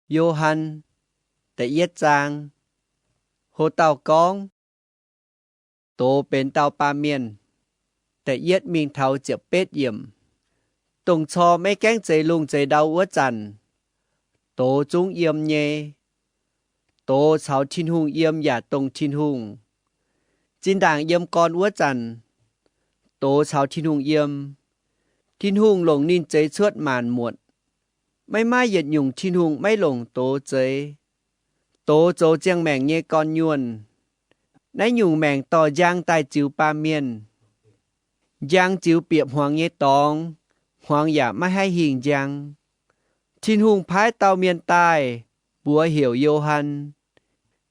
Yo^han da'yietv zaang. Ho dauh gorngv, Doz benx dauh baamh mienh. Da'yietv mingh taux ziepc betv yiemc. Dongh cor maiv gaengh zeix lungh zeix ndau wuov zanc, doz zungv yiem nyei. Doz caux Tin-Hungh yiem yaac dongh Tin-Hungh. Zinh ndaangc yiem gorn wuov zanc, doz caux Tin-Hungh yiem. Tin-Hungh longc ninh zeix cuotv maanc muotc. Maiv maaih yietc nyungc Tin-Hungh maiv longc doz zeix. Doz zoux ziangh maengc nyei gorn-nyuonh. Naaiv nyungc maengc dorh njang daaih ziux baamh mienh. Njang ziux bieqc hmuangx nyei dorngx, hmuangx yaac maiv haih hingh njang. Tin-Hungh paaiv dauh mienh daaih, mbuox heuc Yo^han.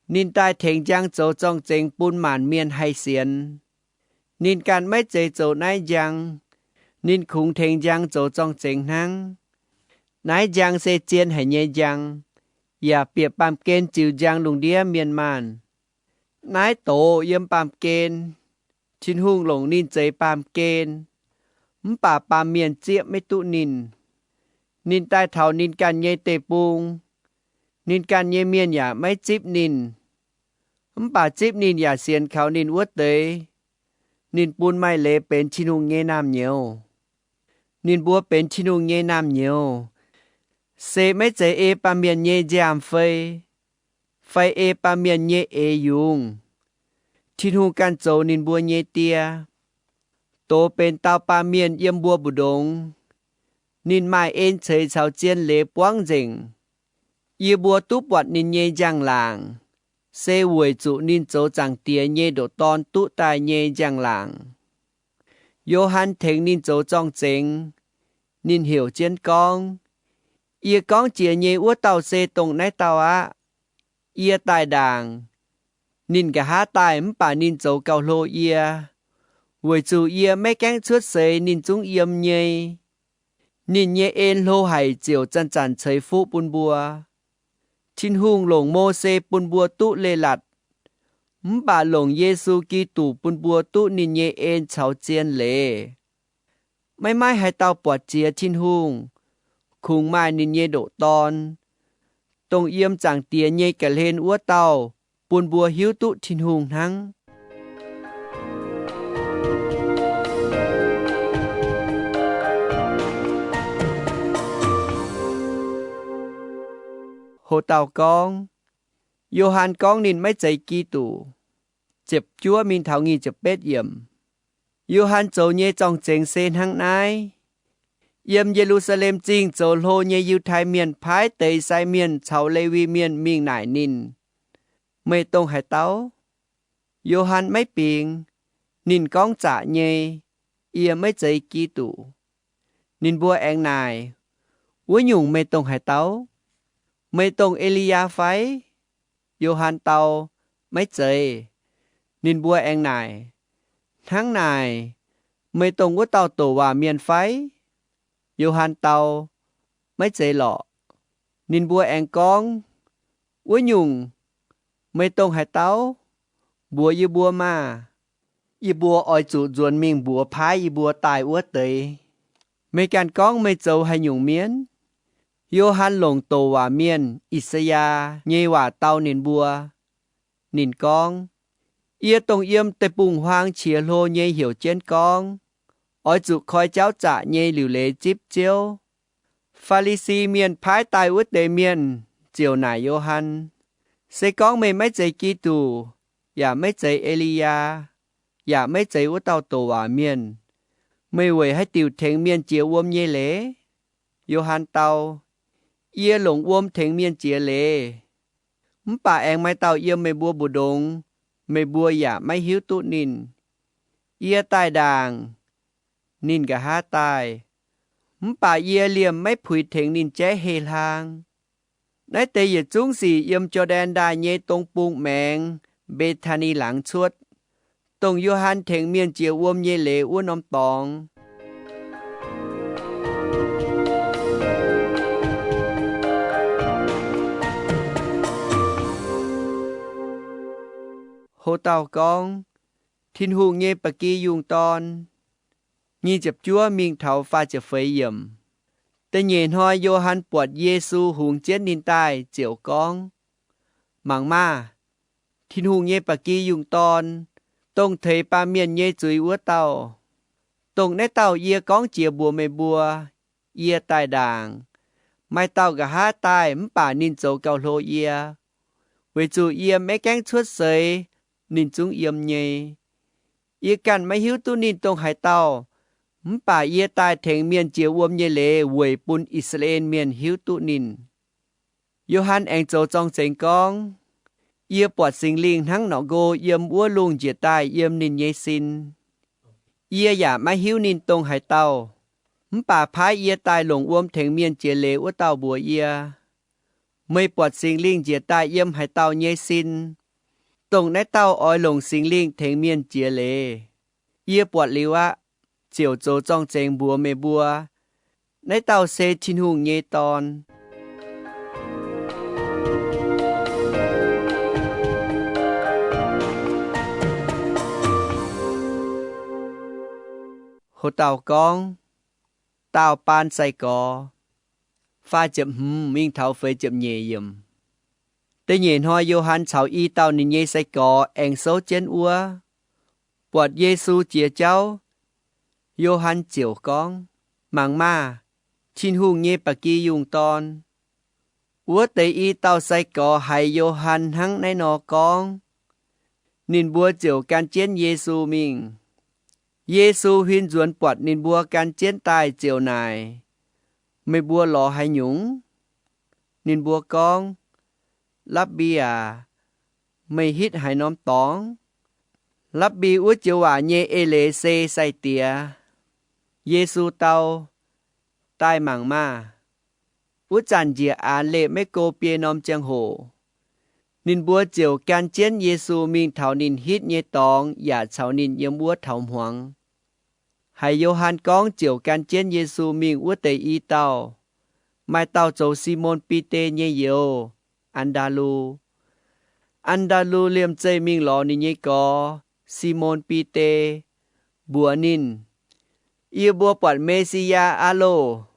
Ninh daaih tengx njang zoux zorng-zengx bun maanc mienh haih sienx. Ninh ganh maiv zeiz zoux naaiv njang. Ninh kungx tengx njang zoux zorng-zengx hnangv. Naaiv njang se zien haic nyei njang, yaac bieqc baamh gen ziux njang lungh ndiev mienh maanh. Naaiv doz yiem baamh gen. Tin-Hungh longc ninh zeix baamh gen, mv baac baamh mienh zieqv maiv duqv ninh. Ninh daaih taux ninh ganh nyei deic-bung. Ninh ganh nyei mienh yaac maiv zipv ninh. Mv baac zipv ninh yaac sienx kaux ninh wuov deix, ninh bun maaih leiz benx Tin-Hungh nyei naamh nyouz. Ninh mbuo benx Tin-Hungh nyei naamh nyouz, se maiv zeiz ei baamh mienh nyei nziaamv-fei, fai ei baamh mienh nyei eix yungz. Tin-Hungh ganh zoux ninh mbuo nyei Die. Doz benx dauh baamh mienh yiem mbuo mbu'ndongx. Ninh maaih en ceix caux zien leiz buangv nzengc. Yie mbuo duqv buatc ninh nyei njang-laangc, se weic zuqc ninh zoux Zaangc Diex nyei ndoqc Dorn duqv daaih nyei njang-laangc. Yo^han tengx ninh zoux zorng-zengx. Ninh heuc jienv gorngv, Yie gorngv jiex nyei wuov dauh se dongh naaiv dauh aqv. Yie daaih ndaangc. Ninh nqa'haav daaih mv baac ninh zoux gauh hlo yie, weic zuqc yie maiv gaengh cuotv seix ninh zungv yiem nyei. Ninh nyei en hlo haic ziouc zanc-zanc ceix fuqv bun mbuo. Tin-Hungh longc Mose bun mbuo duqv leiz-latc, mv baac longc Yesu Giduc bun mbuo duqv ninh nyei en caux zien leiz. Maiv maaih haaix dauh buatc jiex Tin-Hungh, kungx maaih ninh nyei ndoqc Dorn, dongh yiem Zaangc Diex nyei ga'hlen wuov dauh, bun mbuo hiuv duqv Tin-Hungh hnangv. Ho dauh gorngv, Yo^han gorngv ninh maiv zeiz Giduc. Ziepc juov mingh taux nyic ziepc betv yiemc. Yo^han zoux nyei zorng-zengx se hnangv naaiv. Yiem Ye^lu^saa^lem Zingh zoux hlo nyei Yiutai Mienh paaiv deix sai mienh caux Lewi Mienh mingh naaic ninh, Meih dongh haaix dauh? Yo^han maiv bingx. Ninh gorngv zaqc nyei, Yie maiv zeiz Giduc. Ninh mbuo aengx naaic, Wuov nyungc meih dongh haaix dauh? Meih dongh E^li^yaa fai? Yo^han dau, Maiv zeiz. Ninh mbuo aengx naaic, Hnangv naaic, meih dongh wuov dauh douc waac mienh fai? Yo^han dau, Maiv zeiz lorqc. Ninh mbuo aengx gorngv, Wuov nyungc, meih dongh haaix dauh? Mbuox yie mbuo maah! Yie mbuo oix zuqc nzuonx mingh mbuox paaiv yie mbuo daaih wuov deix, Meih ganh gorngv meih zoux haaix nyungc mienh? Yo^han longc douc waac mienh I^saa^yaa nyei waac dau ninh mbuo. Ninh gorngv, Yie dongh yiem deic-bung-huaang qiex hlo nyei heuc jienv gorngv, Oix zuqc koi jauv zaqc nyei liuc leiz zipv Ziouv. Faa^li^si Mienh paaiv daaih wuov deix mienh ziouc naaic Yo^han, Se gorngv meih maiv zeiz Giduc, yaac maiv zeiz E^li^yaa, yaac maiv zeiz wuov dauh douc waac mienh, meih weic haaix diuc tengx mienh jiex wuom nyei leiz? Yo^han dau, Yie longc wuom tengx mienh jiex leiz, mv baac aengx maaih dauh yiem meih mbuo mbu'ndongx, meih mbuo yaac maiv hiuv duqv ninh. Yie daaih ndaangc. Ninh nqa'haav daaih, mv baac yie liemh maiv puix tengx ninh jaiv heh hlaang. Naaiv deix yietc zungv sic yiem Jor^ndaen Ndaaih nyei dong bung maengx Mbe^taa^ni laangz cuotv, dongh Yo^han tengx mienh jiex wuom nyei leiz wuov norm dorngx. Ho dauh gorngv, Tin-Hungh nyei ba'gi yungh dorn. Nyic ziepc juov mingh taux faah ziepc feix yiemc. Da'nyeic hnoi Yo^han buatc Yesu hungx jienv ninh daaih ziouc gorngv, Mangc maah! Tin-Hungh nyei ba'gi yungh dorn, dongh teix baamh mienh nyei zuiz wuov dauh. Dongh naaiv dauh yie gorngv jiex mbuox meih mbuo, yie daaih ndaangc. Maaih dauh nqa'haav daaih mv baac ninh zoux gauh hlo yie, weic zuqc yie maiv gaengh cuotv seix ninh zungv yiem nyei. Yie ganh maiv hiuv duqv ninh dongh haaix dauh, mv baac yie daaih tengx mienh jiex wuom nyei leiz weic bun I^saa^laa^en Mienh hiuv duqv ninh. Yo^han aengx zoux zorng-zengx gorngv, Yie buatc Singx Lingh hnangv norqc nqo yiem wuov lungh njiec daaih yiem ninh nyei sin. Yie yaac maiv hiuv ninh dongh haaix dauh, mv baac paaiv yie daaih longc wuom tengx mienh jiex leiz wuov dauh mbuox yie, Meih buatc Singx Lingh njiec daaih yiem haaix dauh nyei sin, dongh naaiv dauh oix longc Singx Lingh tengx mienh jiex leiz. Yie buatc liuz aqv, ziouc zoux zorng-zengx mbuox meih mbuo, naaiv dauh se Tin-Hungh nyei Dorn. Ho dauh gorngv, Daauh baan sai-gorx, faah ziepc hmz mingh taux feix ziepc nyeic yiemc. Da'nyeic hnoi Yo^han caux i dauh ninh nyei sai-gorx aengx souv jienv wuov, buatc Yesu jiex jauv. Yo^han ziouc gorngv, Mangc maah! Tin-Hungh nyei ba'gi yungh dorn. Wuov deix i dauh sai-gorx haiz Yo^han hnangv naaiv nor gorngv, ninh mbuo ziouc gan jienv Yesu mingh. Yesu huin nzuonx buatc ninh mbuo gan jienv daaih ziouc naaic, Meih mbuo lorz haaix nyungc? Ninh mbuo gorngv, Lapv^bi aac, meih hitv haaix norm dorngx? Lapv^bi wuov joux waac nyei eix leiz se Sai-Diex. Yesu dau, Daaih mangc maah! Wuov zanc njiec aanx leih maiv go biei norm ziangh hoc, ninh mbuo ziouc gan jienv Yesu mingh taux ninh hitv nyei dorngx yaac caux ninh yiem wuov taux hmuangx. Haiz Yo^han gorngv ziouc gan jienv Yesu mingh wuov deix i dauh, maaih dauh zoux Simon Bide nyei youz, An^ndaa^lu. An^ndaa^lu liemh zeih mingh lorz ninh nyei gorx, Simon Bide, mbuox ninh, Yie mbuo buatc Me^si^yaa aqv loh!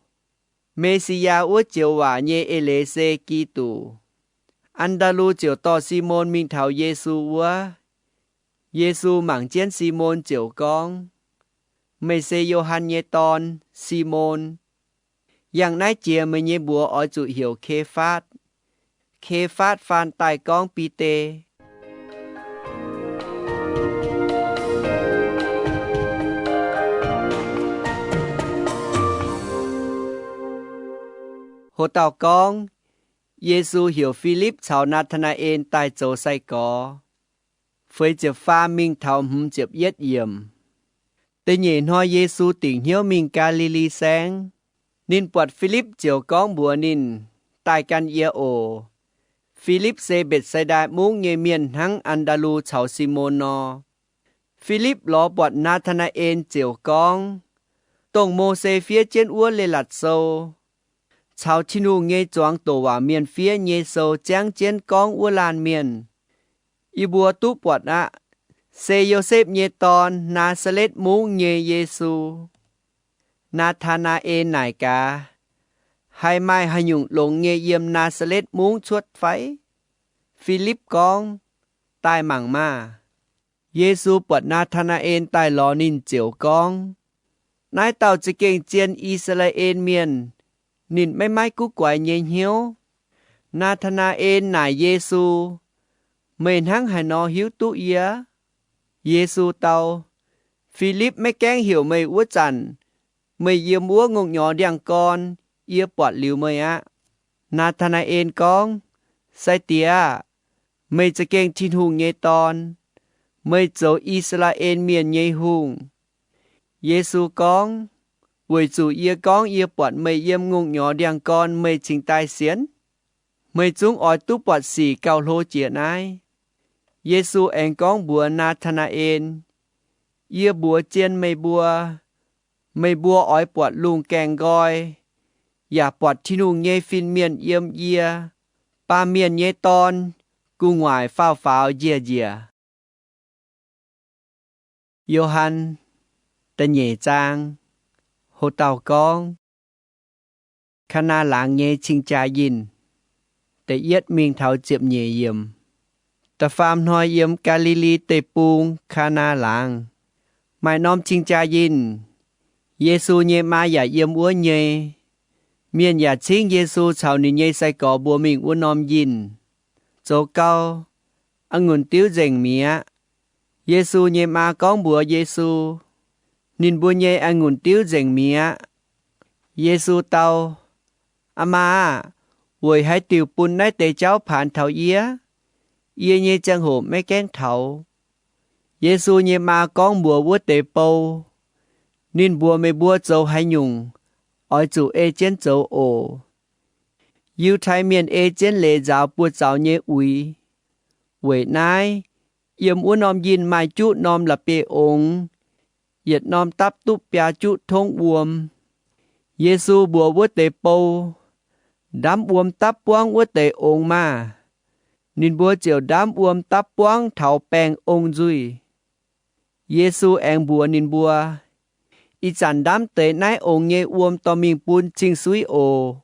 Me^si^yaa wuov joux waac nyei eix leiz se Giduc. An^ndaa^lu ziouc dorh Simon mingh taux Yesu wuov. Yesu mangc jienv Simon ziouc gorngv, Meih se Yo^han nyei dorn, Simon. Yangh naaiv jiex meih nyei mbuox oix zuqc heuc Kefaatv. Kefaatv faan daaih gorngv Bide. Ho dauh gorngv, Yesu heuc Filipv caux Naa^taa^naa^en daaih zoux sai-gorx. Feix ziepc faam mingh taux hmz ziepc yietv yiemc. Da'nyeic hnoi Yesu dingc hnyouv mingh Gaa^li^li Saengv. Ninh buatc Filipv ziouc gorngv mbuox ninh, Daaih gan yie oc. Filipv se Mbetc^sai^ndaa Mungv nyei mienh hnangv An^ndaa^lu caux Simon nor. Filipv lorz buatc Naa^taa^naa^en ziouc gorngv, Dongh Mose fiev jienv wuov Leiz-Latc Sou caux Tin-Hungh nyei zuangx doqc waac mienh fiev nyei sou ziangv jienv gorngv wuov laanh mienh, yie mbuo duqv buatc aqv. Se Yosepv nyei dorn, Naa^saa^letv Mungv nyei Yesu. Naa^taa^naa^en naaic gaax, Haih maaih haaix nyungc longx nyei yiem Naa^saa^letv Mungv cuotv fai? Filipv gorngv, Daaih mangc maah! Yesu buatc Naa^taa^naa^en daaih lorz ninh ziouc gorngv, Naaiv dauh za'gengh zien I^saa^laa^en Mienh. Ninh maiv maaih guv guaix nyei hnyouv. Naa^taa^naa^en naaic Yesu, Meih hnangv haaix nor hiuv duqv yie? Yesu dau, Filipv maiv gaengh heuc meih wuov zanc, meih yiem wuov ngongh nyorx ndiangx-gorn, yie buatc liuz meih aqv. Naa^taa^naa^en gorngv, Sai-Diex aah! Meih za'gengh Tin-Hungh nyei Dorn. Meih zoux I^saa^laa^en Mienh nyei Hungh. Yesu gorngv, Weic zuqc yie gorngv yie buatc meih yiem ngongh nyorx ndiangx-gorn meih cingx daaih sienx? Meih zungv oix duqv buatc sic gauh hlo jiex naaiv. Yesu aengx gorngv mbuox Naa^taa^naa^en, Yie mbuox zien meih mbuo, meih mbuo oix buatc lungh gaengh nqoi, yaac buatc Tin-Hungh nyei fin-mienh yiem yie, Baamh Mienh nyei Dorn, gu'nguaaic faaux-faaux njiec-njiec. Yo^han, da'nyeic zaang. Ho dauh gorngv, Kaa^naa Laangz nyei cing-jaa yinh. Da'yietv mingh taux ziepc nyeic yiemc. Da'faam hnoi yiem Gaa^li^li Deic-Bung, Kaa^naa Laangz, maaih norm cing-jaa yinh. Yesu nyei maa yaac yiem wuov nyei. Mienh yaac cingv Yesu caux ninh nyei sai-gorx mbuo mingh wuov norm yinh. Zoux gau, a'ngunc diuv nzengc mi'aqv. Yesu nyei maa gorngv mbuox Yesu, ninh mbuo nyei a'ngunc diuv nzengc mi'aqv. Yesu dau, Aa Maa aah! Weic haaix diuc bun naaiv deix jauv paanx taux yie? Yie nyei ziangh hoc maiv gaengh taux. Yesu nyei maa gorngv mbuox wuov deix bou, Ninh mbuox meih mbuo zoux haaix nyungc, oix zuqc ei jienv zoux oc. Yiutai Mienh ei jienv leiz nzaaux buoz-zaux nyei uix. Weic naaiv, yiem wuov norm yinh maaih juqv norm la'bieiv-ongx, yietc norm dapv duqv biaa juqv tongv wuom. Yesu mbuox wuov deix bou, Ndamv wuom dapv buangv wuov deix ongx maah! Ninh mbuo ziouc ndamv wuom dapv buangv taux baengh ong-nzuih. Yesu aengx mbuox ninh mbuo, Ih zanc ndamv deix naaiv ongx nyei wuom dorh mingh bun cing-suiv oc.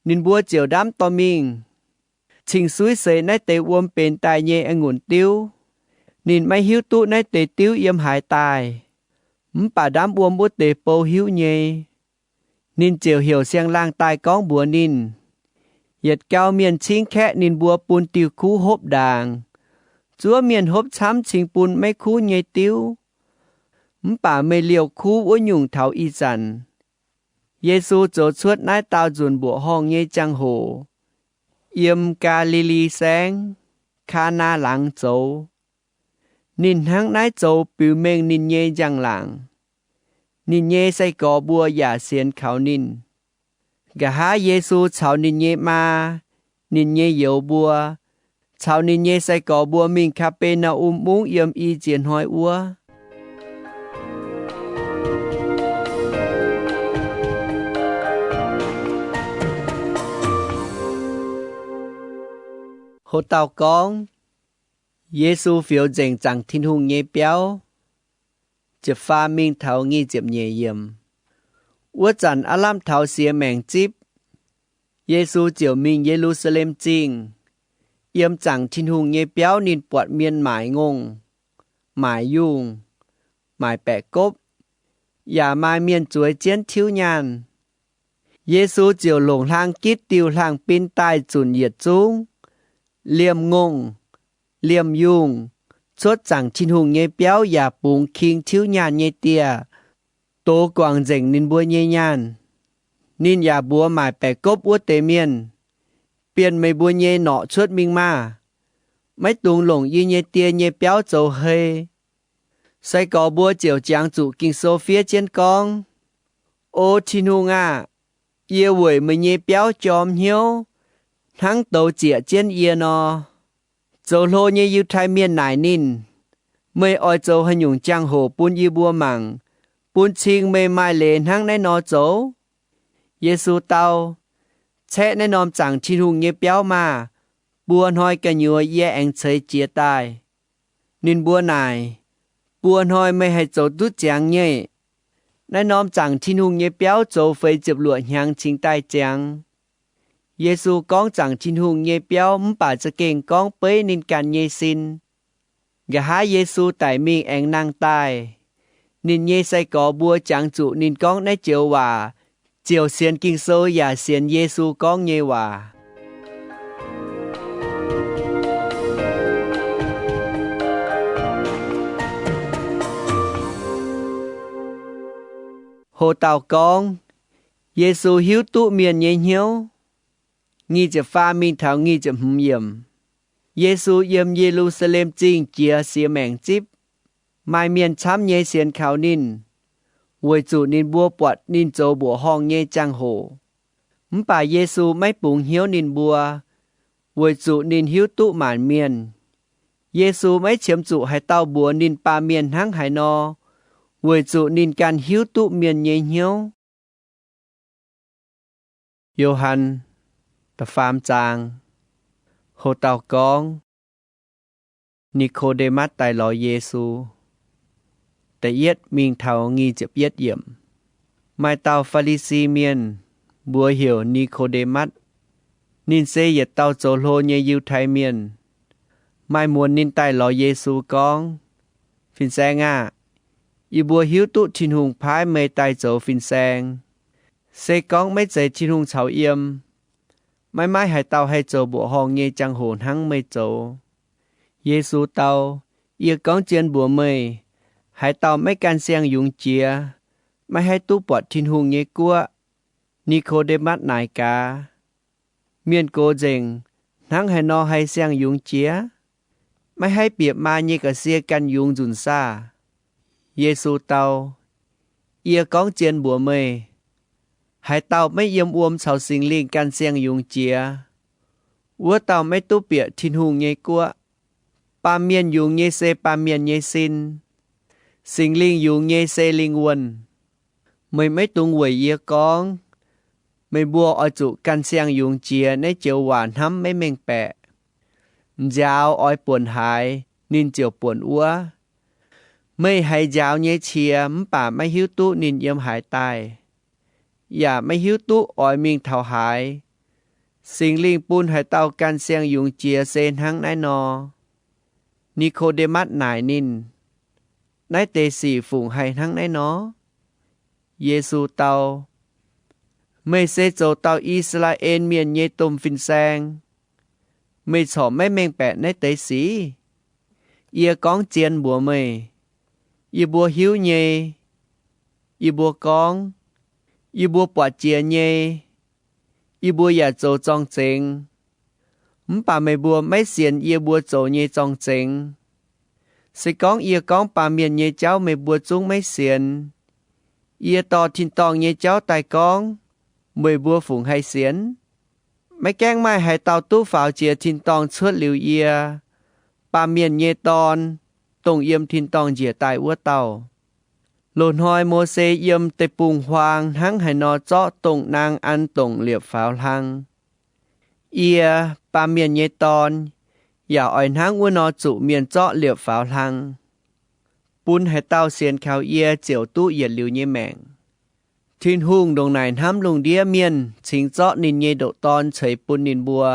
Ninh mbuo ziouc ndamv dorh mingh. Cing-suiv seix naaiv deix wuom benx daaih nyei a'ngunc diuv. Ninh maiv hiuv duqv naaiv deix diuv yiem haaix daaih, mv baac ndamv wuom wuov deix bou hiuv nyei. Ninh ziouc heuc siang-laangh daaih gorngv mbuox ninh, Yietc gau mienh cingv kaeqv ninh mbuo bun diuh kuv hopv ndaangc. Zuov mienh hopv camv cingx bun maiv kuv nyei diuv, mv baac meih liouh kuv wuov nyungc taux ih zanc. Yesu zoux cuotv naaiv dauh nzunc mbuoqc horngh nyei jangx-hoc, yiem Gaa^li^li Saengv, Kaa^naa Laangz zoux. Ninh hnangv naaiv zoux biux mengh ninh nyei njang-laangc. Ninh nyei sai-gorx mbuo yaac sienx kaux ninh. Nqa'haav Yesu caux ninh nyei maa, ninh nyei youz mbuo, caux ninh nyei sai-gorx mbuo mingh Kaa^be^naa^um Mungv yiem i ziex hnoi wuov. Ho dauh gorngv, Yesu fioux nzengc zaangc Tin-Hungh nyei biauv. Ziepc faam mingh taux nyic ziepc nyeic yiemc. Wuov zanc aav lamh taux siex maengc zipv, Yesu ziouc mingh Ye^lu^saa^lem Zingh. Yiem zaangc Tin-Hungh nyei biauv ninh buatc mienh maaic ngongh, maaic yungh, maaic baeqc gopv, yaac maaih mienh zueiz jienv tiuv nyaanh. Yesu ziouc longc hlang gitv diuh hlang-bin daaih zunc yietc zungv, liemh ngongh, liemh yungh, cuotv zaangc Tin-Hungh nyei biauv yaac bungx king tiuv nyaanh nyei dieh, dox guangc nzengc ninh mbuo nyei nyaanh. Ninh yaac mbuox maaic baeqc gopv wuov deix mienh, Bienh meih mbuo nyei norqc cuotv mingh maah! Maiv dungx longc yie nyei Die nyei biauv zoux hei. Sai-gorx mbuo ziouc jangx zuqc Ging-Sou fiev jienv gorngv, O Tin-Hungh aah! Yie weic meih nyei biauv jorm hnyouv, hnangv douz zieqc jienv yie nor. Zoux hlo nyei Yiutai Mienh naaic ninh, Meih oix zoux haaix nyungc jangx-hoc bun yie mbuo mangc, bun cing meih maaih leiz hnangv naaiv nor zoux? Yesu dau, Caeqv naaiv norm zaangc Tin-Hungh nyei biauv maah! Buo hnoi gu'nyuoz yie aengx ceix jiez daaih. Ninh mbuo naaic, Buo hnoi meih haih zoux duqv ziangx nyei? Naaiv norm zaangc Tin-Hungh nyei biauv zoux feix ziepc luoqc hnyangx cingx daaih ziangx. Yesu gorngv zaangc Tin-Hungh nyei biauv mv baac za'gengh gorngv beiv ninh ganh nyei sin. Nqa'haav Yesu daic mingh aengx nangh daaih, ninh nyei sai-gorx mbuo jangx zuqc ninh gorngv naaiv joux waac, ziouc sienx Ging-Sou yaac sienx Yesu gorngv nyei waac. Ho dauh gorngv, Yesu hiuv duqv mienh nyei hnyouv. Nyic ziepc faam mingh taux nyic ziepc hmz yiemc. Yesu yiem Ye^lu^saa^lem Zingh jiex siex maengc zipv. Maaih mienh camv nyei sienx kaux ninh, weic zuqc ninh mbuo buatc ninh zoux mbuoqc horngh nyei jangx-hoc. Mv baac Yesu maiv bungx hnyouv ninh mbuo, weic zuqc ninh hiuv duqv maanc mienh. Yesu maiv qiemx zuqc haaix dauh mbuox ninh baamh mienh hnangv haaix nor, weic zuqc ninh ganh hiuv duqv mienh nyei hnyouv. Yo^han, da'faam zaang. Ho dauh gorngv, Ni^ko^nde^matv daaih lorz Yesu. Da'yietv mingh taux nyic ziepc yietv yiemc. Maaih dauh Faa^li^si Mienh mbuox heuc Ni^ko^nde^matv. Ninh se yietc dauh zoux hlo nyei Yiutai Mienh. Maaih muonz ninh daaih lorz Yesu gorngv, Fin-Saeng aah! Yie mbuo hiuv duqv Tin-Hungh paaiv meih daaih zoux fin-saeng. Se gorngv maiv zeiz Tin-Hungh caux yiem, maiv maaih haaix dauh haih zoux mbuoqc horngh nyei jangx-hoc hnangv meih zoux. Yesu dau, Yie gorngv zien mbuox meih, haaix dauh maiv gan siang-yungz jiex, maiv haih duqv buatc Tin-Hungh nyei guoqv. Ni^ko^nde^matv naaic gaax, Mienh gox nzengc, hnangv haaix nor haih siang-yungz jiex? Maiv haih bieqc maa nyei ga'sie ganh yungz nzunc saah? Yesu dau, Yie gorngv zien mbuox meih, haaix dauh maiv yiem wuom caux Singx Lingh ganh siang-yungz jiex, wuov dauh maiv duqv bieqc Tin-Hungh nyei guoqv. Baamh mienh yungz nyei se baamh mienh nyei sin, Singx Lingh yungz nyei se lingh wuonh. Meih maiv dungx weic yie gorngv, Meih mbuo oix zuqc ganh siang-yungz jiex naaiv joux waac hnamv maiv mengh baeqc. Nziaaux oix buonc haaix, ninh ziouc buonc wuov. Meih haiz nziaaux nyei qiex mv baac maiv hiuv duqv ninh yiem haaix daaih, yaac maiv hiuv duqv oix mingh taux haaix. Singx Lingh bun haaix dauh ganh siang-yungz jiex se hnangv naaiv nor. Ni^ko^nde^matv naaic ninh, Naaiv deix sic fungc haih hnangv naaiv nor? Yesu dau, Meih se zoux dauh I^saa^laa^en Mienh nyei domh fin-saeng, meih corc maiv mengh baeqc naaiv deix sic? Yie gorngv zien mbuox meih, yie mbuo hiuv nyei, yie mbuo gorngv, yie mbuo buatc jiex nyei, yie mbuo yaac zoux zorng-zengx, mv baac meih mbuo maiv sienx yie mbuo zoux nyei zorng-zengx. Se gorngv yie gorngv baamh mienh nyei jauv meih mbuo zungv maiv sienx, yie dorh tin-dorngh nyei jauv daaih gorngv, meih mbuo fungc haih sienx? Maiv gaengh maaih haaix dauh duqv faaux jiex tin-dorngh cuotv liuz yie, Baamh Mienh nyei Dorn, dongh yiem tin-dorngh njiec daaih wuov dauh. Loz-hnoi Mose yiem deic-bung-huaang hnangv haaix nor zorqv dongh naang an dongc liepc faaux hlang, yie, Baamh Mienh nyei Dorn, yaac oix hnangv wuov nor zuqc mienh zorqv liepc faaux hlang, bun haaix dauh sienx kaux yie ziouc duqv yietc liuz nyei maengc. Tin-Hungh ndongc naaic hnamv lungh ndiev mienh cingx zorqv ninh nyei ndoqc Dorn ceix bun ninh mbuo.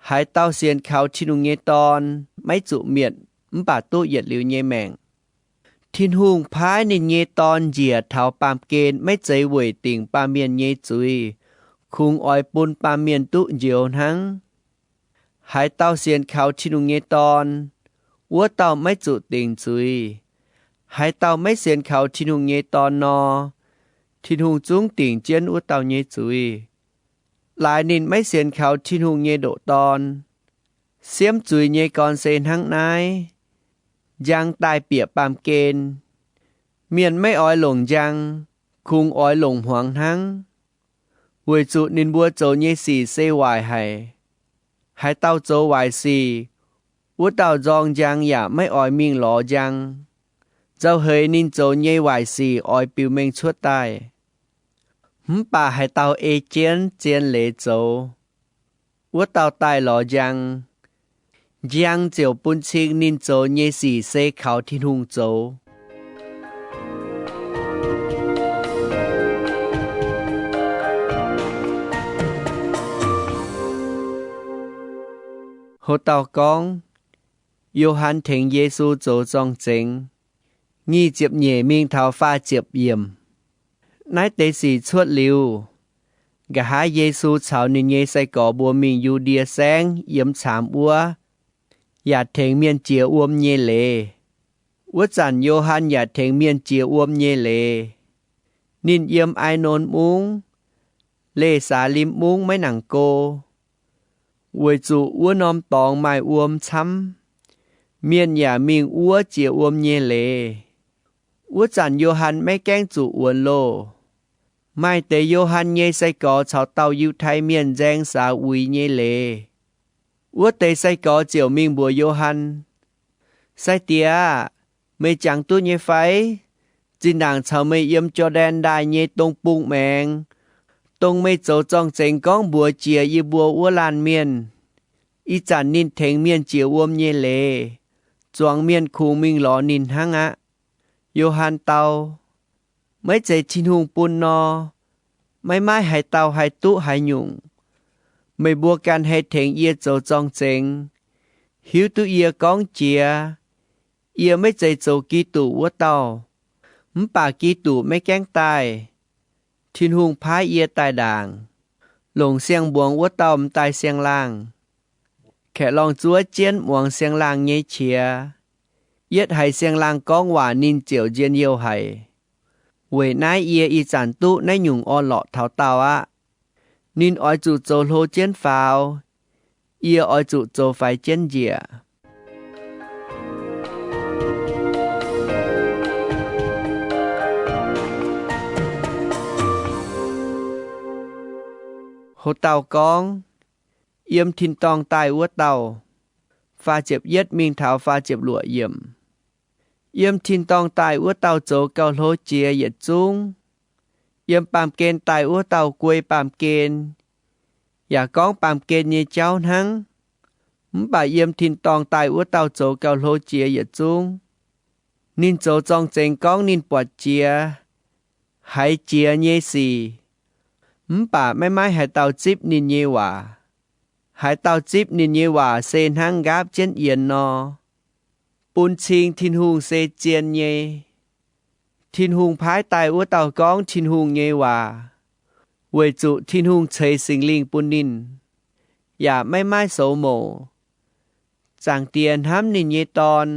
Haaix dauh sienx kaux Tin-Hungh nyei Dorn maiv zuqc mietc mv baac duqv yietc liuz nyei maengc. Tin-Hungh paaiv ninh nyei Dorn njiec taux baamh gen maiv zeiz weic dingc baamh mienh nyei zuiz, kungx oix bun baamh mienh duqv njoux hnangv. Haaix dauh sienx kaux Tin-Hungh nyei Dorn, wuov dauh maiv zuqc dingc zuiz. Haaix dauh maiv sienx kaux Tin-Hungh nyei Dorn nor, Tin-Hungh zungv dingc jienv wuov dauh nyei zuiz, laaix ninh maiv sienx kaux Tin-Hungh nyei ndoqc Dorn. Siemv zuiz nyei gorn se hnangv naaiv. Njang daaih bieqc baamh gen. Mienh maiv oix longc njang, kungx oix longc hmuangx hnangv, weic zuqc ninh mbuo zoux nyei sic se waaic haic. Haaix dauh zoux waaic sic, wuov dauh nzorng njang yaac maiv oix mingh lorz njang, nzauh heix ninh zoux nyei waaic sic oix biux mengh cuotv daaih. Mv baac haaix dauh ei jienv zien leiz zoux, wuov dauh daaih lorz njang, njang ziouc bun cing ninh zoux nyei sic se kaux Tin-Hungh zoux. Houv dauh gorngv, Yo^han tengx Yesu zoux zorng-zengx, nyic ziepc nyeic mingh taux faah ziepc yiemc. Naaiv deix sic cuotv liuz, nqa'haav Yesu caux ninh nyei sai-gorx mbuo mingh Yu^ndie Saengv yiem caamx wuov, yaac tengx mienh jiex wuom nyei leiz. Wuov zanc Yo^han yaac tengx mienh jiex wuom nyei leiz. Ninh yiem Ainonx Mungv, leih Saalim Mungv maiv nangc go, weic zuqc wuov norm dorngx maaih wuom camv. Mienh yaac mingh wuov jiex wuom nyei leiz. Wuov zanc Yo^han maiv gaengh zuqc wuonx loh. Maaih deix Yo^han nyei sai-gorx caux dauh Yiutai Mienh nzaeng saax uix nyei leiz. Wuov deix sai-gorx ziouc mingh mbuox Yo^han, Sai-Diex aah! Meih jangx duqv nyei fai? Zinh ndaangc caux meih yiem Jor^ndaen Ndaaih nyei dong bung maengx, dongh meih zoux zorng-zengx gorngv mbuox jiex yie mbuo wuov laanh mienh, ih zanc ninh tengx mienh jiex wuom nyei leiz. Zuangx mienh kungx mingh lorz ninh hnangv aqv. Yo^han dau, Maiv zeiz Tin-Hungh bun nor. maiv maaih haaix dauh haih duqv haaix nyungc. Meih mbuo ganh haih tengx yie zoux zorng-zengx, hiuv duqv yie gorngv jiex, yie maiv zeiz zoux Giduc wuov dauh. Mv baac Giduc maiv gaengh daaih. Tin-Hungh paaiv yie daaih ndaangc. Longc siang-mbuangz wuov dauh m'daaih siang-laangh, kaeqv lorngh zuov jienv muangx siang-laangh nyei qiex. Yietv haiz siang-laangh gorngv waac ninh ziouc njien-youh haic. Weic naaiv yie ih zanc duqv naaiv nyungc orn-lorqc taux daauh aqv. Ninh oix zuqc zoux hlo jienv faaux, yie oix zuqc zoux faix jienv njiec. Ho dauh gorngv, yiem tin-dorngh daaih wuov dauh. Faah ziepc yietv mingh taux faah ziepc luoqc yiemc. Yiem tin-dorngh daaih wuov dauh zoux gauh hlo jiex yietc zungv. Yiem baamh gen daaih wuov dauh guei baamh gen, yaac gorngv baamh gen nyei jauv hnangv. Mv baac yiem tin-dorngh daaih wuov dauh zoux gauh hlo jiex yietc zungv. Ninh zoux zorng-zengx gorngv ninh buatc jiex, haiz jiex nyei sic, mv baac maiv maaih haaix dauh zipv ninh nyei waac. Haaix dauh zipv ninh nyei waac se hnangv nqaapv jienv yienx nor, bun cing Tin-Hungh se zien nyei. Tin-Hungh paaiv daaih wuov dauh gorngv Tin-Hungh nyei waac, weic zuqc Tin-Hungh ceix Singx Lingh bun ninh, yaac maiv maaih soux mouc. Zaangc Diex hnamv ninh nyei Dorn,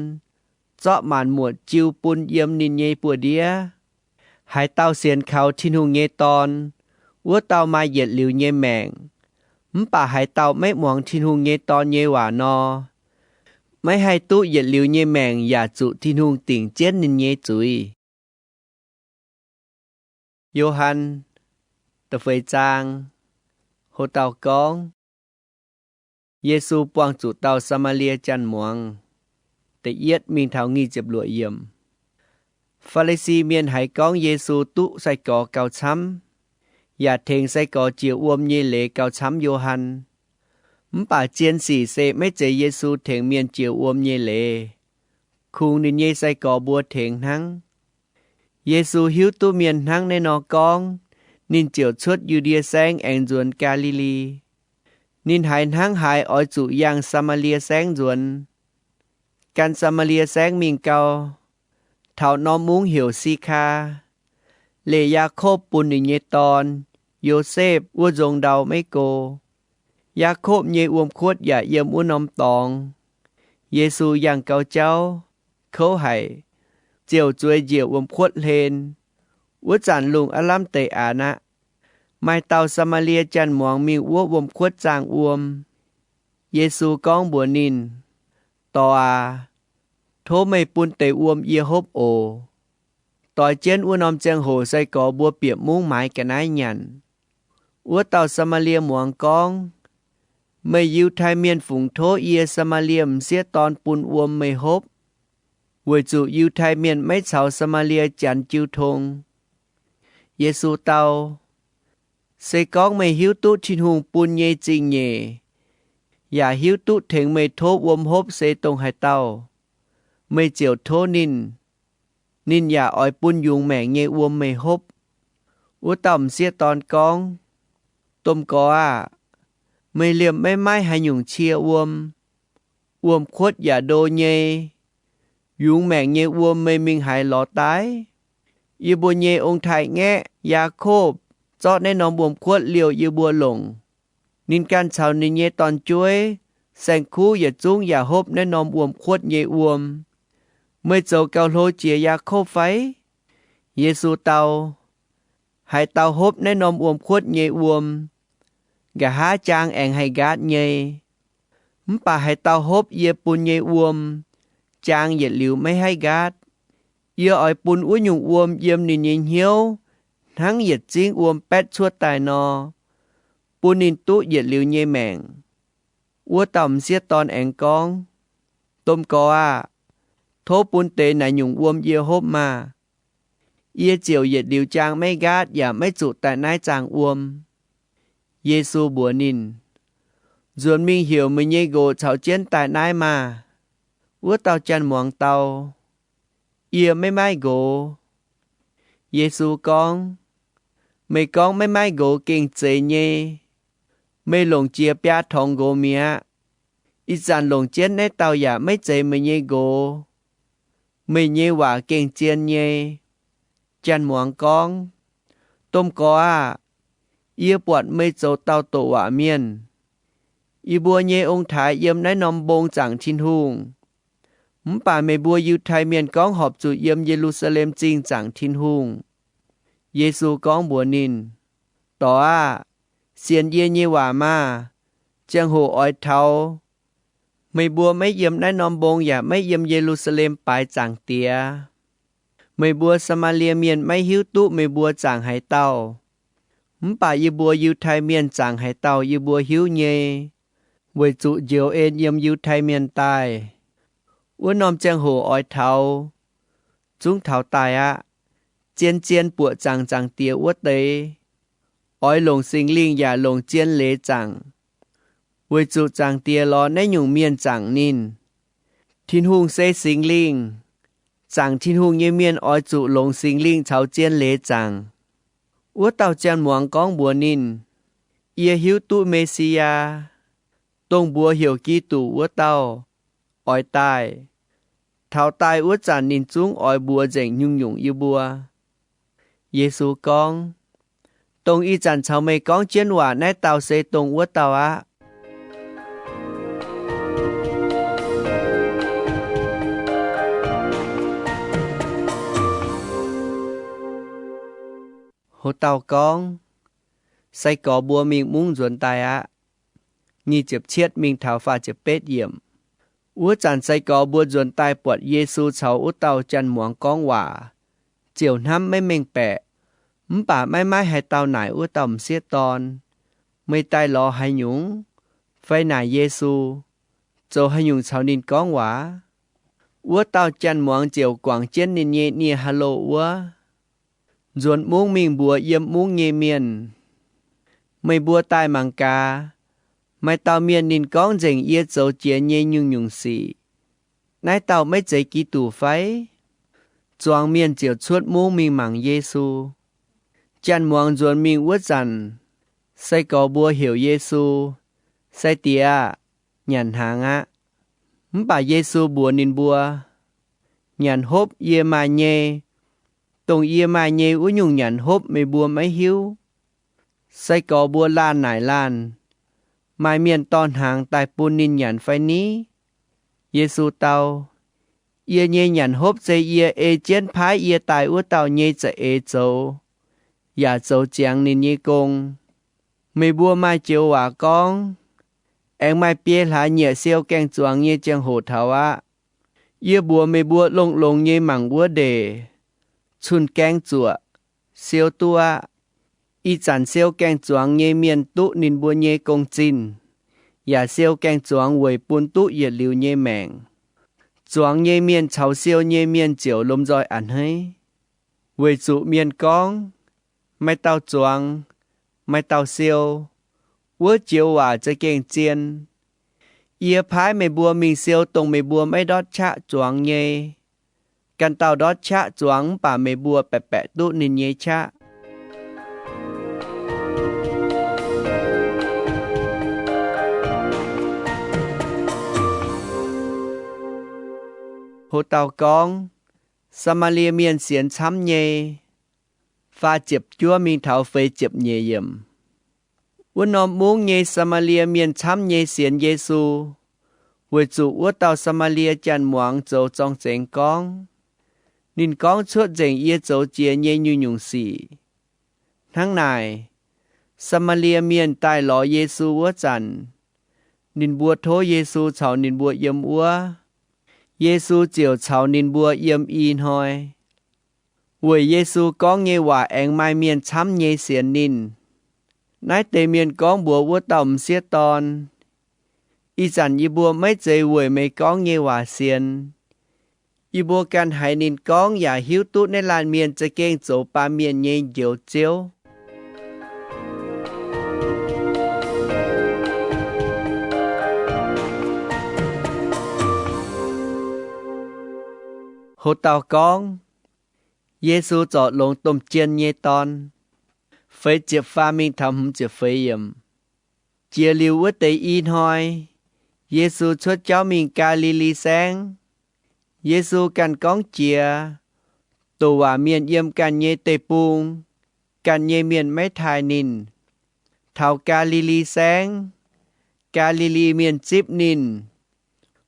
zorqv maanc muotc jiu bun yiem ninh nyei buoz-ndiev. Haaix dauh sienx kaux Tin-Hungh nyei Dorn, wuov dauh maaih yietc liuz nyei maengc. Mv baac haaix dauh maiv muangx Tin-Hungh nyei Dorn nyei waac nor, maiv haih duqv yietc liuz nyei maengc yaac zuqc Tin-Hungh dingc jienv ninh nyei zuiz. Yo^han, da'feix zaang. Ho dauh gorngv, Yesu buangh zuqc dauh Saa^maa^lie Janx-muangz. Da'yietv mingh taux nyic ziepc luoqc yiemc. Faa^li^si Mienh haiz gorngv Yesu duqv sai-gorx gauh camv, yaac tengx sai-gorx jiex wuom nyei leiz gauh camv Yo^han. Mv baac zien sic se maiv zeiz Yesu tengx mienh jiex wuom nyei leiz, kungx ninh nyei sai-gorx mbuo tengx hnangv. Yesu hiuv duqv mienh hnangv naaiv nor gorngv, ninh ziouc cuotv Yu^ndie Saengv aengx nzuonx Gaa^li^li. Ninh haiz hnangv haaix oix zuqc yangh Saa^maa^lie Saengv nzuonx. Gan Saa^maa^lie Saengv mingh gau, taux norm mungv heuc Sikaa, leih Yaakopv bun ninh nyei dorn, Yosepv, wuov nzong ndau maiv go. Yaakopv nyei wuom-kuotv yaac yiem wuov norm dorngx. Yesu yangh gau jauv, kouv haic, ziouc zueiz njiec wuom-kuotv hlen. Wuov zanc lungh aav lamh deix aqc aqv. Maaih dauh Saa^maa^lie Janx-muangz mingh wuov wuom-kuotv zaangh wuom. Yesu gorngv mbuox ninh, Dorc aac, tov meih bun deix wuom yie hopv oc. Doix jienv wuov norm ziangh hoc sai-gorx mbuo bieqc mungv maaiz ga'naaiv nyanc. Wuov dauh Saa^maa^lie Muangz gorngv, Meih Yiutai Mienh fungc tov yie Saa^maa^lie m'sieqv dorn bun wuom meih hopv, weic zuqc Yiutai Mienh maiv caux Saa^maa^lie Janx jiu tong. Yesu dau, Se gorngv meih hiuv duqv Tin-Hungh bun nyei zingh nyeic, yaac hiuv duqv tengx meih tov wuom hopv se dongh haaix dauh, meih ziouc tov ninh, ninh yaac oix bun yungz maengc nyei wuom meih hopv. Wuov dauh m'sieqv dorn gorngv, Domh Gorx aah! Meih liemh maiv maaih haaix nyungc cie wuom. Wuom-kuotv yaac ndo nyei. Yungz maengc nyei wuom meih mingh haaix lorz daaih? Yie mbuo nyei ong-taaix-ngaeqv, Yaakopv, zorqv naaiv norm wuom-kuotv liouh yie mbuo longc. Ninh ganh caux ninh nyei dorn-jueiv, saeng-kuv yietc zungv yaac hopv naaiv norm wuom-kuotv nyei wuom. Meih zoux gauh hlo jiex Yaakopv fai? Yesu dau, Haaix dauh hopv naaiv norm wuom-kuotv nyei wuom, nqa'haav jaang aengx haih nqaatv nyei. Mv baac haaix dauh hopv yie bun nyei wuom, jaang yietc liuz maiv haih nqaatv. Yie oix bun wuov nyungc wuom yiem ninh nyei hnyouv hnangv yietc zingv wuom baetv cuotv daaih nor, bun ninh duqv yietc liuz nyei maengc. Wuov dauh m'sieqv dorn aengx gorngv, Domh Gorx aah! Tov bun deix naaic nyungc wuom yie hopv maah! Yie ziouc yietc liuz jaang maiv nqaatv yaac maiv zuqc daaih naaiv zaangh wuom. Yesu mbuox ninh, Nzuonx mingh heuc meih nyei nqox caux jienv daaih naaiv maah! Wuov dauh janx-muangz dau, Yie maiv maaih nqox. Yesu gorngv, Meih gorngv maiv maaih nqox gengh zeiz nyei. Meih longc jiex biaa torngx nqox mi'aqv. Ih zanc longc jienv naaiv dauh yaac maiv zeiz meih nyei nqox. Meih nyei waac gengh zien nyei. Janx-muangz gorngv, Domh Gorx aah! Yie buatc meih zoux dauh doqc waac mienh. Yie mbuo nyei ong-taaix yiem naaiv norm mbong zaangc Tin-Hungh. Mv baac meih mbuo Yiutai Mienh gorngv horpc zuqc yiem Ye^lu^saa^lem Zingh zaangc Tin-Hungh. Yesu gorngv mbuox ninh, Dorc aah! Sienx yie nyei waac maah! Ziangh hoc oix taux, meih mbuo maiv yiem naaiv norm mbong yaac maiv yiem Ye^lu^saa^lem baaix Zaangc Diex. Meih mbuo Saa^maa^lie Mienh maiv hiuv duqv meih mbuo zaangc haaix dauh. Mv baac yie mbuo Yiutai Mienh zaangc haaix dauh yie mbuo hiuv nyei, weic zuqc njoux en yiem Yiutai Mienh daaih. Wuov norm ziangh hoc oix taux, zungv taux daaih aqv. Zien-zien buoqc zaangc Zaangc Diex wuov deix, oix longc Singx Lingh yaac longc zien leiz zaangc, weic zuqc Zaangc Diex lorz naaiv nyungc mienh zaangc ninh. Tin-Hungh se Singx Lingh. Zaangc Tin-Hungh nyei mienh oix zuqc longc Singx Lingh caux zien leiz zaangc. Wuov dauh janx-muangz gorngv mbuox ninh, Yie hiuv duqv Me^si^yaa, dongh mbuox heuc Giduc wuov dauh, oix daaih. Taux daaih wuov zanc ninh zungv oix mbuox nzengc nyungc-nyungc yie mbuo. Yesu gorngv, Dongh ih zanc caux meih gorngv jienv waac naaiv dauh se dongh wuov dauh aqv. Ho dauh gorngv, Sai-gorx mbuo mingh mungv nzuonx daaih aqv. Nyic ziepc cietv mingh taux faah ziepc betv yiemc. Wuov zanc sai-gorx mbuo nzuonx daaih buatc Yesu caux wuov dauh janx-muangz gorngv waac, ziouc hnamv maiv mengh baeqc, mv baac maiv maaih haaix dauh naaic wuov dauh m'sieqv dorn, Meih daaih lorz haaix nyungc? Fai naaic Yesu, zoux haaix nyungc caux ninh gorngv waac? Wuov dauh janx-muangz ziouc guangc jienv ninh nyei nie ha'lo wuov, nzuonx mungv mingh mbuox yiem mungv nyei mienh, Meih mbuo daaih mangc gaax, maaih dauh mienh ninh gorngv nzengc yie zoux jiex nyei nyungc-nyungc sic. Naaiv dauh maiv zeiz Giduc fai? Zuangx mienh ziouc cuotv mungv mingh mangc Yesu. Janx-muangz nzuonx mingh wuov zanc, sai-gorx mbuo heuc Yesu, Sai-Diex aah! Nyanc hnaangx aqv. Mv baac Yesu mbuox ninh mbuo, Nyanc hopv yie maaih nyei. Dongh yie maaih nyei wuov nyungc nyanc hopv meih mbuo maiv hiuv. Sai-gorx mbuo laanh naaic laanh, Maaih mienh dorh hnaangx daaih bun ninh nyanc fai niv? Yesu dau, Yie nyei nyanc hopv se yie ei jienv paaiv yie daaih wuov dauh nyei za'eix zoux, yaac zoux ziangx ninh nyei gong. Meih mbuo maaih joux waac gorngv, Aengx maaih biei hlaax nyieqc siou gaeng-zuangx nyei ziangh hoc taux aqv. Yie mbuox meih mbuo, longx-longx nyei mangc wuov ndeic, cun-gaeng zuoqc, siou duqv aqv. Ih zanc siou gaeng-zuangx nyei mienh duqv ninh mbuo nyei gong-zinh, yaac siou gaeng-zuangx weic bun duqv yietc liuz nyei maengc. Zuangx nyei mienh caux siou nyei mienh ziouc lomh nzoih a'hneiv, weic zuqc mienh gorngv, Maaih dauh zuangx, maaih dauh siou. Wuov joux waac za'gengh zien. Yie paaiv meih mbuo mingh siou dongh meih mbuo maiv ndortv qaqv zuangx nyei. Ganh dauh ndortv qaqv zuangx mv baac meih mbuo baeqc baeqc duqv ninh nyei qaqv. Ho dauh gorngv, Saa^maa^lie Mienh sienx camv nyei. Faah ziepc juov mingh taux feix ziepc nyeic yiemc. Wuov norm mungv nyei Saa^maa^lie Mienh camv nyei sienx Yesu, weic zuqc wuov dauh Saa^maa^lie janx-muangz zoux zorng-zengx gorngv. Ninh gorngv cuotv nzengc yie zoux jiex nyei nyungc-nyungc sic. Hnangv naaic, Saa^maa^lie Mienh daaih lorz Yesu wuov zanc, ninh mbuo tov Yesu caux ninh mbuo yiem wuov. Yesu ziouc caux ninh mbuo yiem i hnoi. Weic Yesu gorngv nyei waac aengx maaih mienh camv nyei sienx ninh. Naaiv deix mienh gorngv mbuox wuov dauh m'sieqv dorn, Ih zanc yie mbuo maiv zeiz weic meih gorngv nyei waac sienx. Yie mbuo ganh haiz ninh gorngv yaac hiuv duqv naaiv laanh mienh za'gengh zoux baamh mienh nyei Njoux Ziouv. Ho dauh gorngv, Yesu zorc longx domh jien nyei dorn. feix ziepc faam mingh taux hmz ziepc feix yiemc. Jiex liuz wuov deix i hnoi, Yesu cuotv jauv mingh Gaa^li^li Saengv. Yesu ganh gorngv jiex, douc waac mienh yiem ganh nyei deic-bung, ganh nyei mienh maiv taaih ninh. Taux Gaa^li^li Saengv, Gaa^li^li Mienh zipv ninh,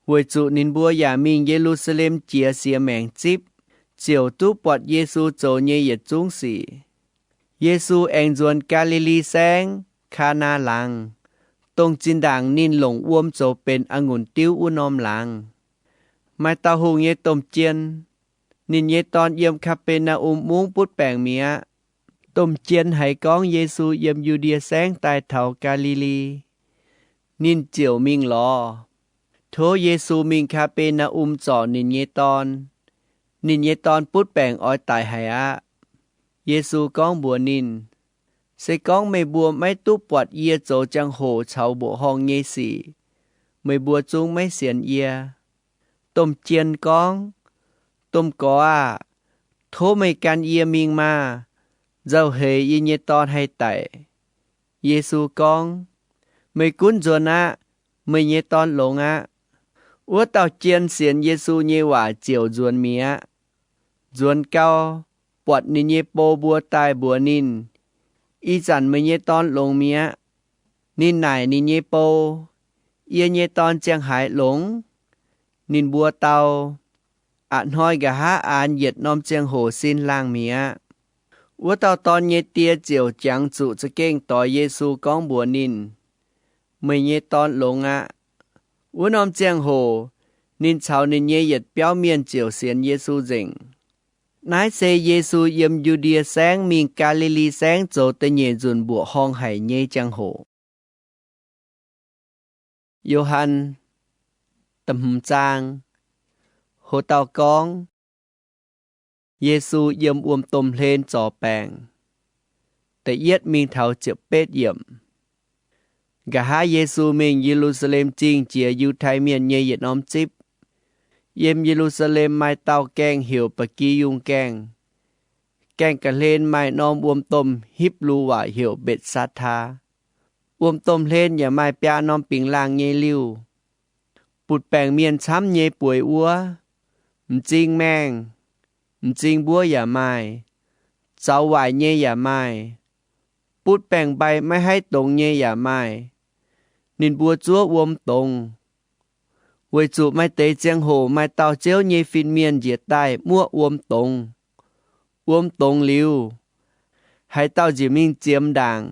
weic zuqc ninh mbuo yaac mingh Ye^lu^saa^lem jiex siex maengc zipv, ziouc duqv buatc Yesu zoux nyei yietc zungv sic. Yesu aengx nzuonx Gaa^li^li Saengv, Kaa^naa Laangz, dongh zinh ndaangc ninh longc wuom zoux benx a'ngunc diuv wuov norm laangz. Maaih dauh hungh nyei domh jien, ninh nyei dorn yiem Kaa^be^naa^um Mungv butv baengc mi'aqv. Domh jien haiz gorngv Yesu yiem Yu^ndie Saengv daaih taux Gaa^li^li, ninh ziouc mingh lorz, tov Yesu mingh Kaa^be^naa^um zorc ninh nyei dorn. Ninh nyei dorn butv baengc oix daic haic aqv. Yesu gorngv mbuox ninh, Se gorngv meih mbuo maiv duqv buatc yie zoux ziangh hoc caux mbuoqc horngh nyei sic, meih mbuo zungv maiv sienx yie. Domh jien gorngv, Domh Gorx aah! Tov meih gan yie mingh maah! Nzauh heix yie nyei dorn haih daic. Yesu gorngv, Meih gunv nzuonx aqv. Meih nyei dorn longx aqv. Wuov dauh jien sienx Yesu nyei waac ziouc nzuonx mi'aqv. Nzuonx gau, buatc ninh nyei bou mbuo daaih mbuox ninh, Ih zanc meih nyei dorn longx mi'aqv. Ninh naaic ninh nyei bou, Yie nyei dorn ziangh haaix longx? Ninh mbuo dau, A'hnoi nqa'haav aanx yietc norm ziangh hoc sin laangh mi'aqv. Wuov dauh dorn nyei die ziouc jangx zuqc za'gengh doix Yesu gorngv mbuox ninh, Meih nyei dorn longx aqv. Wuov norm ziangh hoc ninh caux ninh nyei yietc biauv mienh ziouc sienx Yesu nzengc. Naaiv se Yesu yiem Yu^ndie Saengv mingh Gaa^li^li Saengv zoux da'nyeic nzunc mbuoqc horngh haic nyei ziangh hoc. Yo^han, da'hmz zaang. Ho dauh gorngv, Yesu yiem wuom-domh hlen zorc baengc. Da'yietv mingh taux ziepc betv yiemc. Nqa'haav Yesu mingh Ye^lu^saa^lem Zingh jiex Yiutai Mienh nyei yietc norm zipv. Yiem Ye^lu^saa^lem maaih dauh gaengh heuc Ba'gi Yungh Gaengh. Gaengh ga'hlen maaih norm wuom-domh Hipv^lu waac heuc Mbetc^saa^taa. Wuom-domh hlen yaac maaih biaa norm bingx laangh nyei liuh. Butc-baengc mienh camv nyei bueix wuov, m'zing maengh, m'zing mbuov yaac maaih, zaux waaic nyei yaac maaih, butv baengc-mbai maiv haih dongz nyei yaac maaih. Ninh mbuo zuov wuom dongz, weic zuqc maaih deix ziangh hoc maaih dauh Ziouv nyei fin-mienh njiec daaih muoqv wuom dongz. Wuom dongz liuz, haaix dauh njiec mingh ziemx ndaangc,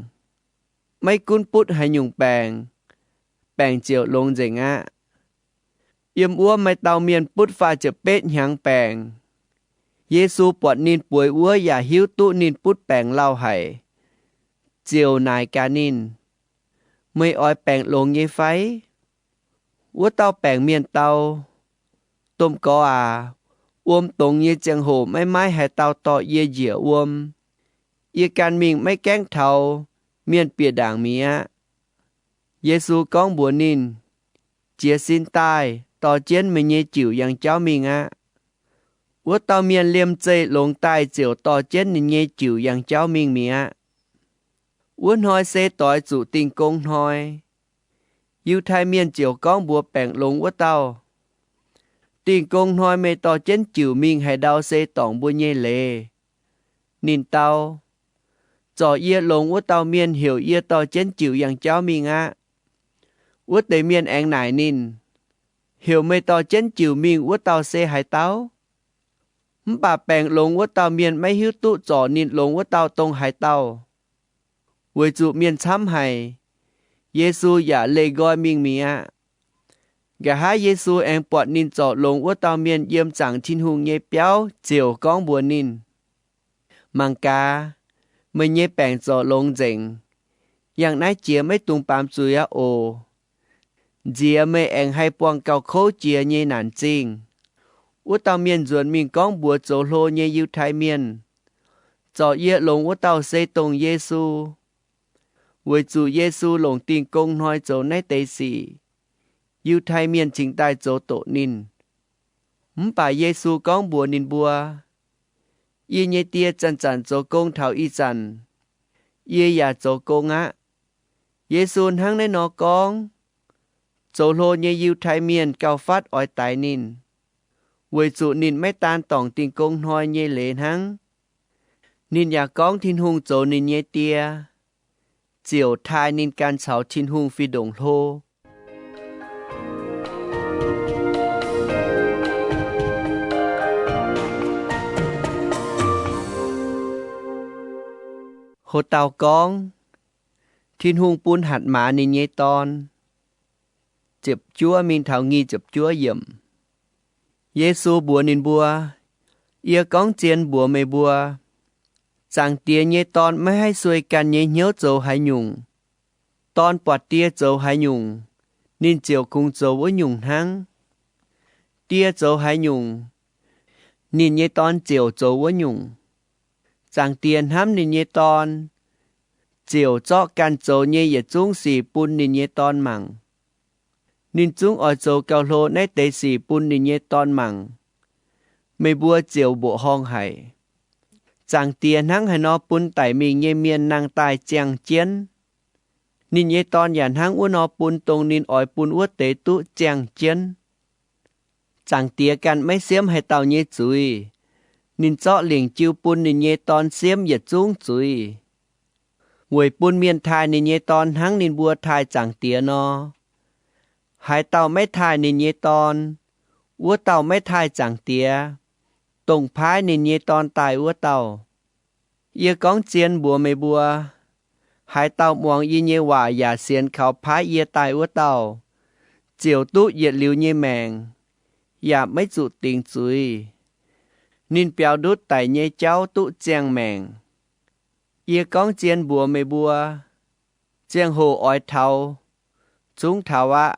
maiv gunv butv haaix nyungc baengc, baengc ziouc longx nzengc aqv. Yiem wuov maaih dauh mienh butv faah ziepc betv hnyangx baengc. Yesu buatc ninh bueix wuov yaac hiuv duqv ninh butv baengc lauh haic, ziouc naaic gaax ninh, Meih oix baengc longx nyei fai? Wuov dauh baengc mienh dau, Domh Gorx aac, wuom dongz nyei ziangh hoc maiv maaih haaix dauh dorh yie njiec wuom. Yie gan mingh maiv gaengh taux mienh bieqc ndaangc mi'aqv. Yesu gorngv mbuox ninh, Jiez sin daaih, dorh jienv meih nyei jiuc yangh jauv mingh aqv. Wuov dauh mienh liemh zeih longx daaih ziouc dorh jienv ninh nyei jiuc yangh jauv mingh mi'aqv. Wuov hnoi se doix zuqc Dingh Gong Hnoi. Yiutai Mienh ziouc gorngv mbuox baengc longx wuov dauh, Dingh Gong Hnoi meih dorh jienv jiuc mingh haaix ndau se dorngc mbuo nyei leiz? Ninh dau, Zorc yie longx wuov dauh mienh heuc yie dorh jienv jiuc yangh jauv mingh aqv. Wuov deix mienh aengx naaic ninh, Heuc meih dorh jienv jiuc mingh wuov dauh se haaix dauh? Mv baac baengc longx wuov dauh mienh maiv hiuv duqv zorc ninh longx wuov dauh dongh haaix dauh, weic zuqc mienh camv haic. Yesu yaac leih nqoi mingh mi'aqv. Nqa'haav Yesu aengx buatc ninh zorc longx wuov dauh mienh yiem zaangc Tin-Hungh nyei biauv ziouc gorngv mbuox ninh, Mangc gaax, meih nyei baengc zorc longx nzengc. Yangh naaiv jiex maiv dungx baamz zuiz aqv oc. Nziex meih aengx haih buangh gauh kouv jiex nyei naanc zingh. Wuov dauh mienh nzuonx mingh gorngv mbuox zoux hlo nyei Yiutai Mienh, Zorc yie longx wuov dauh se dongh Yesu. Weic zuqc Yesu longc Dingh Gong Hnoi zoux naaiv deix sic, Yiutai Mienh cingx daaih zoux doqc ninh. Mv baac Yesu gorngv mbuox ninh mbuo, Yie nyei Die zanc-zanc zoux gong taux ih zanc. yie yaac zoux gong aqv. Yesu hnangv naaiv nor gorngv, zoux hlo nyei Yiutai Mienh gauh fatv oix daix ninh, weic zuqc ninh maiv daan dorngc Dingh Gong Hnoi nyei leiz hnangv. Ninh yaac gorngv Tin-Hungh zoux ninh nyei Die, ziouc taaih ninh ganh caux Tin-Hungh fih ndongc hlo. Ho dauh gorngv, Tin-Hungh bun hatc maaz ninh nyei dorn. Ziepc juov mingh taux nyic ziepc juov yiemc. Yesu mbuox ninh mbuo, Yie gorngv zien mbuox meih mbuo, Zaangc Diex nyei Dorn maiv haih sueih ganh nyei hnyouv zoux haaix nyungc. Dorn buatc Die zoux haaix nyungc, ninh ziouc kungx zoux wuov nyungc hnangv. Die zoux haaix nyungc, ninh nyei Dorn ziouc zoux wuov nyungc. Zaangc Diex hnamv ninh nyei Dorn, ziouc zorqv ganh zoux nyei yietc zungv sic bun ninh nyei Dorn mangc. Ninh zungv oix zoux gauh hlo naaiv deix sic bun ninh nyei Dorn mangc. Meih mbuo ziouc mboqc horngh haic. Zaangc Diex hnangv haaix nor bun daic mingh nyei mienh nangh daaih ziangh jienv, ninh nyei Dorn yaac hnangv wuov nor bun dongh ninh oix bun wuov deix duqv ziangh jienv. Zaangc Diex ganh maiv siemv haaix dauh nyei zuiz. Ninh zorqv lingc jiu bun ninh nyei Dorn siemv yietc zungv zuiz, weic bun mienh taaih ninh nyei Dorn hnangv ninh mbuo taaih Zaangc Diex nor. Haaix dauh maiv taaih ninh nyei Dorn, wuov dauh maiv taaih Zaangc Diex, dongh paaiv ninh nyei Dorn daaih wuov dauh. Yie gorngv zien mbuox meih mbuo, haaix dauh muangx yie nyei waac yaac sienx kaux paaiv yie daaih wuov dauh, ziouc duqv yietc liuz nyei maengc, yaac maiv zuqc dingc zuiz. Ninh biaux ndutv daic nyei jauv duqv ziangh maengc. Yie gorngv zien mbuox meih mbuo, ziangh hoc oix taux, zungv taux aqv.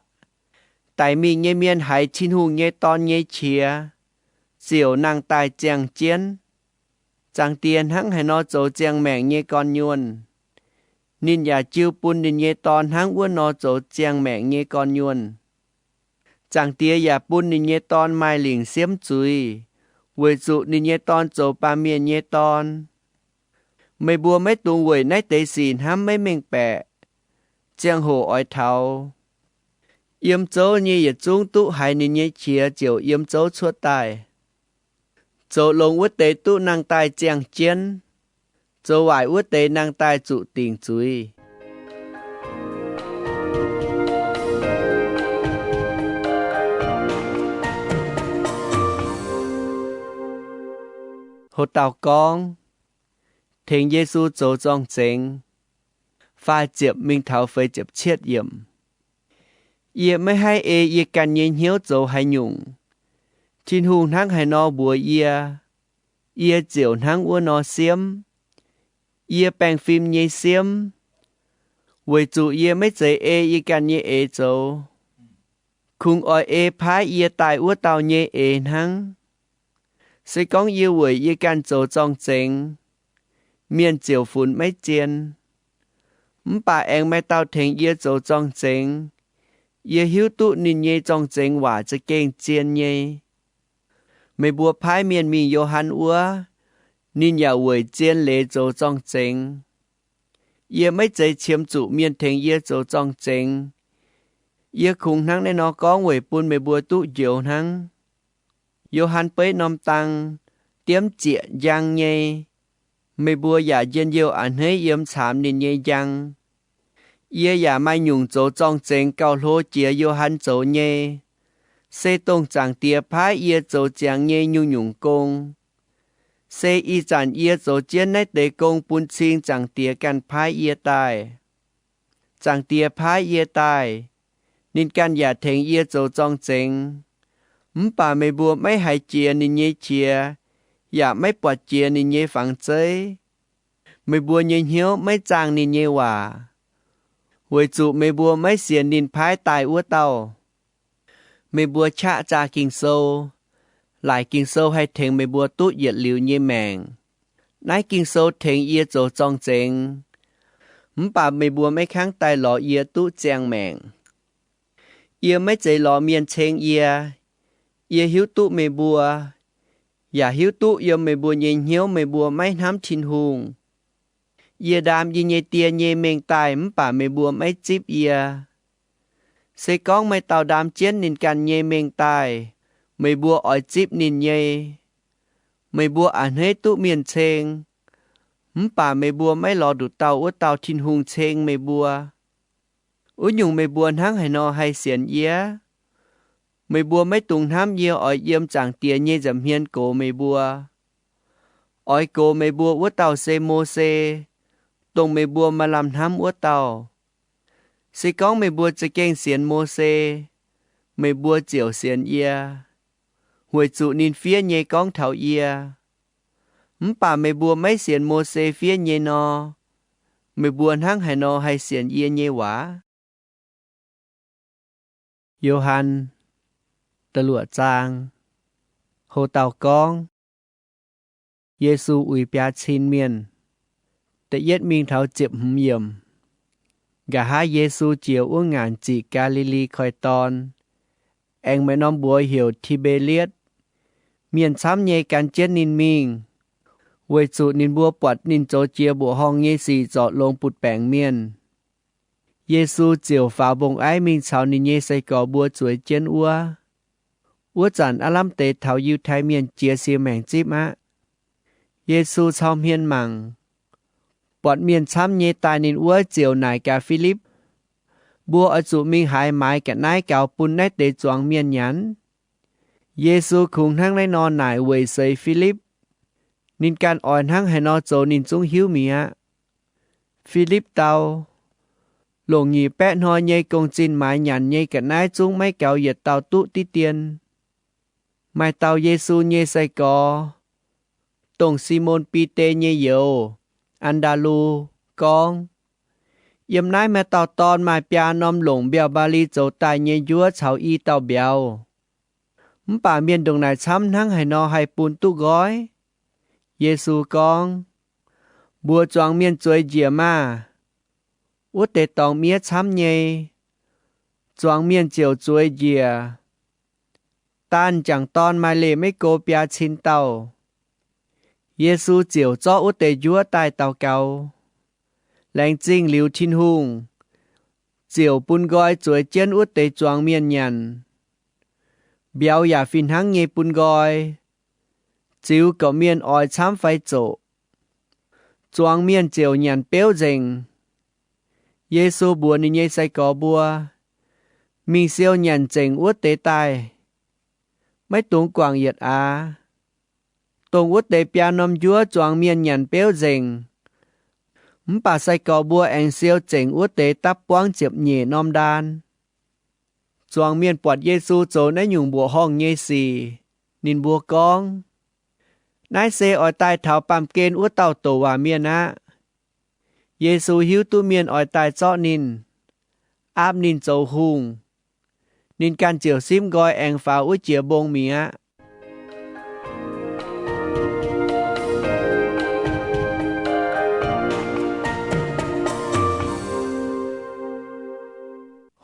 Daic mingh nyei mienh haiz Tin-Hungh nyei Dorn nyei qiex ziouc nangh daaih ziangh jienv. Zaangc Diex hnangv haaix nor zoux ziangh maengc nyei gorn-nyuonh, ninh yaac jiu bun ninh nyei Dorn hnangv wuov nor zoux ziangh maengc nyei gorn-nyuonh. Zaangc Diex yaac bun ninh nyei Dorn maaih lingc siemv zuiz, weic zuqc ninh nyei Dorn zoux baamh mienh nyei Dorn. Meih mbuo maiv dungx weic naaiv deix sic hnamv maiv mengh baeqc. Ziangh hoc oix taux, yiem zouv nyei yietc zungv duqv haiz ninh nyei qiex ziouc yiem zouv cuotv daaih. Zoux longx wuov deix duqv nangh daaih ziangh jienv. Zoux waaic wuov deix nangh daaih zuqc dingc zuiz. Ho dauh gorngv, tengx Yesu zoux zorng-zengx. Faah ziepc mingh taux feix ziepc cietv yiemc. Yie maiv haih ei yie ganh nyei hnyouv zoux haaix nyungc. Tin-Hungh hnangv haaix nor mbuox yie, yie ziouc hnangv wuov nor siemv. Yie baengh fim nyei siemv, weic zuqc yie maiv zeiz ei yie ganh nyei eix zoux. Kungx oix ei paaiv yie daaih wuov dauh nyei eix hnangv. Se gorngv yie weic yie ganh zoux zorng-zengx, mienh ziouc funx maiv zien. Mv baac aengx maaih dauh tengx yie zoux zorng-zengx. Yie hiuv duqv ninh nyei zorng-zengx waac za'gengh zien nyei. Meih mbuo paaiv mienh mingh Yo^han wuov, ninh yaac weic zien leiz zoux zorng-zengx. Yie maiv zeiz qiemx zuqc mienh tengx yie zoux zorng-zengx. Yie kungx hnangv naaiv nor gorngv weic bun meih mbuo duqv njoux hnangv. Yo^han beiv norm dang diemv zieqc njang nyei. Meih mbuo yaac njien-youh a'hneiv yiem caamx ninh nyei njang. Yie yaac maaih nyungc zoux zorng-zengx gauh hlo jiex Yo^han zoux nyei. Se dongh Zaangc Diex paaiv yie zoux ziangx nyei nyungc-nyungc gong. Se ih zanc yie zoux jienv naaiv deix gong bun cing Zaangc Diex ganh paaiv yie daaih. Zaangc Diex paaiv yie daaih, ninh ganh yaac tengx yie zoux zorng-zengx. Mv baac meih mbuo maiv haiz jiex ninh nyei qiex, yaac maiv buatc jiex ninh nyei fangx zeiv. Meih mbuo nyei hnyouv maiv zaangh ninh nyei waac, weic zuqc meih mbuo maiv sienx ninh paaiv daaih wuov dauh. Meih mbuo qaqv zaah Ging-Sou, laaic Ging-Sou haih tengx meih mbuo duqv yietc liuz nyei maengc. Naaiv Ging-Sou tengx yie zoux zorng-zengx, mv baac meih mbuo maiv kangv daaih lorz yie duqv ziangh maengc. Yie maiv zeiz lorz mienh ceng yie. Yie hiuv duqv meih mbuo, yaac hiuv duqv yiem meih mbuo nyei hnyouv meih mbuo maiv hnamv Tin-Hungh. Yie ndaam yie nyei Die nyei mengh daaih mv baac meih mbuo maiv zipv yie. Se gorngv maaih dauh ndaam jienv ninh ganh nyei mengh daaih, meih mbuo oix zipv ninh nyei. Meih mbuo a'hneiv duqv mienh ceng, mv baac meih mbuo maiv lorz nduqc dauh wuov dauh Tin-Hungh ceng meih mbuo. Wuov nyungc meih mbuo hnangv haaix nor haih sienx yie? Meih mbuo maiv dungx hnamv yie oix yiem Zaangc Diex nyei nza'hmien gox meih mbuo. Oix gox meih mbuo wuov dauh se Mose, dongh meih mbuo maaih lamh hnamv wuov dauh. Se gorngv meih mbuo za'gengh sienx Mose, meih mbuo ziouc sienx yie, weic zuqc ninh fiev nyei gorngv taux yie. Mv baac meih mbuo maiv sienx Mose fiev nyei nor, meih mbuo hnangv haaix nor haih sienx yie nyei waac? Yo^han, da'luoqc zaang. Ho dauh gorngv, Yesu uix biaa cin mienh. Da'yietv mingh taux ziepc hmz yiemc. Nqa'haav Yesu jiex wuov ngaanc ziqc Gaa^li^li Koiv-Dorn, aengx maaih norm mbuox heuc Ti^mbe^lietv. Mienh camv nyei gan jienv ninh mingh, weic zuqc ninh mbuo buatc ninh zoux jiex mbuoqc horngh nyei sic zorc longx butv-baengc mienh. Yesu ziouc faaux mbong-aiv mingh caux ninh nyei sai-gorx mbuo zueiz jienv wuov. Wuov zanc aav lamh deix taux Yiutai Mienh jiex siou maengc zipv aqv. Yesu cau hmien mangc, buatc mienh camv nyei daaih ninh wuov ziouc naaic gaax Filipv, Mbuo oix zuqc mingh haaix maaiz ga'naaiv gaux bun naaiv deix zuangx mienh nyanc? Yesu kungx hnangv naaiv nor naaic weic seix Filipv. Ninh ganh oix hnangv haaix nor zoux ninh zungv hiuv mi'aqv. Filipv dau, Longc nyic baeqv hnoi nyei gong-zinh maaiz nyanc nyei ga'naaiv zungv maiv gaux yietc dauh duqv diqv dien. Maaih dauh Yesu nyei sai-gorx, dongh Simon Bide nyei youz, An^ndaa^lu, gorngv, Yiem naaiv maaih dauh dorn maaih biaa norm longc mbiauh mbaali zoux daaih nyei njuov caux i dauh mbiauz. Mv baac mienh ndongc naaic camv hnangv haaix nor haih bun duqv nqoi? Yesu gorngv, Mbuox zuangx mienh zueiz njiec maah! Wuov deix dorngx miev camv nyei, zuangx mienh ziouc zueiz njiec. Daanh m'jangc dorn maaih leih maiv go biaa cin dauh. Yesu ziouc zorqv wuov deix njuov daaih daux gaux, laengz zingh liuz Tin-Hungh, ziouc bun nqoi zueiz jienv wuov deix zuangx mienh nyanc. Mbiauz yaac fih hnangv nyei bun nqoi, ziux gorqv-mienh oix camv fai zoqc. Zuangx mienh ziouc nyanc beuv nzengc. Yesu mbuox ninh nyei sai-gorx mbuo, Mingh siou nyanc nzengc wuov deix daaih. Maiv dungx guangc yietc aav. Dongh wuov deix biaa norm njuov zuangx mienh nyanc beuv nzengc, mv baac sai-gorx mbuo aengx siou zengc wuov deix dapv buangv ziepc nyeic norm ndaan. Zuangx mienh buatc Yesu zoux naaiv nyungc mbuoqc horngh nyei sic, ninh mbuo gorngv, Naaiv se oix daaih taux baamh gen wuov dauh douc waac mienh aqv. Yesu hiuv duqv mienh oix daaih zorqv ninh, aapv ninh zoux hungh. Ninh ganh ziouc simv nqoi aengx faaux wuov jiex mbong mi'aqv.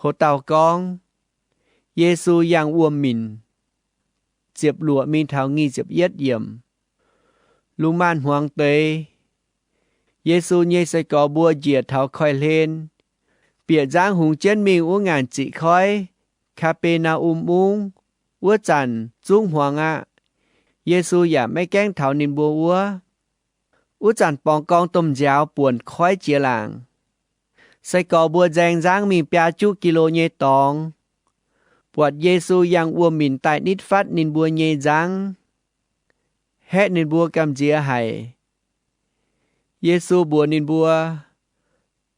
Ho dauh gorngv, Yesu yangh wuom-minc. Ziepc luoqc mingh taux nyic ziepc yietv yiemc. Lungh maanz-hmuangx deix, Yesu nyei sai-gorx mbuo njiec taux koiv-hlen, bieqc nzangv hungx jienv mingh wuov ngaanc ziqc koiv, Kaa^be^naa^um Mungv. Wuov zanc zungv hmuangx aqv. Yesu yaac maiv gaengv taux ninh mbuo wuov. Wuov zanc borngz gorngv domh nziaaux buonc koiv jiex laangc. Sai-gorx mbuo nzaeng nzangv mingh biaa juqv gi^lo nyei dorngx, buatc Yesu yangh wuom-minc daaih nitv fatv ninh mbuo nyei nzangv, haeqv ninh mbuo gamh nziex haic. Yesu mbuox ninh mbuo,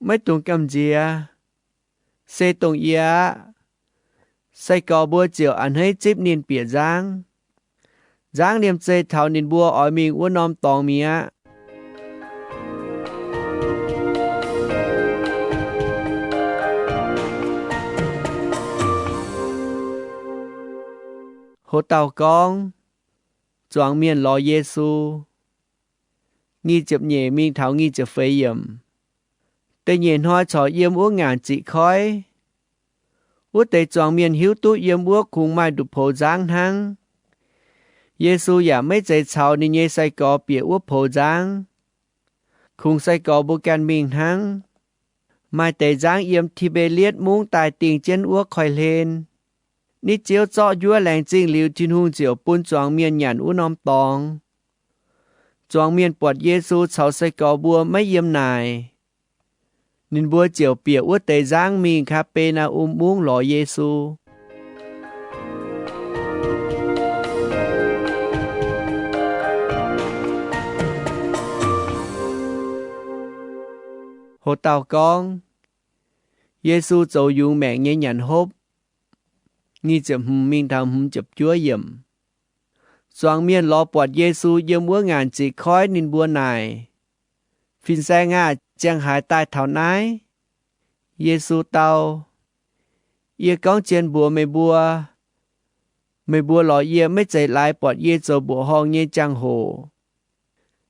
Maiv dungx gamh nziex. Se dongh yie aqv. Sai-gorx mbuo ziouc a'hneiv zipv ninh bieqc nzangv. Nzangv liemh zeih taux ninh mbuo oix mingh wuov norm dorngx mi'aqv. Ho dauh gorngv, Zuangx mienh lorz Yesu. Nyic ziepc nyeic mingh taux nyic ziepc feix yiemc. Da'nyeic hnoi corc yiem wuov ngaanc ziqc koiv. Wuov deix zuangx mienh hiuv duqv yiem wuov kungx maaih nduqc poux nzangv hnangv. Yesu yaac maiv zeiz caux ninh nyei sai-gorx bieqc wuov poux nzangv. Kungx sai-gorx mbuo ganh mingh hnangv. Maaih deix nzangv yiem Ti^mbe^lietv Mungv daaih dingh jienv wuov koiv-hlen. Nitv Ziouv zorqv njuov laengz zingh liuz, Tin-Hungh ziouc bun zuangx mienh nyanc wuov norm dorngx. Zuangx mienh buatc Yesu caux sai-gorx mbuo maiv yiem naaic, ninh mbuo ziouc bieqc wuov deix nzangv mingh Kaa^be^naa^um Mungv lorz Yesu. Ho dauh gorngv, Yesu zoux yungz maengc nyei nyanc hopv. Nyic ziepc hmz mingh taux hmz ziepc juov yiemc. Zuangx mienh lorz buatc Yesu yiem wuov ngaanc ziqc koiv, ninh mbuo naaic, Fin-Saeng aah! Ziangh haaix daaih taux naaiv? Yesu dau, Yie gorngv zien mbuox meih mbuo, meih mbuo lorz yie maiv zeiz laaix buatc yie zoux mbuoqc horngh nyei jangx-hoc,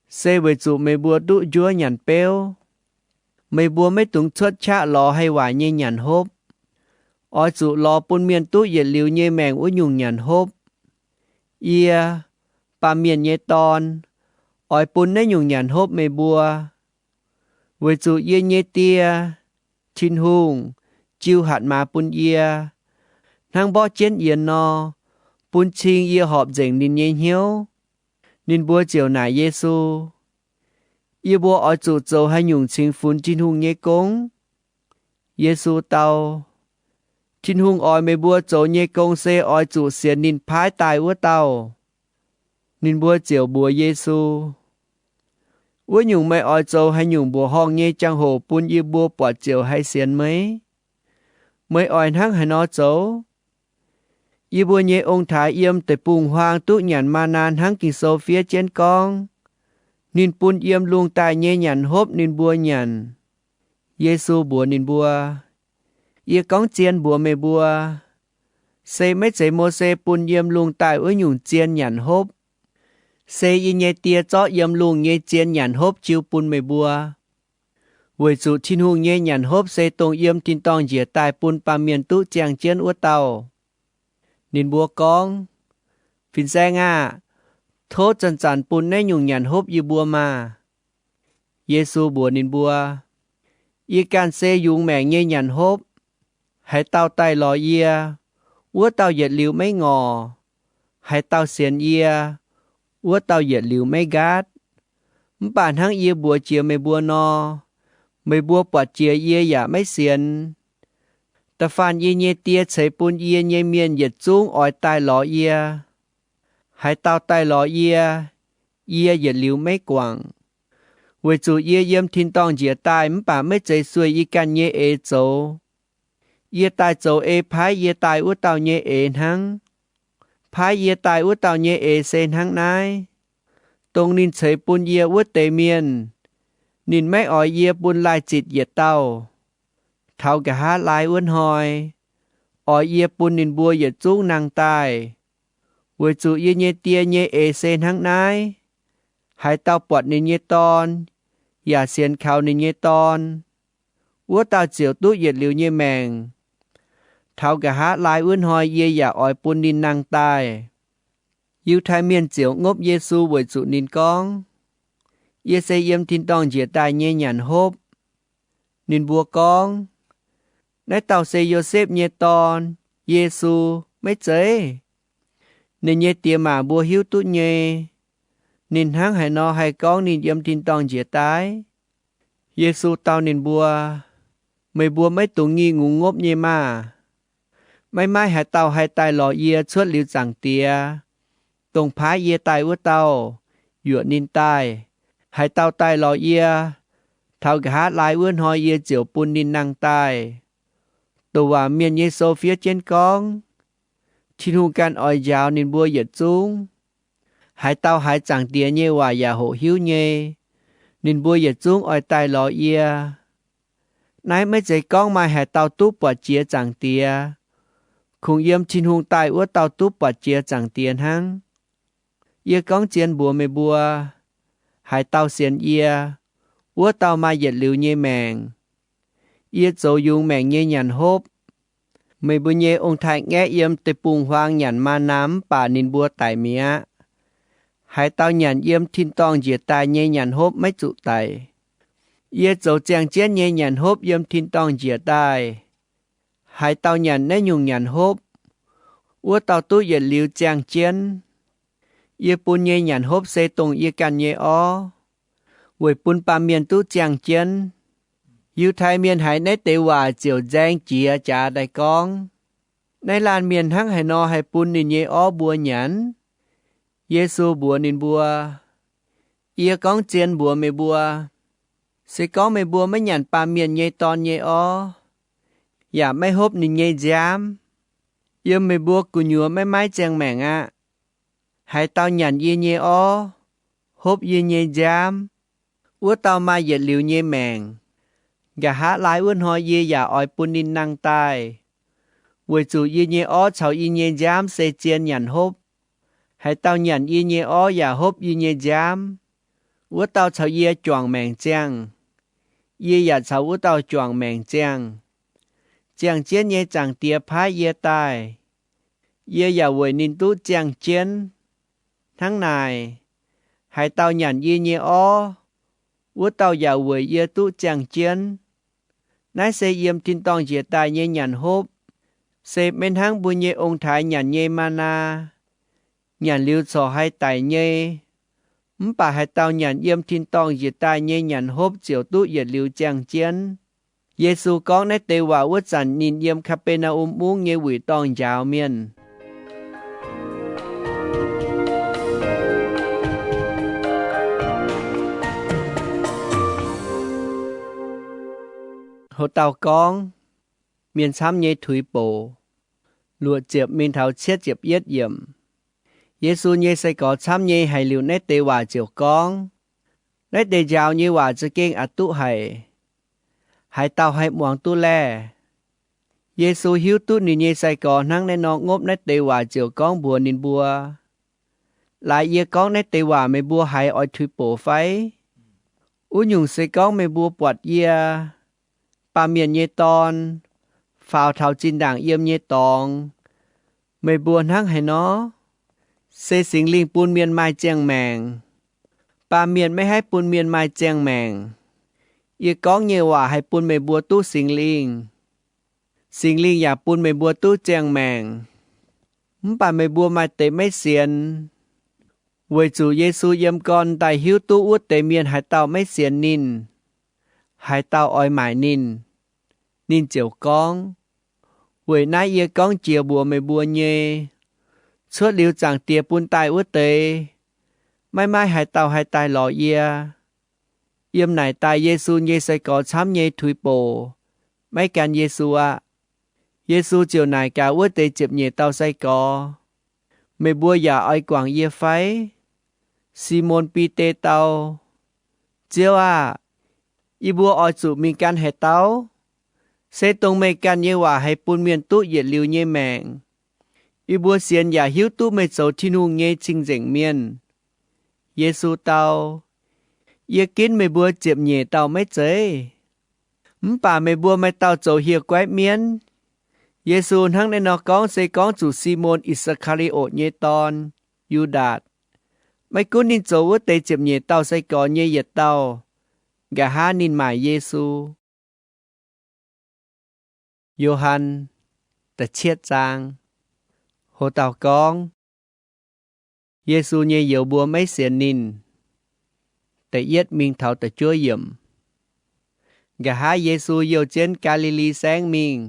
se weic zuqc meih mbuo duqv njuov nyanc beuv. Meih mbuo maiv dungx cuotv qaqv lorz haih waaic nyei nyanc hopv. Oix zuqc lorz bun mienh duqv yietc liuz nyei maengc wuov nyungc nyanc hopv. Yie, Baamh Mienh nyei Dorn, oix bun naaiv nyungc nyanc hopv meih mbuo, weic zuqc yie nyei Die, Tin-Hungh, jiu hatc maaz bun yie, hnangv mborqv jienv yienx nor, bun cing yie horpc nzengc ninh nyei hnyouv. Ninh mbuo ziouc naaic Yesu, Yie mbuo oix zuqc zoux haaix nyungc cingx funx Tin-Hungh nyei gong? Yesu dau, Tin-Hungh oix meih mbuo zoux nyei gong se oix zuqc sienx ninh paaiv daaih wuov dauh. Ninh mbuo ziouc mbuox Yesu, Wuov nyungc meih oix zoux haaix nyungc mbuoqc horngh nyei jangx-hoc bun yie mbuo buatc ziouc haih sienx meih? Meih oix hnangv haaix nor zoux? Yie mbuo nyei ong-taaix yiem deic-bung-huaang duqv nyanc maa^naa hnangv Ging-Sou fiev jienv gorngv, Ninh bun yiem lungh daaih nyei nyanc hopv ninh mbuo nyanc. Yesu mbuox ninh mbuo, Yie gorngv zien mbuox meih mbuo, se maiv zeiz Mose bun yiem lungh daaih wuov nyungc zien nyanc hopv. Se yie nyei Die zorqv yiem lungh nyei zien nyanc hopv jiu bun meih mbuo. Weic zuqc Tin-Hungh nyei nyanc hopv se dongh yiem tin-dorngh njiec daaih bun baamh mienh duqv ziangh jienv wuov dauh. Ninh mbuo gorngv, Fin-Saeng aah! Tov zanc-zanc bun naaiv nyungc nyanc hopv yie mbuo maah! Yesu mbuox ninh mbuo, Yie ganh se yungz maengc nyei nyanc hopv. Haaix dauh daaih lorz yie, wuov dauh yietc liuz maiv ngorc. Haaix dauh sienx yie, wuov dauh yietc liuz maiv nqaatv. Mv baac hnangv yie mbuox jiex meih mbuo nor, meih mbuo buatc jiex yie yaac maiv sienx. Da'faanh yie nyei Die ceix bun yie nyei mienh yietc zungv oix daaih lorz yie. Haaix dauh daaih lorz yie, yie yietc liuz maiv guangc. Weic zuqc yie yiem tin-dorngh njiec daaih mv baac maiv zeiz sueih yie ganh nyei eix zoux. Yie daaih zoux ei paaiv yie daaih wuov dauh nyei eix hnangv. Paaiv yie daaih wuov dauh nyei eix se hnangv naaiv, dongh ninh ceix bun yie wuov deix mienh, ninh maiv oix yie bun laih zitc yietc dauh. Taux nqa'haav laai wuov hnoi, oix yie bun ninh mbuo yietc zungv nangh daaih. Weic zuqc yie nyei Die nyei eix se hnangv naaiv. Haaix dauh buatc ninh nyei Dorn, yaac sienx kaux ninh nyei Dorn, wuov dauh ziouc duqv yietc liuz nyei maengc. Taux nqa'haav laai wuov hnoi yie yaac oix bun ninh nangh daaih. Yiutai Mienh ziouc ngopv Yesu weic zuqc ninh gorngv, Yie se yiem tin-dorngh njiec daaih nyei nyanc hopv. Ninh mbuo gorngv, Naaiv dauh se Yosepv nyei dorn, Yesu, maiv zeiz? Ninh nyei diex maac mbuo hiuv duqv nyei. Ninh hnangv haaix nor haih gorngv ninh yiem tin-dorngh njiec daaih? Yesu dau ninh mbuo, Meih mbuo maiv dungx ngingh ngongh ngopv nyei maah! Maiv maaih haaix dauh haih daaih lorz yie cuotv liuz Zaangc Diex. Dongh paaiv yie daaih wuov dauh, yuoqc ninh daaih. Haaix dauh daaih lorz yie, taux nqa'haav laai wuov hnoi yie ziouc bun ninh nangh daaih. Douc waac mienh nyei sou fiev jienv gorngv, Tin-Hungh ganh oix njaaux ninh mbuo yietc zungv. Haaix dauh haiz Zaangc Diex nyei waac yaac hoqc hiuv nyei, ninh mbuo yietc zungv oix daaih lorz yie. Naaiv maiv zeiz gorngv maaih haaix dauh duqv buatc jiex Zaangc Diex. Kungx yiem Tin-Hungh daaih wuov dauh duqv buatc jiex Zaangc Diex hnangv. Yie gorngv zien mbuox meih mbuo, haaix dauh sienx yie, wuov dauh maaih yietc liuz nyei maengc. Yie zoux yungz maengc nyei nyanc hopv. Meih mbuo nyei ong-taaix-ngaeqv yiem deic-bung-huaang nyanc maa^naa mv baac ninh mbuo daic mi'aqv. Haaix dauh nyanc yiem tin-dorngh njiec daaih nyei nyanc hopv maiv zuqc daic, Yie zoux ziangh jienv nyei nyanc hopv yiem tin-dorngh njiec daaih. Haaix dauh nyanc naaiv nyungc nyanc hopv, wuov dauh duqv yietc liuz ziangh jienv. Yie bun nyei nyanc hopv se dongh yie ganh nyei orv, weic bun baamh mienh duqv ziangh jienv. Yiutai Mienh haiz naaiv deix waac ziouc nzaeng jiex jaax daaih gorngv, Naaiv laanh mienh hnangv haaix nor haih bun ninh nyei orv mbuo nyanc? Yesu mbuox ninh mbuo, Yie gorngv zien mbuox meih mbuo, se gorngv meih mbuo maiv nyanc baamh mienh nyei dorn nyei orv, yaac maiv hopv ninh nyei nziaamv, yiem meih mbuo gu'nyuoz maiv maaih ziangh maengc aqv. Haaix dauh nyanc yie nyei orv, hopv yie nyei nziaamv, wuov dauh maaih yietc liuz nyei maengc. Nqa'haav laai wuov hnoi yie yaac oix bun ninh nangh daaih, weic zuqc yie nyei orv caux yie nyei nziaamv se zien nyanc hopv. Haaix dauh nyanc yie nyei orv yaac hopv yie nyei nziaamv, wuov dauh caux yie juangc maengc ziangh, yie yaac caux wuov dauh juangc maengc ziangh. Ziangh jienv nyei Zaangc Diex paaiv yie daaih, yie yaac weic ninh duqv ziangh jienv. Hnangv naaic, haaix dauh nyanc yie nyei orv, wuov dauh yaac weic yie duqv ziangh jienv. Naaiv se yiem tin-dorngh njiec daaih nyei nyanc hopv, se maiv hnangv mbuo nyei ong-taaix nyanc nyei maa^naa, nyanc liuz corc haih daic nyei. Mv baac haaix dauh nyanc yiem tin-dorngh njiec daaih nyei nyanc hopv ziouc duqv yietc liuz ziangh jienv. Yesu gorngv naaiv deix waac wuov zanc ninh yiem Kaa^be^naa^um Mungv nyei wuic dorngh njaaux mienh. Houc dauh gorngv, mienh camv nyei tuix bouc, luoqc ziepc mingh taux cietv ziepc yietv yiemc. Yesu nyei sai-gorx camv nyei haiz liuz naaiv deix waac ziouc gorngv, Naaiv deix njaaux nyei waac za'gengh aqc duqv haic. Haaix dauh haih muangx duqv laeh? Yesu hiuv duqv ninh nyei sai-gorx hnangv naaiv nor ngopv naaiv deix waac ziouc gorngv mbuox ninh mbuo, Laaix yie gorngv naaiv deix waac meih mbuo haiz oix tuix bouc fai? Wuov nyungc se gorngv meih mbuo buatc yie, Baamh Mienh nyei Dorn, faaux taux zinh ndaangc yiem nyei dorngx, meih mbuo hnangv haaix nor? Se Singx Lingh bun mienh maaih ziangh maengc. Baamh mienh maiv haih bun mienh maaih ziangh maengc. Yie gorngv nyei waac haih bun meih mbuo duqv Singx Lingh. Singx Lingh yaac bun meih mbuo duqv ziangh maengc. Mv baac meih mbuo maaih deix maiv sienx, weic zuqc Yesu yiem gorn daaih hiuv duqv wuov deix mienh haaix dauh maiv sienx ninh, haaix dauh oix maaic ninh. Ninh ziouc gorngv, Weic naaiv yie gorngv jiex mbuox meih mbuo nyei, cuotv liuz Zaangc Diex bun daaih wuov deix, maiv maaih haaix dauh haih daaih lorz yie. Yiem naaic daaih Yesu nyei sai-gorx camv nyei tuix bouc, maiv gan Yesu aqv. Yesu ziouc naaic gaax wuov deix ziepc nyeic dauh sai-gorx, Meih mbuo yaac oix guangc yie fai? Simon Bide dau, Ziouv aah! Yie mbuo oix zuqc mingh gan haaix dauh? Se dongh meih ganh nyei waac haih bun mienh duqv yietc liuz nyei maengc. Yie mbuo sienx yaac hiuv duqv meih zoux Tin-Hungh nyei cing-nzengc mienh. Yesu dau, Yie ginv meih mbuo ziepc nyeic dauh maiv zeiz? Mv baac meih mbuo maaih dauh zoux hieh guaiv mienv. Yesu hnangv naaiv nor gorngv se gorngv zuqc Simon I^saa^kaa^li^otc nyei dorn, Yu^ndaatc. Maiv gunv ninh zoux wuov deix ziepc nyeic dauh sai-gorx nyei yietc dauh, nqa'haav ninh maaic Yesu. Yo^han, da'cietv zaang. Houc dauh gorngv, Yesu nyei youz mbuo maiv sienx ninh. Da'yietv mingh taux da'juov yiemc. Nqa'haav Yesu youh jienv Gaa^li^li Saengv mingh.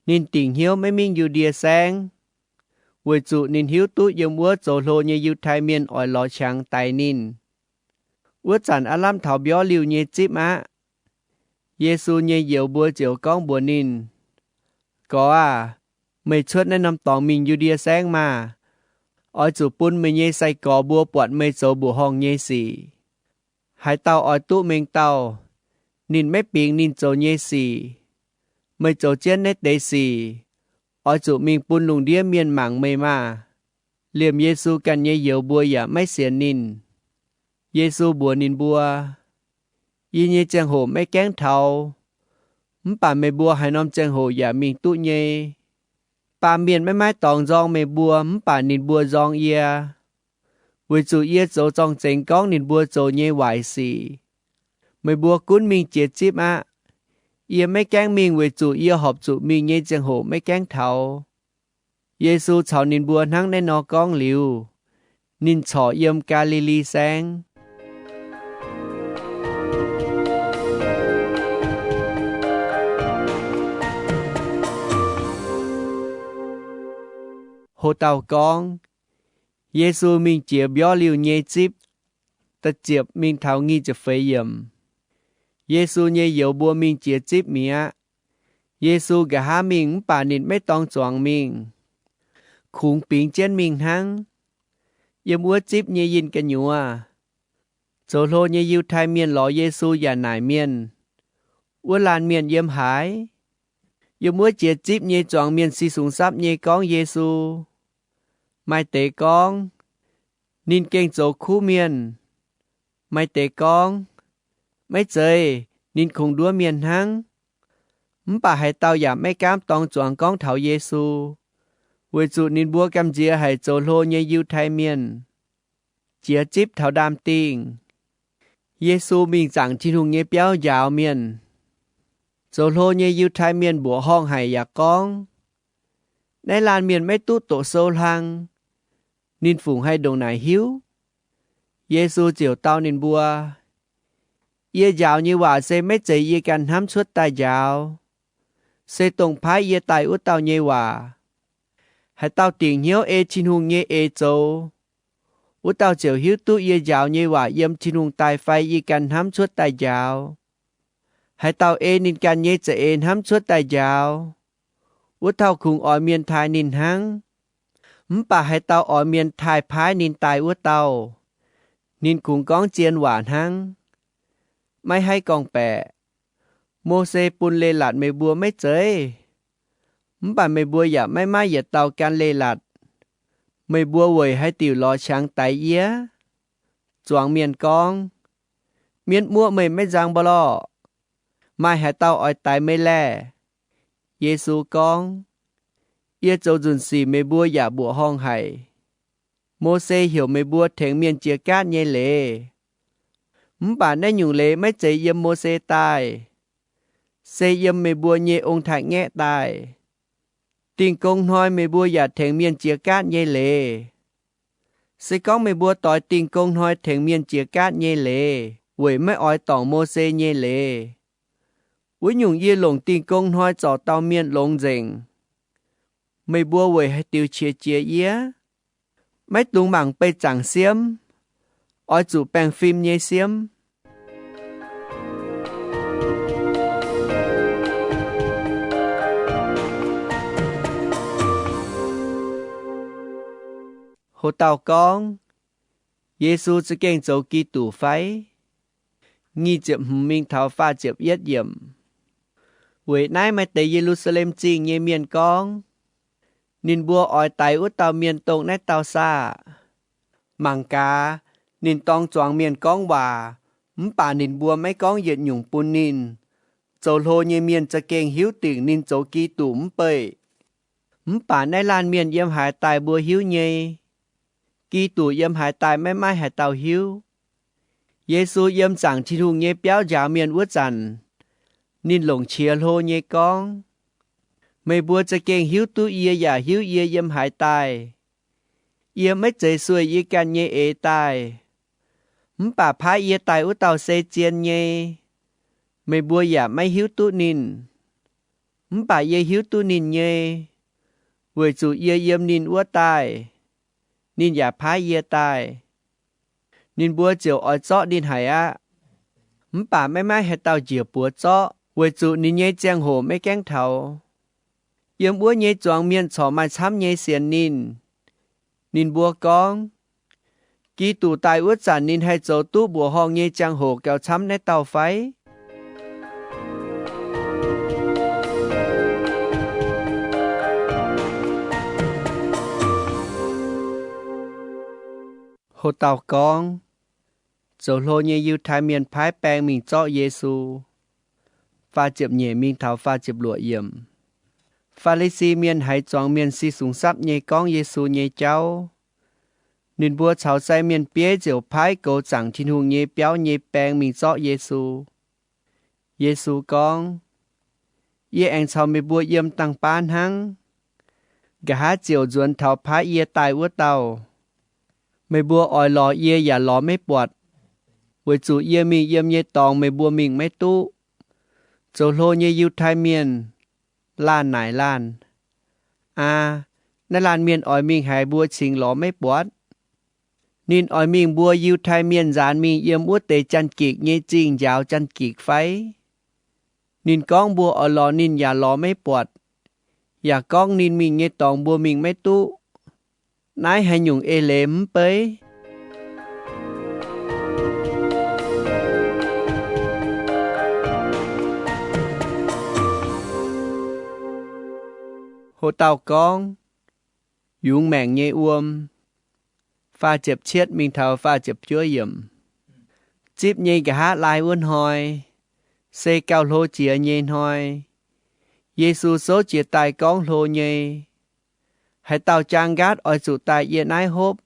Ninh dingc hnyouv maiv mingh Yu^ndie Saengv, weic zuqc ninh hiuv duqv yiem wuov zoux hlo nyei Yiutai Mienh oix lorz qangx daix ninh. Wuov zanc aav lamh taux mbiauv liuh nyei zipv aqv. Yesu nyei youz mbuo ziouc gorngv mbuox ninh, Gorx aah! Meih cuotv naaiv norm dorngx mingh Yu^ndie Saengv maah! Oix zuqc bun meih nyei sai-gorx mbuo buatc meih zoux mbuoqc horngh nyei sic. Haaix dauh oix duqv mengh dauh, ninh maiv bingx ninh zoux nyei sic. Meih zoux jienv naaiv deix sic, oix zuqc mingh bun lungh ndiev mienh mangc meih maah! Liemh Yesu ganh nyei youz mbuo yaac maiv sienx ninh. Yesu mbuox ninh mbuo, Yie nyei ziangh hoc maiv gaengh taux, mv baac meih mbuo haaix norm ziangh hoc yaac mingh duqv nyei. Baamh mienh maiv maaih dorngx nzorng meih mbuo, mv baac ninh mbuo nzorng yie, weic zuqc yie zoux zorng-zengx gorngv ninh mbuo zoux nyei waaic sic. Meih mbuo gunv mingh jiex zipv aqv. Yie maiv gaengh mingh weic zuqc yie horpc zuqc mingh nyei ziangh hoc maiv gaengh taux. Yesu caux ninh mbuo hnangv naaiv nor gorngv liuz, ninh corc yiem Gaa^li^li Saengv. Ho dauh gorngv, Yesu mingh jiex mbiauv liuh nyei zipv. Da'ziepc mingh taux nyic ziepc feix yiemc. Yesu nyei youz mbuo mingh jiex zipv mi'aqv. Yesu nqa'haav mingh mv baac ninh maiv dorng zuangx mingh, kungx bingx jienv mingh hnangv. Yiem wuov zipv nyei yinh gu'nyuoz, zoux hlo nyei Yiutai Mienh lorz Yesu yaac naaic mienh, Wuov laanh mienh yiem haaix? Yiem wuov jiex zipv nyei zuangx mienh si sungx sapv nyei gorngv Yesu. Maaih deix gorngv, Ninh gengh zoux kuv mienh. Maaih deix gorngv, Maiv zeiz, ninh kungx nduov mienh hnangv. Mv baac haaix dauh yaac maiv gaamv dorng zuangx gorngv taux Yesu, weic zuqc ninh mbuo gamh nziex haic zoux hlo nyei Yiutai Mienh. Jiex zipv taux ndaam-dingh, Yesu mingh zaangc Tin-Hungh nyei biauv njaaux mienh. Zoux hlo nyei Yiutai Mienh mbuoqc horngh haic yaac gorngv, Naaiv laanh mienh maiv duqv doqc sou hlang. Ninh fungc haih ndongc naaic hiuv? Yesu ziouc dau ninh mbuo, Yie njaaux nyei waac se maiv zeiz yie ganh hnamv cuotv daaih njaaux, se dongh paaiv yie daaih wuov dauh nyei waac. Haaix dauh dingc hnyouv ei Tin-Hungh nyei eix zoux, wuov dauh ziouc hiuv duqv yie njaaux nyei waac yiem Tin-Hungh daaih fai yie ganh hnamv cuotv daaih njaaux. Haaix dauh ei ninh ganh nyei za'eix hnamv cuotv daaih njaaux, wuov dauh kungx oix mienh taaih ninh hnangv. Mv baac haaix dauh oix mienh taaih paaiv ninh daaih wuov dauh, ninh kungx gorngv zien waac hnangv. Maiv haih gorngv-baeqc, Mose bun leiz-latc meih mbuo maiv zeiz? Mv baac meih mbuo yaac maiv maaih yietc dauh gan leiz-latc. Meih mbuo weic haaix diuc lorz qangx daix yie? Zuangx mienh gorngv, Mienv muoqv meih maiv nzang mbuo lorqc. Maaih haaix dauh oix daix meih laeh? Yesu gorngv, Yie zoux nzunc sic meih mbuo yaac mbuoqc horngh haic. Mose heuc meih mbuo tengx mienh jiex gaatv nyei leiz. Mv baac naaiv nyungc leiz maiv zeiz yiem Mose daaih, se yiem meih mbuo nyei ong-taaix-ngaeqv daaih. Dingh gong hnoi meih mbuo yaac tengx mienh jiex gaatv nyei leiz. Se gorngv meih mbuo doix dingh gong hnoi tengx mienh jiex gaatv nyei leiz weic maiv oix dorngc Mose nyei leiz, wuov nyungc yie longc dingh gong hnoi zorc dauh mienh longx nzengc. Meih mbuo weic haaix diuc qiex jiez yie? Maiv dungx mangc beih zaangc siemv. Oix zuqc baengh fim nyei siemv. Ho dauh gorngv, Yesu za'gengh zoux Giduc fai? Nyic ziepc hmz mingh taux faah ziepc yietv yiemc. Weic naaiv maaih deix Ye^lu^saa^lem Zingh nyei mienh gorngv, Ninh mbuo oix daix wuov dauh mienh dongh naaiv dauh saah? Mangc gaax, ninh dorng zuangx mienh gorngv waac, mv baac ninh mbuo maiv gorngv yietc nyungc bun ninh. Zoux hlo nyei mienh za'gengh hiuv dingc ninh zoux Giduc mv beiv. Mv baac naaiv laanh mienh yiem haaix daaih mbuo hiuv nyei. Giduc yiem haaix daaih maiv maaih haaix dauh hiuv. Yesu yiem zaangc Tin-Hungh nyei biauv njaaux mienh wuov zanc, ninh longc qiex hlo nyei gorngv, Meih mbuo za'gengh hiuv duqv yie yaac hiuv yie yiem haaix daaih. Yie maiv zeiz sueih yie ganh nyei eix daaih, mv baac paaiv yie daaih wuov dauh se zien nyei. Meih mbuo yaac maiv hiuv duqv ninh, mv baac yie hiuv duqv ninh nyei, weic zuqc yie yiem ninh wuov daaih, ninh yaac paaiv yie daaih. Ninh mbuo ziouc oix zorqv ninh haic aqv. Mv baac maiv maaih haaix dauh njiec buoz zorqv, weic zuqc ninh nyei ziangh hoc maiv gaengh taux. Yiem wuov nyei zuangx mienh corc maaih camv nyei sienx ninh. Ninh mbuo gorngv, Giduc daaih wuov zanc ninh haih zoux duqv mbuoqc horngh nyei ziangh hoc gauh camv naaiv dauh fai? Ho dauh gorngv, Zoux hlo nyei Yiutai Mienh paaiv baeng mingh zorqv Yesu. Faah ziepc nyeic mingh taux faah ziepc luoqc yiemc. Faa^li^si Mienh haiz zuangx mienh si sungx sapv nyei gorngv Yesu nyei jauv. Ninh mbuo caux sai mienh bieiv ziouc paaiv goux zaangc Tin-Hungh nyei biauv nyei baeng mingh zorqv Yesu. Yesu gorngv, Yie aengx caux meih mbuo yiem dangh baav hnangv. Nqa'haav ziouc nzuonx taux paaiv yie daaih wuov dauh. Meih mbuo oix lorz yie yaac lorz maiv buatc, weic zuqc yie mingh yiem nyei dorngx meih mbuo mingh maiv duqv. Zoux hlo nyei Yiutai Mienh laanh naaic laanh, Aa, naaiv laanh mienh oix mingh haaix mbuo cingx lorz maiv buatc? Ninh oix mingh mbuo Yiutai Mienh nzaanx mingh yiem wuov deix Janx-Gikc nyei zingh njaaux Janx-Gikc fai? Ninh gorngv mbuo oix lorz ninh yaac lorz maiv buatc, yaac gorngv ninh mingh nyei dorngx mbuo mingh maiv duqv. Naaiv haaix nyungc eix leiz mv bei? Ho dauh gorngv, Yungz maengc nyei wuom. Faah ziepc cietv mingh taux faah ziepc juov yiemc. Zipv nyei nqa'haav laai wuov hnoi, se gauh hlo jiex nyei hnoi. Yesu souv jiez daaih gorngv hlo nyei, Haaix dauh jaang nqaatv oix zuqc daaih yie naaiv hopv.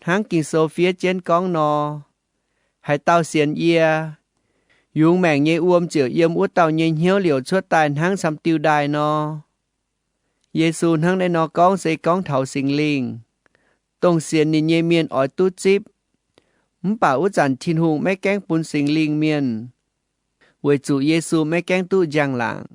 Hnangv Ging-Sou fiev jienv gorngv nor, Haaix dauh sienx yie, yungz maengc nyei wuom ziouc yiem wuov dauh nyei hnyouv liouc cuotv daaih hnangv camv diuh ndaaih nor. Yesu hnangv naaiv nor gorngv se gorngv taux Singx Lingh. Dongh sienx ninh nyei mienh oix duqv zipv. Mv baac wuov zanc Tin-Hungh maiv gaengh bun Singx Lingh mienh, weic zuqc Yesu maiv gaengh duqv njang-laangc.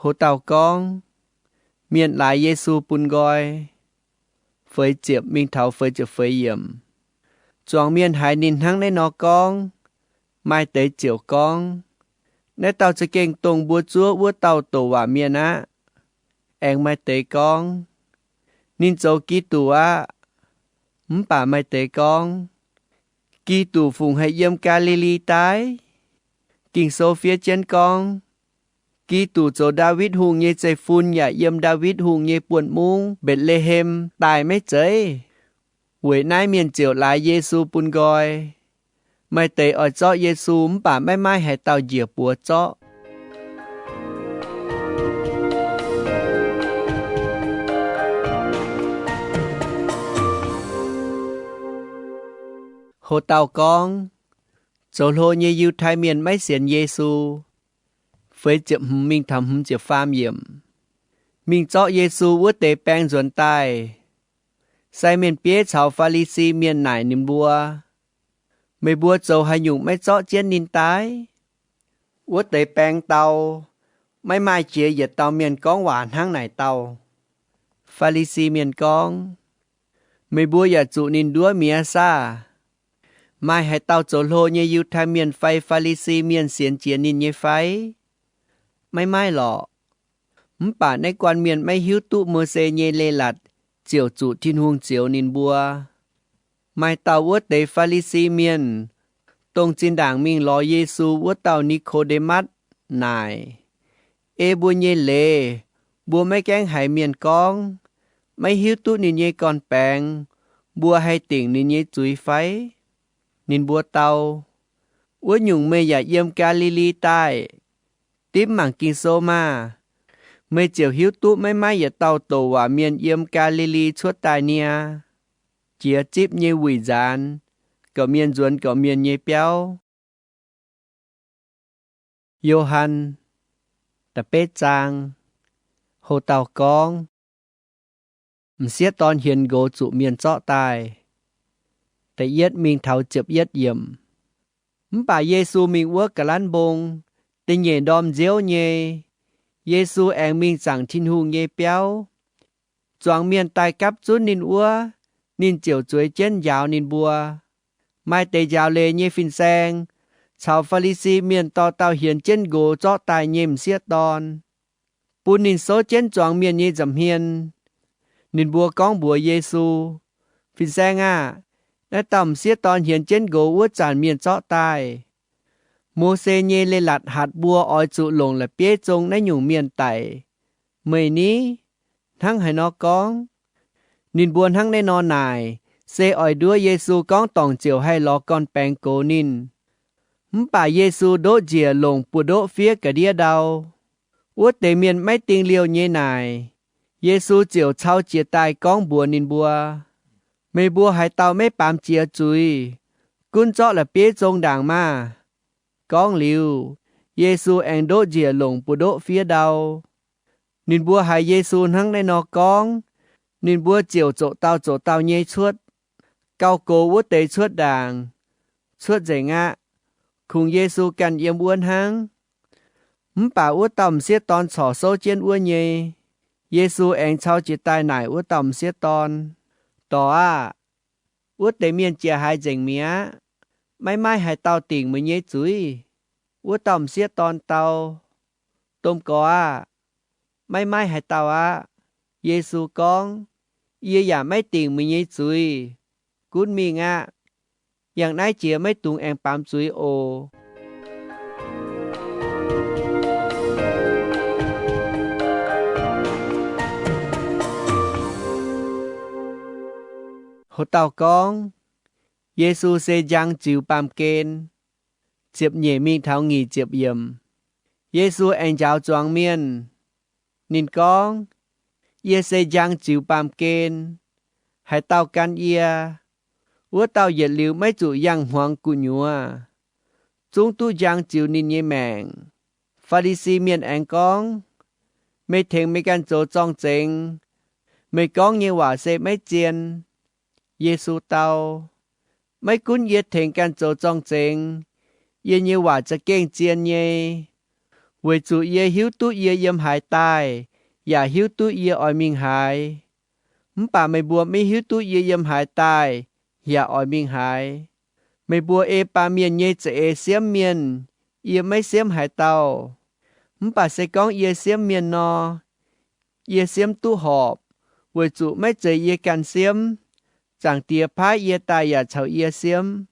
Ho dauh gorngv, Mienh laaix Yesu bun nqoi. Feix ziepc mingh taux feix ziepc feix yiemc. Zuangx mienh haiz ninh hnangv naaiv nor gorngv, maaih deix ziouc gorngv, Naaiv dauh za'gengh dongh mbuo zuov wuov dauh douc waac mienh aqv. Aengx maaih deix gorngv, Ninh zoux Giduc aqv. Mv baac maaih deix gorngv, Giduc fungc haih yiem Gaa^li^li daaih? Ging-Sou fiev jienv gorngv, Giduc zoux Ndaawitv Hungh nyei zeiv-fun yaac yiem Ndaawitv Hungh nyei buonv-mungv, Mbetc^le^hem, daaih maiv zeiz? Weic naaiv mienh ziouc laaix Yesu bun nqoi. Maaih deix oix zorqv Yesu mv baac maiv maaih haaix dauh njiec buoz zorqv. Ho dauh gorngv, Zoux hlo nyei Yiutai Mienh maiv sienx Yesu. Feix ziepc hmz mingh taux hmz ziepc faam yiemc. Mingh zorqv Yesu wuov deix baeng nzuonx daaih. Sai mienh bieiv caux Faa^li^si Mienh naaic ninh mbuo, Meih mbuo zoux haaix nyungc maiv zorqv jienv ninh daaih? Wuov deix baeng dau, maiv maaih jiex yietc dauh mienh gorngv waac hnangv naaic dauh. Faa^li^si Mienh gorngv, Meih mbuo yaac zuqc ninh nduov mi'aqv saah? Maaih haaix dauh zoux hlo nyei Yiutai Mienh fai Faa^li^si Mienh sienx jiex ninh nyei fai? Maiv maaih lorqc. Mv baac naaiv guanh mienh maiv hiuv duqv Mose nyei leiz-latc ziouc zuqc Tin-Hungh zioux ninh mbuo. Maaih dauh wuov deix Faa^li^si Mienh, dongh zinh ndaangc mingh lorz Yesu wuov dauh Ni^ko^nde^matv, naaic, Ei mbuo nyei leiz, mbuo maiv gaengh haiz mienh gorngv, maiv hiuv duqv ninh nyei gorn-baengx, mbuo haih dingc ninh nyei zuiz fai? Ninh mbuo dau, Wuov nyungc meih yaac yiem Gaa^li^li daaih? Dimv mangc Ging-Sou maah! Meih ziouc hiuv duqv maiv maaih yietc dauh douc waac mienh yiem Gaa^li^li cuotv daaih niaa. Jiex zipv nyei wuic nzaanx, gorqv-mienh nzuonx gorqv-mienh nyei biauv. Yo^han, da'betv zaang. Ho dauh gorngv, M'sieqv dorn hienx nqox zuqc mienh zorqv daaih. Da'yietv mingh taux ziepc yietv yiemc. Mv baac Yesu mingh wuov ga'lanv mbong, da'nyeic ndorm nziouv nyei. Yesu aengx mingh zaangc Tin-Hungh nyei biauv. Zuangx mienh daaih gapv zunv ninh wuov, ninh ziouc zueiz jienv njaaux ninh mbuo. Maaih deix njaaux leiz nyei fin-saeng caux Faa^li^si Mienh dorh dauh hienx jienv nqox zorqv daaih nyei m'sieqv dorn, bun ninh souv jienv zuangx mienh nyei nza'hmien. Ninh mbuo gorngv mbuox Yesu, Fin-Saeng aah! Naaiv dauh m'sieqv dorn hienx jienv nqox wuov zanc mienh zorqv daaih. Mose nyei leiz-latc hatc mbuo oix zuqc longc la'bieiv zong naaiv nyungc mienh daic. Meih ni? Hnangv haaix nor gorngv? Ninh mbuo hnangv naaiv nor naaic, se oix nduov Yesu gorngv dorngc ziouc haih lorz gorn-baengx gox ninh. Mv baac Yesu ndoqv njiec longc buoz-ndoqv fiev ga'ndiev ndau. Wuov deix mienh maiv ding liouh nyei naaic, Yesu ziouc cau jiez daaih gorngv mbuox ninh mbuo, Meih mbuo haaix dauh maiv baamz jiex zuiz, gunv zorqv la'bieiv zong ndaangc maah! Gorngv liuz, Yesu aengx ndoqv njiec longc buoz-ndoqv fiev ndau. Ninh mbuo haiz Yesu hnangv naaiv nor gorngv, ninh mbuo ziouc zoqc dauh zoqc dauh nyei cuotv, gauh gox wuov deix cuotv ndaangc, cuotv nzengc aqv. Kungx Yesu ganh yiem wuov hnangv. Mv baac wuov dauh m'sieqv dorn corc souv jienv wuov nyei. Yesu aengx cau jiez daaih naaic wuov dauh m'sieqv dorn, Dorc aah! Wuov deix mienh jiex haaix nzengc mi'aqv. Maiv maaih haaix dauh dingc meih nyei zuiz? Wuov dauh m'sieqv dorn dau, Domh Gorx aah! Maiv maaih haaix dauh aqv. Yesu gorngv, Yie yaac maiv dingc meih nyei zuiz. Gunv mingh aqv. Yangh naaiv jiex maiv dungx aengx baamz zuiz oc. Ho dauh gorngv, Yesu se njang ziux baamh gen. Ziepc nyeic mingh taux nyic ziepc yiemc. Yesu aengx njaaux zuangx mienh. Ninh gorngv, Yie se njang ziux baamh gen. Haaix dauh gan yie, wuov dauh yietc liuz maiv zuqc yangh hmuangx gu'nyuoz, zungv duqv njang ziux ninh nyei maengc. Faa^li^si Mienh aengx gorngv, Meih tengx meih ganh zoux zorng-zengx, meih gorngv nyei waac se maiv zien. Yesu dau, Maiv gunv yie tengx ganh zoux zorng-zengx, yie nyei waac za'gengh zien nyei, weic zuqc yie hiuv duqv yie yiem haaix daaih, yaac hiuv duqv yie oix mingh haaix. Mv baac meih mbuo maiv hiuv duqv yie yiem haaix daaih yaac oix mingh haaix. Meih mbuo ei baamh mienh nyei za'eix siemv mienh, yie maiv siemv haaix dauh. Mv baac se gorngv yie siemv mienh nor, yie siemv duqv horpc, weic zuqc maiv zeiz yie ganh siemv. Zaangc Diex paaiv yie daaih yaac caux yie siemv.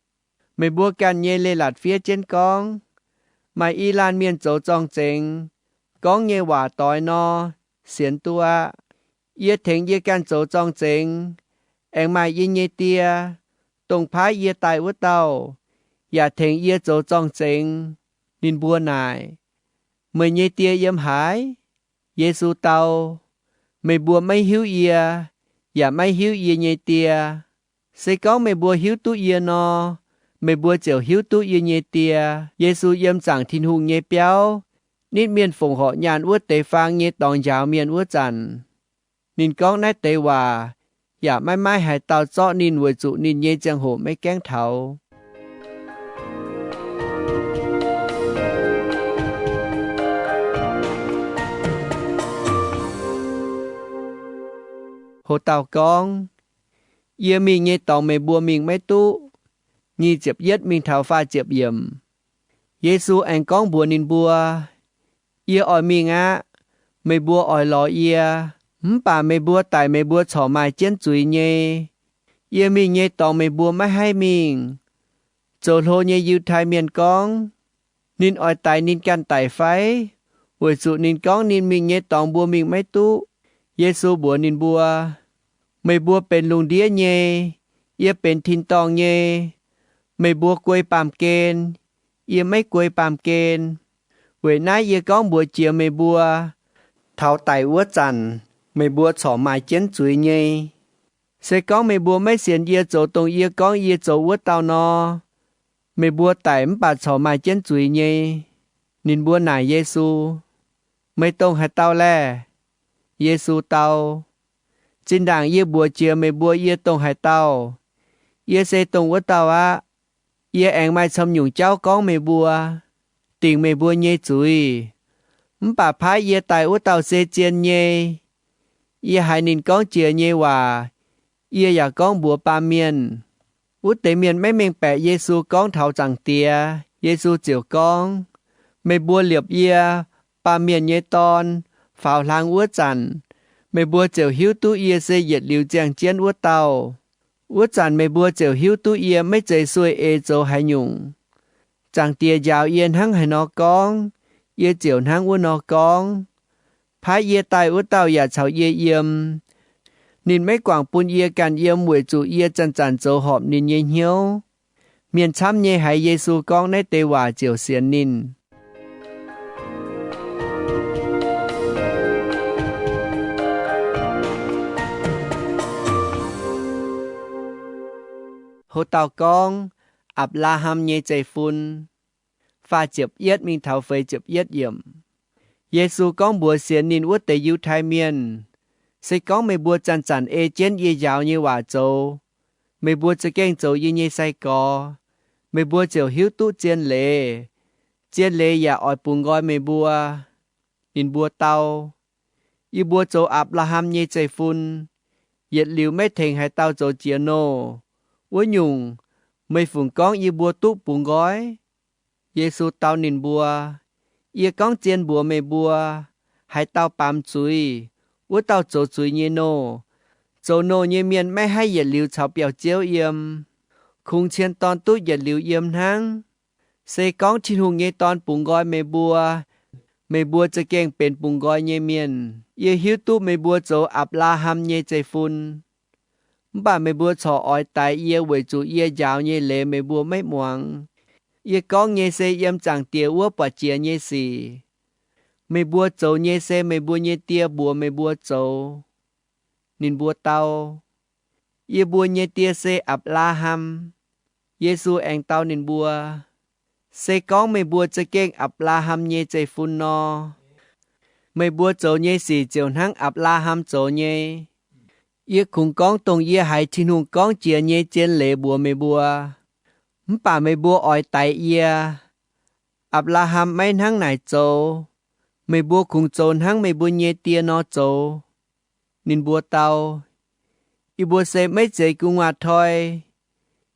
Meih mbuo ganh nyei leiz-latc fiev jienv gorngv, Maaih i laanh mienh zoux zorng-zengx, gorngv nyei waac doix nor, sienx duqv aqv. Yie tengx yie ganh zoux zorng-zengx, aengx maaih yie nyei Die, dongh paaiv yie daaih wuov dauh, yaac tengx yie zoux zorng-zengx. Ninh mbuo naaic, Meih nyei Die yiem haaix? Yesu dau, Meih mbuo maiv hiuv yie, yaac maiv hiuv yie nyei Die. Se gorngv meih mbuo hiuv duqv yie nor, meih mbuo ziouc hiuv duqv yie nyei Die. Yesu yiem zaangc Tin-Hungh nyei biauv, nitv mienh fongc horc nyaanh wuov deix faang nyei dorngx njaaux mienh wuov zanc, ninh gorngv naaiv deix waac, yaac maiv maaih haaix dauh zorqv ninh, weic zuqc ninh nyei ziangh hoc maiv gaengh taux. Ho dauh gorngv, Yie mingh nyei dorngx meih mbuo mingh maiv duqv. Nyic ziepc yietv mingh taux faah ziepc yiemc. Yesu aengx gorngv mbuox ninh mbuo, Yie oix mingh aqv. Meih mbuo oix lorz yie, mv baac meih mbuo daic meih mbuo corc maaih jienv zuiz nyei. Yie mingh nyei dorngx meih mbuo maiv haih mingh. Zoux hlo nyei Yiutai Mienh gorngv, Ninh oix daix ninh ganh daic fai? Weic zuqc ninh gorngv ninh mingh nyei dorngx mbuo mingh maiv duqv. Yesu mbuox ninh mbuo, Meih mbuo benx lungh ndiev nyei, yie benx tin-dorngh nyei. Meih mbuo guei baamh gen, yie maiv guei baamh gen. Weic naaiv yie gorngv mbuox jiex meih mbuo, taux daic wuov zanc meih mbuo corc maaih jienv zuiz nyei. Se gorngv meih mbuo maiv sienx yie zoux dongh yie gorngv yie zoux wuov dauh nor, meih mbuo daic mv baac corc maaih jienv zuiz nyei. Ninh mbuo naaic Yesu, Meih dongh haaix dauh laeh? Yesu dau, Zinh ndaangc yie mbuox jiex meih mbuo yie dongh haaix dauh. Yie se dongh wuov dauh aqv. Yie aengx maaih camv nyungc jauv gorngv meih mbuo, dingc meih mbuo nyei zuiz. Mv baac paaiv yie daaih wuov dauh se zien nyei. Yie haiz ninh gorngv jiex nyei waac, yie yaac gorngv mbuox baamh mienh. Wuov deix mienh maiv mengh baeqc Yesu gorngv taux Zaangc Diex. Yesu ziouc gorngv, Meih mbuo liepc yie, Baamh Mienh nyei Dorn, faaux hlang wuov zanc, meih mbuo ziouc hiuv duqv yie se yietc liuz ziangh jienv wuov dauh. Wuov zanc meih mbuo ziouc hiuv duqv yie maiv zeiz sueih ei zoux haaix nyungc. Zaangc Diex njaaux yie hnangv haaix nor gorngv, yie ziouc hnangv wuov nor gorngv. Paaiv yie daaih wuov dauh yaac caux yie yiem. Ninh maiv guangc bun yie ganh yiem weic zuqc yie zanc-zanc zoux horpc ninh nyei hnyouv. Mienh camv nyei haiz Yesu gorngv naaiv deix waac ziouc sienx ninh. Houc dauh gorngv, Apc^laa^ham nyei zeiv-fun. Faah ziepc yietv mingh taux feix ziepc yietv yiemc. Yesu gorngv mbuox sienx ninh wuov deix Yiutai Mienh, Se gorngv meih mbuo zanc-zanc ei jienv yie njaaux nyei waac zoux, meih mbuo za'gengh zoux yie nyei sai-gorx. Meih mbuo ziouc hiuv duqv zien leiz. Zien leiz yaac oix bungx nqoi meih mbuo. Ninh mbuo dau, Yie mbuo zoux Apc^laa^ham nyei zeiv-fun. Yietc liuz maiv tengx haaix dauh zoux jiex nouh. Wuov nyungc, meih fungc gorngv yie mbuo duqv bungx nqoi? Yesu dau ninh mbuo, Yie gorngv zien mbuox meih mbuo, haaix dauh baamz zuiz, wuov dauh zoux zuiz nyei nouh. Zoux nouh nyei mienh maiv haih yietc liuz caux biauv-ziouv yiem. Kungx cien dorn duqv yietc liuz yiem hnangv. Se gorngv Tin-Hungh nyei Dorn bungx nqoi meih mbuo, meih mbuo za'gengh benx bungx nqoi nyei mienh. Yie hiuv duqv meih mbuo zoux Apc^laa^ham nyei zeiv-fun. Mv baac meih mbuo corc oix daix yie weic zuqc yie njaaux nyei leiz meih mbuo maiv muangx. Yie gorngv nyei se yiem Zaangc Diex wuov buatc jiex nyei sic. Meih mbuo zoux nyei se meih mbuo nyei die mbuox meih mbuo zoux. Ninh mbuo dau, Yie mbuo nyei die se Apc^laa^ham. Yesu aengx dau ninh mbuo, Se gorngv meih mbuo za'gengh Apc^laa^ham nyei zeiv-fun nor, meih mbuo zoux nyei sic ziouc hnangv Apc^laa^ham zoux nyei. Yie kungx gorngv dongh yie haiz Tin-Hungh gorngv jiex nyei zien leiz mbuox meih mbuo. Mv baac meih mbuo oix daix yie. Apc^laa^ham maiv hnangv naaic zoux. Meih mbuo kungx zoux hnangv meih mbuo nyei die nor zoux. Ninh mbuo dau, Yie mbuo se maiv zeiz gu'nguaaz-toi.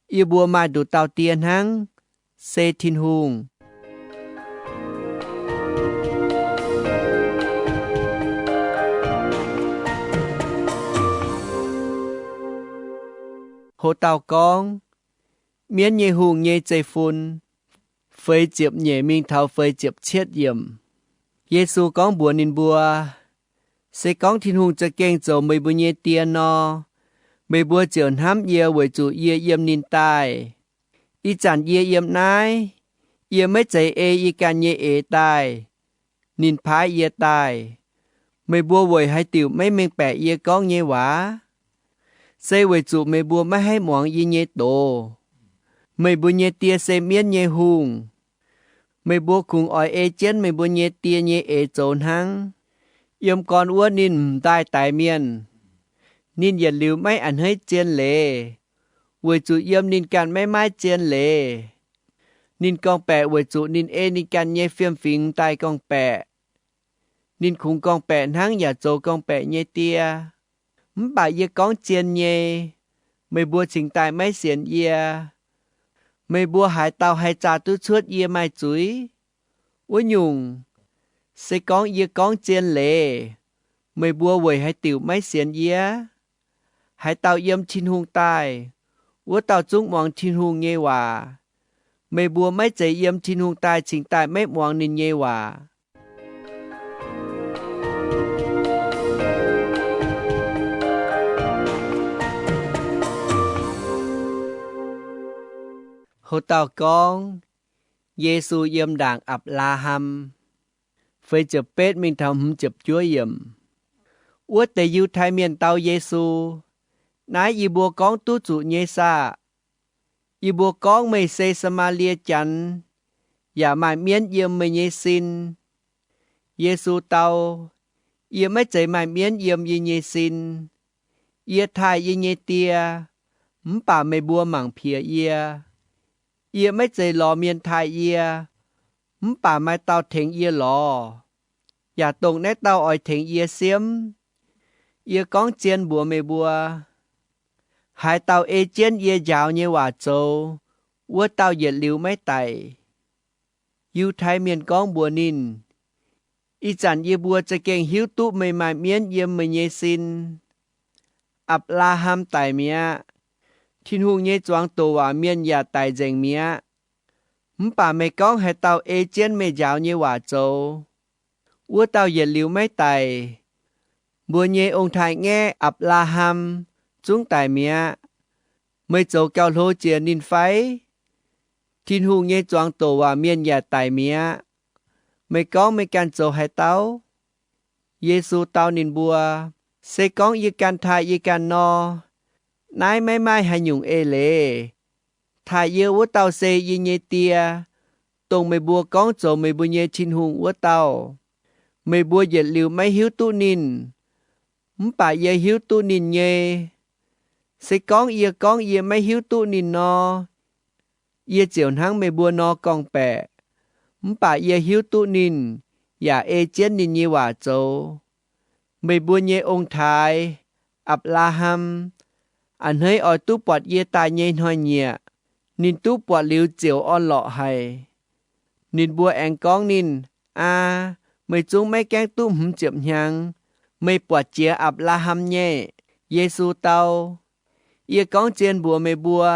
Yie mbuo maaih nduqc dauh Die hnangv, se Tin-Hungh. Houc dauh gorngv, Mienv nyei hungh nyei zeiv-fun. Feix ziepc nyeic mingh taux feix ziepc cietv yiemc. Yesu gorngv mbuox ninh mbuo, Se gorngv Tin-Hungh za'gengh zoux meih mbuo nyei Die nor, meih mbuo ziouc hnamv yie weic zuqc yie yiem ninh daaih. Ih zanc yie yiem naaiv, yie maiv zeiz ei yie ganh nyei eix daaih. Ninh paaiv yie daaih. Meih mbuo weic haaix diuc maiv mengh baeqc yie gorngv nyei waac? Se weic zuqc meih mbuo maiv haih muangx yie nyei doz. Meih mbuo nyei die se mienv nyei hungh. Meih mbuo kungx oix ei jienv meih mbuo nyei die nyei eix zoux hnangv. Yiem gorn wuov ninh m'ndaaih daix mienh. Ninh yietc liuz maiv a'hneiv zien leiz, weic zuqc yiem ninh ganh maiv maaih zien leiz. Ninh gorngv-baeqc weic zuqc ninh ei ninh ganh nyei fiem-fingx daaih gorngv-baeqc. Ninh kungx gorngv-baeqc hnangv yaac zoux gorngv-baeqc nyei die. Mv baac yie gorngv zien nyei, meih mbuo cingx daaih maiv sienx yie. Meih mbuo haaix dauh haih zaah duqv cuotv yie maaih zuiz? Wuov nyungc, se gorngv yie gorngv zien leiz, meih mbuo weic haaix diuc maiv sienx yie? Haaix dauh yiem Tin-Hungh daaih, wuov dauh zungv muangx Tin-Hungh nyei waac. Meih mbuo maiv zeiz yiem Tin-Hungh daaih cingx daaih maiv muangx ninh nyei waac. Houc dauh gorngv, Yesu yiem ndaangc Apc^laa^ham. Feix ziepc betv mingh taux hmz ziepc juov yiemc. Wuov deix Yiutai Mienh dau Yesu, Naaiv yie mbuo gorngv duqv zuqc nyei saah? Yie mbuo gorngv meih se Saa^maa^lie Janx, yaac maaih mienv yiem meih nyei sin. Yesu dau, Yie maiv zeiz maaih mienv yiem yie nyei sin. Yie taaih yie nyei Die, mv baac meih mbuo mangc piex yie. Yie maiv zeiz lorz mienh taaih yie, mv baac maaih dauh tengx yie lorz, yaac dongh naaiv dauh oix tengx yie siemv. Yie gorngv zien mbuox meih mbuo, haaix dauh ei jienv yie njaaux nyei waac zoux, wuov dauh yietc liuz maiv daic. Yiutai Mienh gorngv mbuox ninh, Ih zanc yie mbuo za'gengh hiuv duqv meih maaih mienv yiem meih nyei sin. Apc^laa^ham daic mi'aqv. Tin-Hungh nyei zuangx doqc waac mienh yaac daic nzengc mi'aqv. Mv baac meih gorngv haaix dauh ei jienv meih njaaux nyei waac zoux, wuov dauh yietc liuz maiv daic. Mbuo nyei ong-taaix-ngaeqv Apc^laa^ham zungv daic mi'aqv. Meih zoux gauh hlo jiex ninh fai? Tin-Hungh nyei zuangx douc waac mienh yaac daic mi'aqv. Meih gorngv meih ganh zoux haaix dauh? Yesu dau ninh mbuo, Se gorngv yie ganh taaih yie ganh nor, naaiv maiv maaih haaix nyungc eix leiz. Taaih yie wuov dauh se yie nyei Die, dongh meih mbuo gorngv zoux meih mbuo nyei Tin-Hungh wuov dauh. Meih mbuo yietc liuz maiv hiuv duqv ninh, mv baac yie hiuv duqv ninh nyei. Se gorngv yie gorngv yie maiv hiuv duqv ninh nor, yie ziouc hnangv meih mbuo nor gorngv-baeqc. Mv baac yie hiuv duqv ninh, yaac ei jienv ninh nyei waac zoux. Meih mbuo nyei ong-taaix, Apc^laa^ham, a'hneiv oix duqv buatc yie daaih nyei hnoi-nyieqc. Ninh duqv buatc liuz ziouc orn-lorqc haic. Ninh mbuo aengx gorngv ninh, Aa, meih zungv maiv gaengh duqv hmz ziepc hnyangx, meih buatc jiex Apc^laa^ham nyei? Yesu dau, Yie gorngv zien mbuox meih mbuo,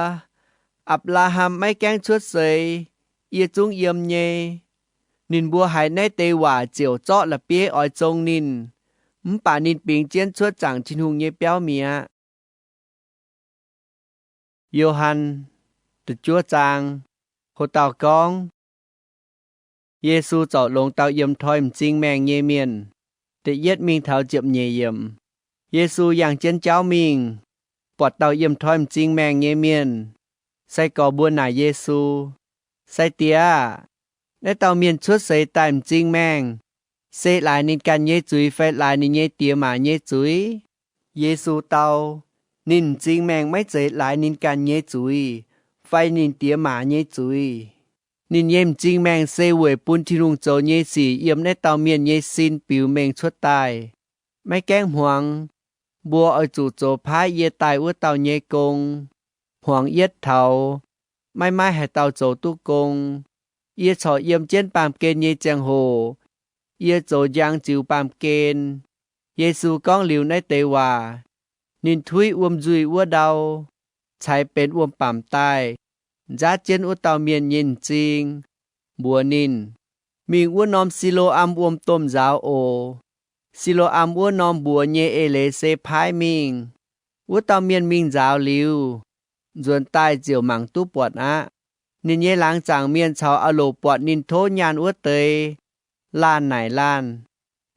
Apc^laa^ham maiv gaengh cuotv seix, yie zungv yiem nyei. Ninh mbuo haiz naaiv deix waac ziouc zorqv la'bieiv oix zong ninh. Mv baac ninh bingx jienv cuotv zaangc Tin-Hungh nyei biauv mi'aqv. Yo^han, da'juov zaang. Ho dauh gorngv, Yesu zorc longx dauh yiem toi m'zing maengh nyei mienh. Da'yietv mingh taux ziepc nyeic yiemc. Yesu yangh jienv jauv mingh, buatc dauh yiem toi m'zing maengh nyei mienh. Sai-gorx mbuo naaic Yesu, Sai-Diex aah! Naaiv dauh mienh cuotv seix daaih m'zing maengh, se laaix ninh ganh nyei zuiz fai laaix ninh nyei diex maac nyei zuiz? Yesu dau, Ninh m'zing maengh maiv zeiz laaix ninh ganh nyei zuiz fai ninh diex maac nyei zuiz. Ninh nyei m'zing maengh se weic bun Tin-Hungh zoux nyei sic yiem naaiv dauh mienh nyei sin biux mengh cuotv daaih. Maiv gaengh hmuangx, mbuo oix zuqc zoux paaiv yie daaih wuov dauh nyei gong. Hmuangx yietv taux, maiv maaih haaix dauh zoux duqv gong. Yie corc yiem jienv baamh gen nyei ziangh hoc, yie zoux njang ziux baamh gen. Yesu gorngv liuz naaiv deix waac, ninh tuiv wuom nzuih wuov ndau, caux benx wuom-bamc daaih, nzaatv jienv wuov dauh mienh nyei m'zing, mbuox ninh, Mingh wuov norm Si^lo^am wuom-domh nzaaux oc. Si^lo^am wuov norm mbuox nyei eix leiz se paaiv mingh. Wuov dauh mienh mingh nzaaux liuz, nzuonx daaih ziouc mangc duqv buatc aqv. Ninh nyei laangz zaangc mienh caux aah loc buatc ninh tov nyaanh wuov deix, laanh naaic laanh,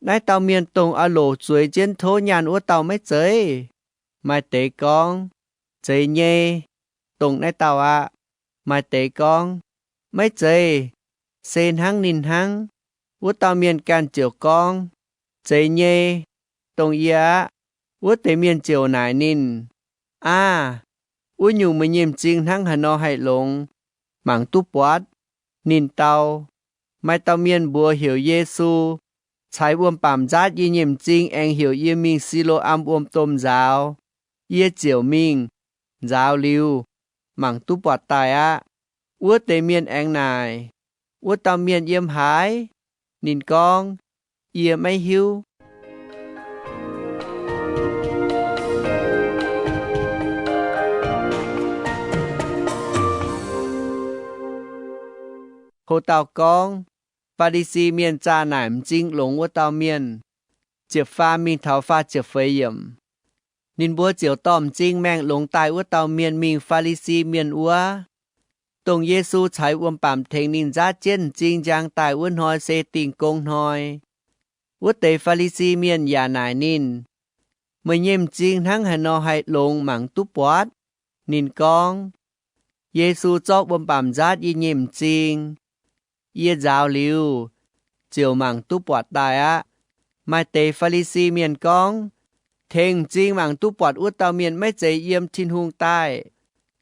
Naaiv dauh mienh dongh aah loc zueiz jienv tov nyaanh wuov dauh maiv zeiz? Maaih deix gorngv, Zeiz nyei, dongh naaiv dauh aqv. Maaih deix gorngv, Maiv zeiz, se hnangv ninh hnangv. Wuov dauh mienh ganh ziouc gorngv, Zeiz nyei, dongh yie aqv. Wuov deix mienh ziouc naaic ninh, Aav, wuov nyungc meih nyei m'zing hnangv haaix nor haih longx, mangc duqv buatc? Ninh dau, Maaih dauh mienh mbuox heuc Yesu, caux wuom-bamc nzaatv yie nyei m'zing aengx heuc yie mingh Si^lo^am wuom-domh nzaaux. Yie ziouc mingh, nzaaux liuz, mangc duqv buatc daaih aqv. Wuov deix mienh aengx naaic, Wuov dauh mienh yiem haaix? Ninh gorngv, Yie maiv hiuv. Ho dauh gorngv, Faa^li^si Mienh zaah naaic m'zing longx wuov dauh mienh. Ziepc faam mingh taux faah ziepc feix yiemc. Ninh mbuo ziouc dorh m'zing maengh longx daaih wuov dauh mienh mingh Faa^li^si Mienh wuov. Dongh Yesu caux wuom-bamc tengx ninh nzaatv jienv m'zing njang daaih wuov hnoi se Dingh Gong Hnoi. Wuov deix Faa^li^si Mienh yaac naaic ninh, Meih nyei m'zing hnangv haaix nor haih longx mangc duqv buatc? Ninh gorngv, Yesu zorqv wuom-bamc nzaatv yie nyei m'zing. Yie nzaaux liuz, ziouc mangc duqv buatc daaih aqv. Maaih deix Faa^li^si Mienh gorngv, Tengx m'zing mangc duqv buatc wuov dauh mienh maiv zeiz yiem Tin-Hungh daaih,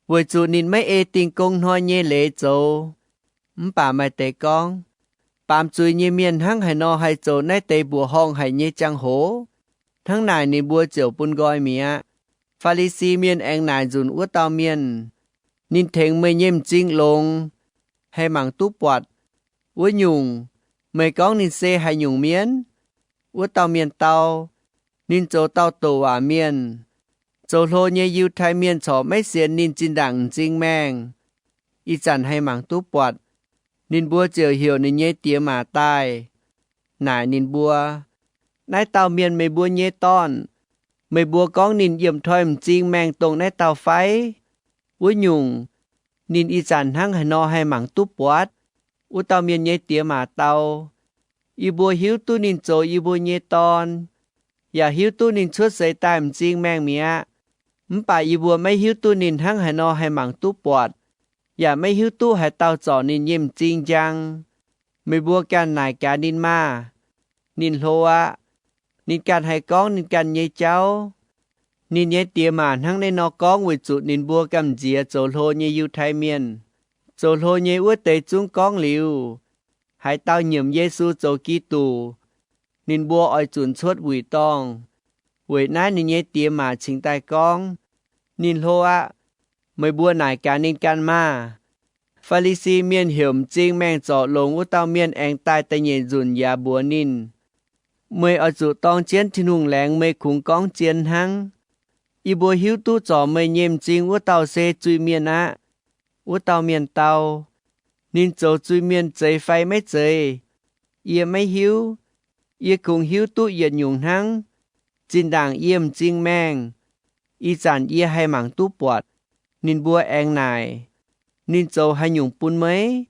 weic zuqc ninh maiv ei Dingh Gong Hnoi nyei leiz zoux. Mv baac maaih deix gorngv, Baamz zuiz nyei mienh hnangv haaix nor haih zoux naaiv deix mbuoqc horngh haic nyei jangx-hoc? Hnangv naaic ninh mbuo ziouc bun nqoi mi'aqv. Faa^li^si Mienh aengx naaic nzunc wuov dauh mienh, Ninh tengx meih nyei m'zing longx, haih mangc duqv buatc. Wuov nyungc, meih gorngv ninh se haaix nyungc mienh? Wuov dauh mienh dau, Ninh zoux dauh douc waac mienh. Zoux hlo nyei Yiutai Mienh corc maiv sienx ninh zinh ndaangc m'zing maengh. Ih zanc haih mangc duqv buatc. Ninh mbuo ziouc heuc ninh nyei diex maac daaih, naaic ninh mbuo, Naaiv dauh mienh meih mbuo nyei dorn, meih mbuo gorngv ninh yiem toi m'zing maengh dongh naaiv dauh fai? Wuov nyungc, Ninh ih zanc hnangv haaix nor haih mangc duqv buatc? Wuov dauh mienh nyei diex maac dau, Yie mbuo hiuv duqv ninh zoux yie mbuo nyei dorn, yaac hiuv duqv ninh cuotv seix daaih m'zing maengh mi'aqv. Mv baac yie mbuo maiv hiuv duqv ninh hnangv haaix nor haih mangc duqv buatc, yaac maiv hiuv duqv haaix dauh zorc ninh nyei m'zing njang. Meih mbuo ganh naaic gaax ninh maah! Ninh hlo aqv. Ninh ganh haih gorngv ninh ganh nyei jauv. Ninh nyei diex maac hnangv naaiv nor gorngv weic zuqc ninh mbuo gamh nziex zoux hlo nyei Yiutai Mienh. Zoux hlo nyei wuov deix zungv gorngv liuz, haaix dauh nyiemc Yesu zoux Giduc, ninh mbuo oix zunc cuotv wuic dorngh. Weic naaiv ninh nyei diex maac cingx daaih gorngv, Ninh hlo aqv. Meih mbuo naaic gaax ninh ganh maah! Faa^li^si Mienh heuc m'zing maengh zorc longx wuov dauh mienh aengx daaih da'nyeic nzunc yaac mbuox ninh, Meih oix zuqc dorng jienv Tin-Hungh laengz meih kungx gorngv zien hnangv. Yie mbuo hiuv duqv zorc meih nyei m'zing wuov dauh se zuiz-mienh aqv. Wuov dauh mienh dau, Ninh zoux zuiz-mienh zeiz fai maiv zeiz, yie maiv hiuv. Yie kungx hiuv duqv yietc nyungc hnangv. Zinh ndaangc yie m'zing maengh, ih zanc yie haih mangc duqv buatc. Ninh mbuo aengx naaic, Ninh zoux haaix nyungc bun meih?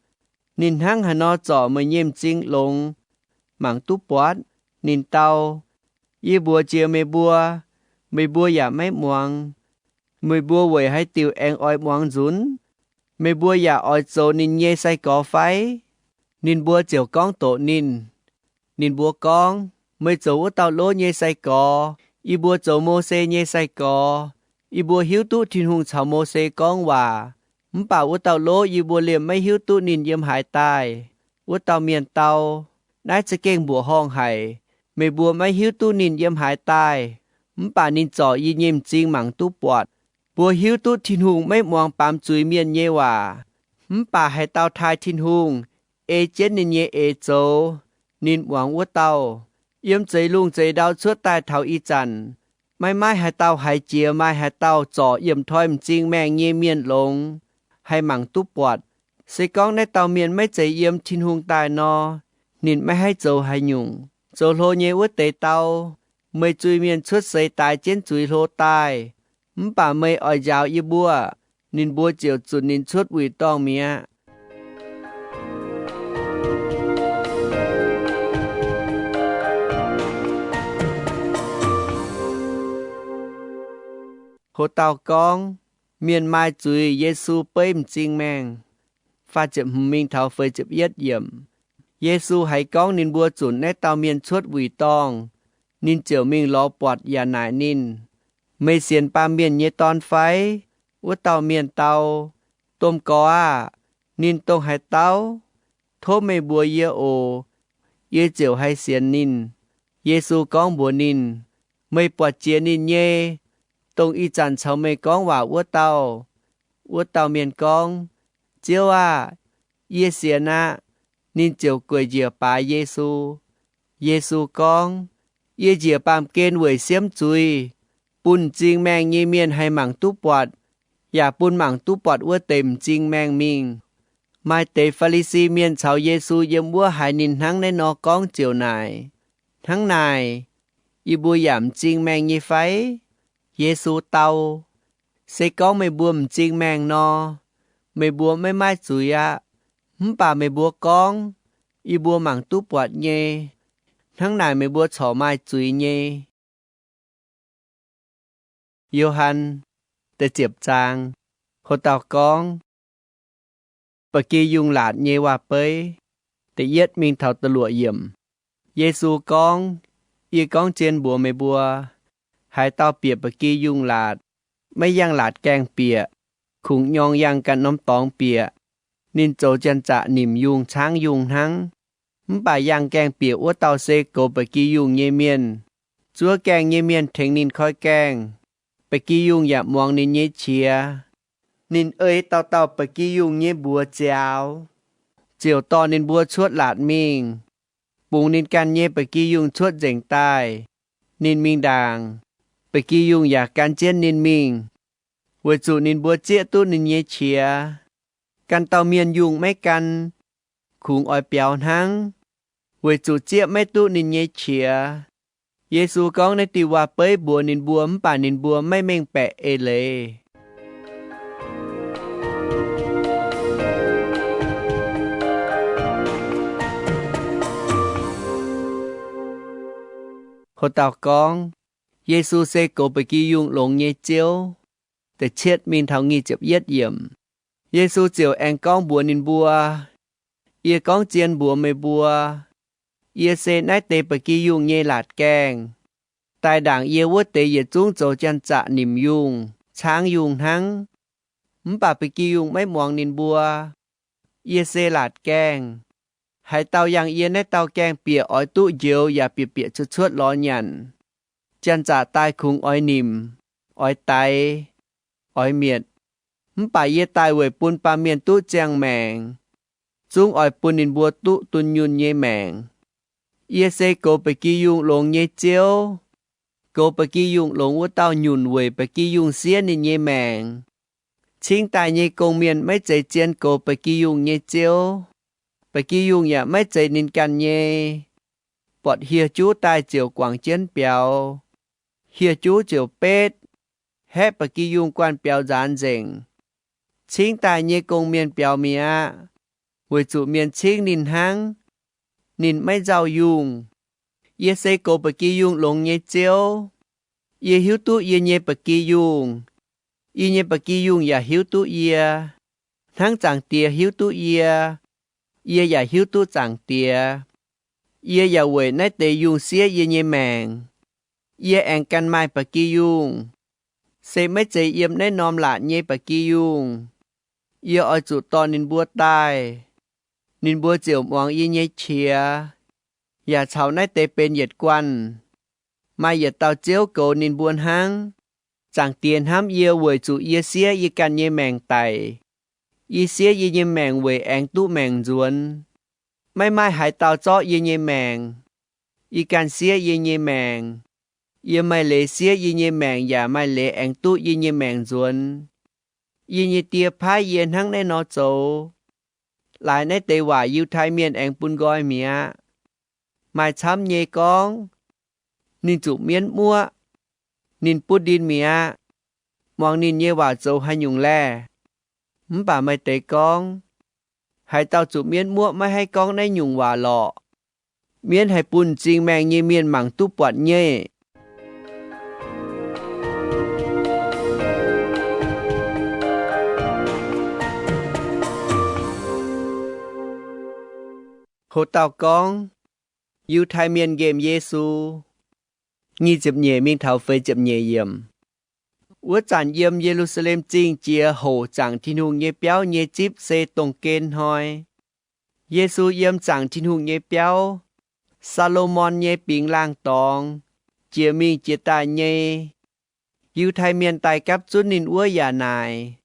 Ninh hnangv haaix nor zorc meih nyei m'zing longx, mangc duqv buatc? Ninh dau, Yie mbuox jiex meih mbuo, meih mbuo yaac maiv muangx. Meih mbuo weic haaix diuc aengx oix muangx nzunc? Meih mbuo yaac oix zoux ninh nyei sai-gorx fai? Ninh mbuo ziouc gorngv doqc ninh. Ninh mbuo gorngv, Meih zoux wuov dauh lov nyei sai-gorx, yie mbuo zoux Mose nyei sai-gorx. Yie mbuo hiuv duqv Tin-Hungh caux Mose gorngv waac, mv baac wuov dauh lov yie mbuo liemh maiv hiuv duqv ninh yiem haaix daaih. Wuov dauh mienh dau, Naaiv za'gengh mbuoqc horngh haic. Meih mbuo maiv hiuv duqv ninh yiem haaix daaih, mv baac ninh zorc yie nyei m'zing mangc duqv buatc. Mbuo hiuv duqv Tin-Hungh maiv muangx baamz zuiz mienh nyei waac, mv baac haaix dauh taaih Tin-Hungh, ei jienv ninh nyei eix zoux, ninh muangx wuov dauh. Yiem zeix lungh zeix ndau cuotv daaih taux ih zanc, maiv maaih haaix dauh haiz jiex maaih haaix dauh zorc yiemc toi m'zing maengh nyei mienh longx, haih mangc duqv buatc. Se gorngv naaiv dauh mienh maiv zeiz yiem Tin-Hungh daaih nor, ninh maiv haih zoux haaix nyungc. Zoux hlo nyei wuov deix dau, meih zuiz-mienh cuotv seix daix jienv zuiz hlo daaih, mv baac meih oix njaaux yie mbuo, ninh mbuo ziouc zunc ninh cuotv wuic dorngh mi'aqv. Ho dauh gorngv, Mienh maaih zuiz, Yesu beiv m'zing maengh. Faah ziepc hmz mingh taux feix ziepc yietv yiemc. Yesu haiz gorngv ninh mbuo zunc naaiv dauh mienh cuotv wuic dorngh, ninh ziouc mingh lorz buatc yaac naaic ninh, Meih sienx baamh mienh nyei dorn fai? Wuov dauh mienh dau, Domh Gorx aah! Ninh dongh haaix dauh? Tov meih mbuox yie oc. Yie ziouc haih sienx ninh. Yesu gorngv mbuox ninh, Meih buatc jiex ninh nyei, dongh ih zanc caux meih gorngv waac wuov dauh. Wuov dauh mienh gorngv, Ziouv aah! Yie sienx aqv. Ninh ziouc gueic njiec baaix Yesu. Yesu gorngv, Yie njiec baamh gen weic siemv zuiz, bun m'zing maengh nyei mienh haih mangc duqv buatc, yaac bun mangc duqv buatc wuov deix m'zing maengh mingh. Maaih deix Faa^li^si Mienh caux Yesu yiem wuov haiz ninh hnangv naaiv nor gorngv ziouc naaic, Hnangv naaic, yie mbuo yaac m'zing maengh nyei fai? Yesu dau, Se gorngv meih mbuo m'zing maengh nor, meih mbuo maiv maaih zuiz aqv. Mv baac meih mbuo gorngv, Yie mbuo mangc duqv buatc nyei, hnangv naaic meih mbuo corc maaih zuiz nyei. Yo^han, da'ziepc zaang. Ho dauh gorngv, Ba'gi Yungh Laatc Nyei Waac-Beiv, da'yietv mingh taux da'luoqc yiemc. Yesu gorngv, Yie gorngv zien mbuox meih mbuo, haaix dauh bieqc ba'gi yungh laatc, maiv yangh laatc gaengh bieqc, kungx nyorng yangh ganh norm dorngx bieqc. Ninh zoux janx-zaqc nimc yungh caangv yungh hnangv. Mv baac yangh gaengh bieqc wuov dauh se goux ba'gi yungh nyei mienh. Zuov gaengh nyei mienh tengx ninh koi gaengh, ba'gi yungh yaac muangx ninh nyei qiex. Ninh ei dauh dauh ba'gi yungh nyei mbuox ziaaux, ziouc dorh ninh mbuo cuotv laatc mingh, bungx ninh ganh nyei ba'gi yungh cuotv nzengc daaih. Ninh mingh ndaangc, ba'gi yungh yaac gan jienv ninh mingh, weic zuqc ninh mbuo zieqv duqv ninh nyei qiex. Gan dauh mienh yungh maiv gan, kungx oix biaux hnangv, weic zuqc zieqv maiv duqv ninh nyei qiex. Yesu gorngv naaiv diuh waac-beiv mbuox ninh mbuo, mv baac ninh mbuo maiv mengh baeqc eix leiz. Ho dauh gorngv, Yesu se goux ba'gi yungh longx nyei Ziouv. Da'cietv mingh taux nyic ziepc yietv yiemc. Yesu ziouc aengx gorngv mbuox ninh mbuo, Yie gorngv zien mbuox meih mbuo, yie se naaiv deix ba'gi yungh nyei laatc gaengh. Daaih ndaangc yie wuov deix yietc zungv zoux janx-zaqc nimc yungh, caangv yungh hnangv. Mv baac ba'gi yungh maiv muangx ninh mbuo. Yie se laatc gaengh. Haaix dauh yangh yie naaiv dauh gaengh bieqc oix duqv njoux yaac bieqc bieqc cuotv-cuotv lorz nyanc. Janx-zaqc daaih kungx oix nimc, oix daix, oix mietc. Mv baac yie daaih weic bun baamh mienh duqv ziangh maengc, zungv oix bun ninh mbuo duqv dunh yunh nyei maengc. Yie se goux ba'gi yungh longx nyei Ziouv. Goux ba'gi yungh longx wuov dauh nyunc weic ba'gi yungh siev ninh nyei maengc. Cingv daaih nyei gong-mienh maiv zeiz zien goux ba'gi yungh nyei ziouv. Ba'gi yungh yaac maiv zeiz ninh ganh nyei. Buatc hieh juv daaih ziouc guangc jienv biaux. Hieh juv ziouc betv, haeqv ba'gi yungh guanh biaux nzaanx nzengc. Cingv daaih nyei gong-mienh biaux mi'aqv, weic zuqc mienh cingv ninh hnangv. Ninh maiv nzauh yungh. Yie se goux ba'gi yungh longx nyei Ziouv. Yie hiuv duqv yie nyei ba'gi yungh. Yie nyei ba'gi yungh yaac hiuv duqv yie, hnangv Zaangc Diex hiuv duqv yie, yie yaac hiuv duqv Zaangc Diex. Yie yaac weic naaiv deix yungh siev yie nyei maengc. Yie aengx ganh maaih ba'gi yungh, se maiv zeiz yiem naaiv norm laatc nyei ba'gi yungh. Yie oix zuqc dorh ninh mbuo daaih. Ninh mbuo ziouc muangx yie nyei qiex, yaac caux naaiv deix benx yietc guanh. Maaih yietc dauh Ziouv goux ninh mbuo hnangv. Zaangc Diex hnamv yie weic zuqc yie siev yie ganh nyei maengc daic. Yie siev yie nyei maengc weic aengx duqv maengc nzuonx. Maiv maaih haaix dauh zorqv yie nyei maengc. Yie ganh siev yie nyei maengc. Yie maaih leiz siev yie nyei maengc yaac maaih leiz aengx duqv yie nyei maengc nzuonx. Yie nyei Die paaiv yie hnangv naaiv nor zoux. Laaix naaiv deix waac Yiutai Mienh aengx bun nqoi mi'aqv. Maaih camv nyei gorngv, Ninh zuqc mienv muoqv. Ninh butv ndin mi'aqv. Muangx ninh nyei waac zoux haaix nyungc laeh? Mv baac maaih deix gorngv, Haaix dauh zuqc mienv muoqv maiv haih gorngv naaiv nyungc waac lorqc. Mienv haih bun m'zing maengh nyei mienh mangc duqv buatc nyeiv. Ho dauh gorngv, Yiutai Mienh nqemh Yesu. Nyic ziepc nyeic mingh taux feix ziepc nyeic yiemc. Wuov zanc yiem Ye^lu^saa^lem Zingh jiex hoc zaangc Tin-Hungh nyei biauv nyei zipv se dongh gen hnoi. Yesu yiem zaangc Tin-Hungh nyei biauv, Saa^lo^morn nyei bingx laangh dorngx, jiex mingh jiex daaih nyei. Yiutai Mienh daaih gapv zunv ninh wuov yaac naaic,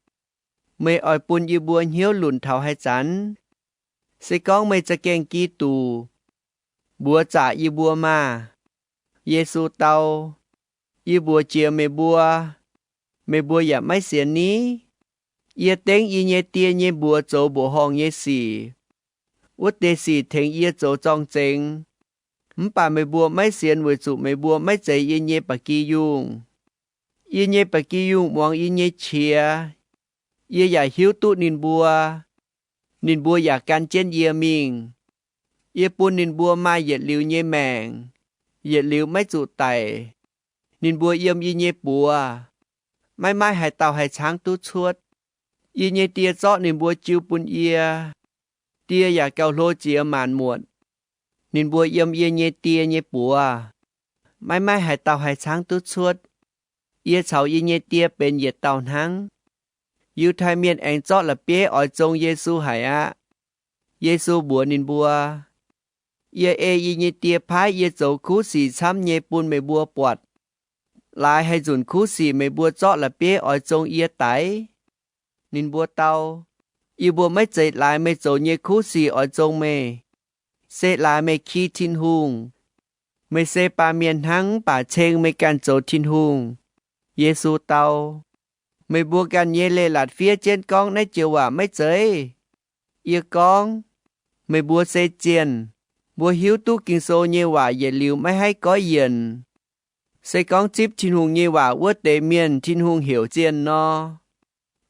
Meih oix bun yie mbuo hnyouv lunc taux haaix zanc? Se gorngv meih za'gengh Giduc, mbuox zaqc yie mbuo maah! Yesu dau, Yie mbuox jiex meih mbuo, meih mbuo yaac maiv sienx ni. Yie dengv yie nyei Die nyei mbuox zoux mbuoqc horngh nyei sic. Wuov deix sic tengx yie zoux zorng-zengx. Mv baac meih mbuo maiv sienx weic zuqc meih mbuo maiv zeiz yie nyei ba'gi yungh. Yie nyei ba'gi yungh muangx yie nyei qiex. Yie yaac hiuv duqv ninh mbuo. Ninh mbuo yaac gan jienv yie mingh. Yie bun ninh mbuo maaih yietc liuz nyei maengc, yietc liuz maiv zuqc daic. Ninh mbuo yiem yie nyei buoz, maiv maaih haaix dauh haih caangv duqv cuotv. Yie nyei Die zorqv ninh mbuo jiu bun yie. Die yaac gauh hlo jiex maanc muotc. Ninh mbuo yiem yie nyei Die nyei buoz, maiv maaih haaix dauh haih caangv duqv cuotv. Yie caux yie nyei Die benx yietc dauh hnangv. Yiutai Mienh aengx zorqv la'bieiv oix zong Yesu haic aqv. Yesu mbuox ninh mbuo, Yie ei yie nyei Die paaiv yie zoux kuv sic camv nyei bun meih mbuo buatc. Laaix haih nzunc kuv sic meih mbuo zorqv la'bieiv oix zong yie daix? Ninh mbuo dau, Yie mbuo maiv zeiz laaix meih zoux nyei kuv sic oix zong meih. Se laaix meih ki Tin-Hungh. Meih se baamh mienh hnangv mv baac ceng meih ganh zoux Tin-Hungh. Yesu dau, Meih mbuo ganh nyei leiz-latc fiev jienv gorngv naaiv joux waac maiv zeiz? Yie gorngv, Meih mbuo se zienh, mbuo hiuv duqv Ging-Sou nyei waac yietc liuz maiv haih goiv yienc. Se gorngv zipv Tin-Hungh nyei waac wuov deix mienh Tin-Hungh heuc zienh nor,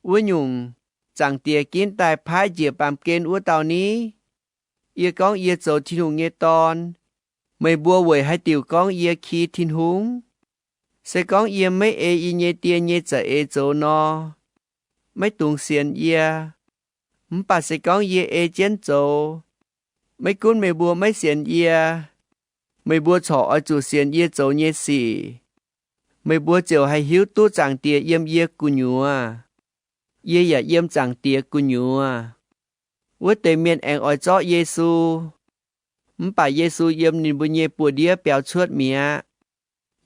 wuov nyungc, Zaangc Diex ginv daaih paaiv njiec baamh gen wuov dauh ni? Yie gorngv yie zoux Tin-Hungh nyei Dorn, Meih mbuo weic haaix diuc gorngv yie ki Tin-Hungh? Se gorngv yie maiv ei yie nyei Die nyei za'eix zoux nor, maiv dungx sienx yie. Mv baac se gorngv yie ei jienv zoux, maiv gunv meih mbuo maiv sienx yie, meih mbuo corc oix zuqc sienx yie zoux nyei sic. Meih mbuo ziouc haih hiuv duqv Zaangc Diex yiem yie gu'nyuoz, yie yaac yiem Zaangc Diex gu'nyuoz. Wuov deix mienh aengx oix zorqv Yesu, mv baac Yesu yiem ninh mbuo nyei buoz-ndiev biaux cuotv mi'aqv.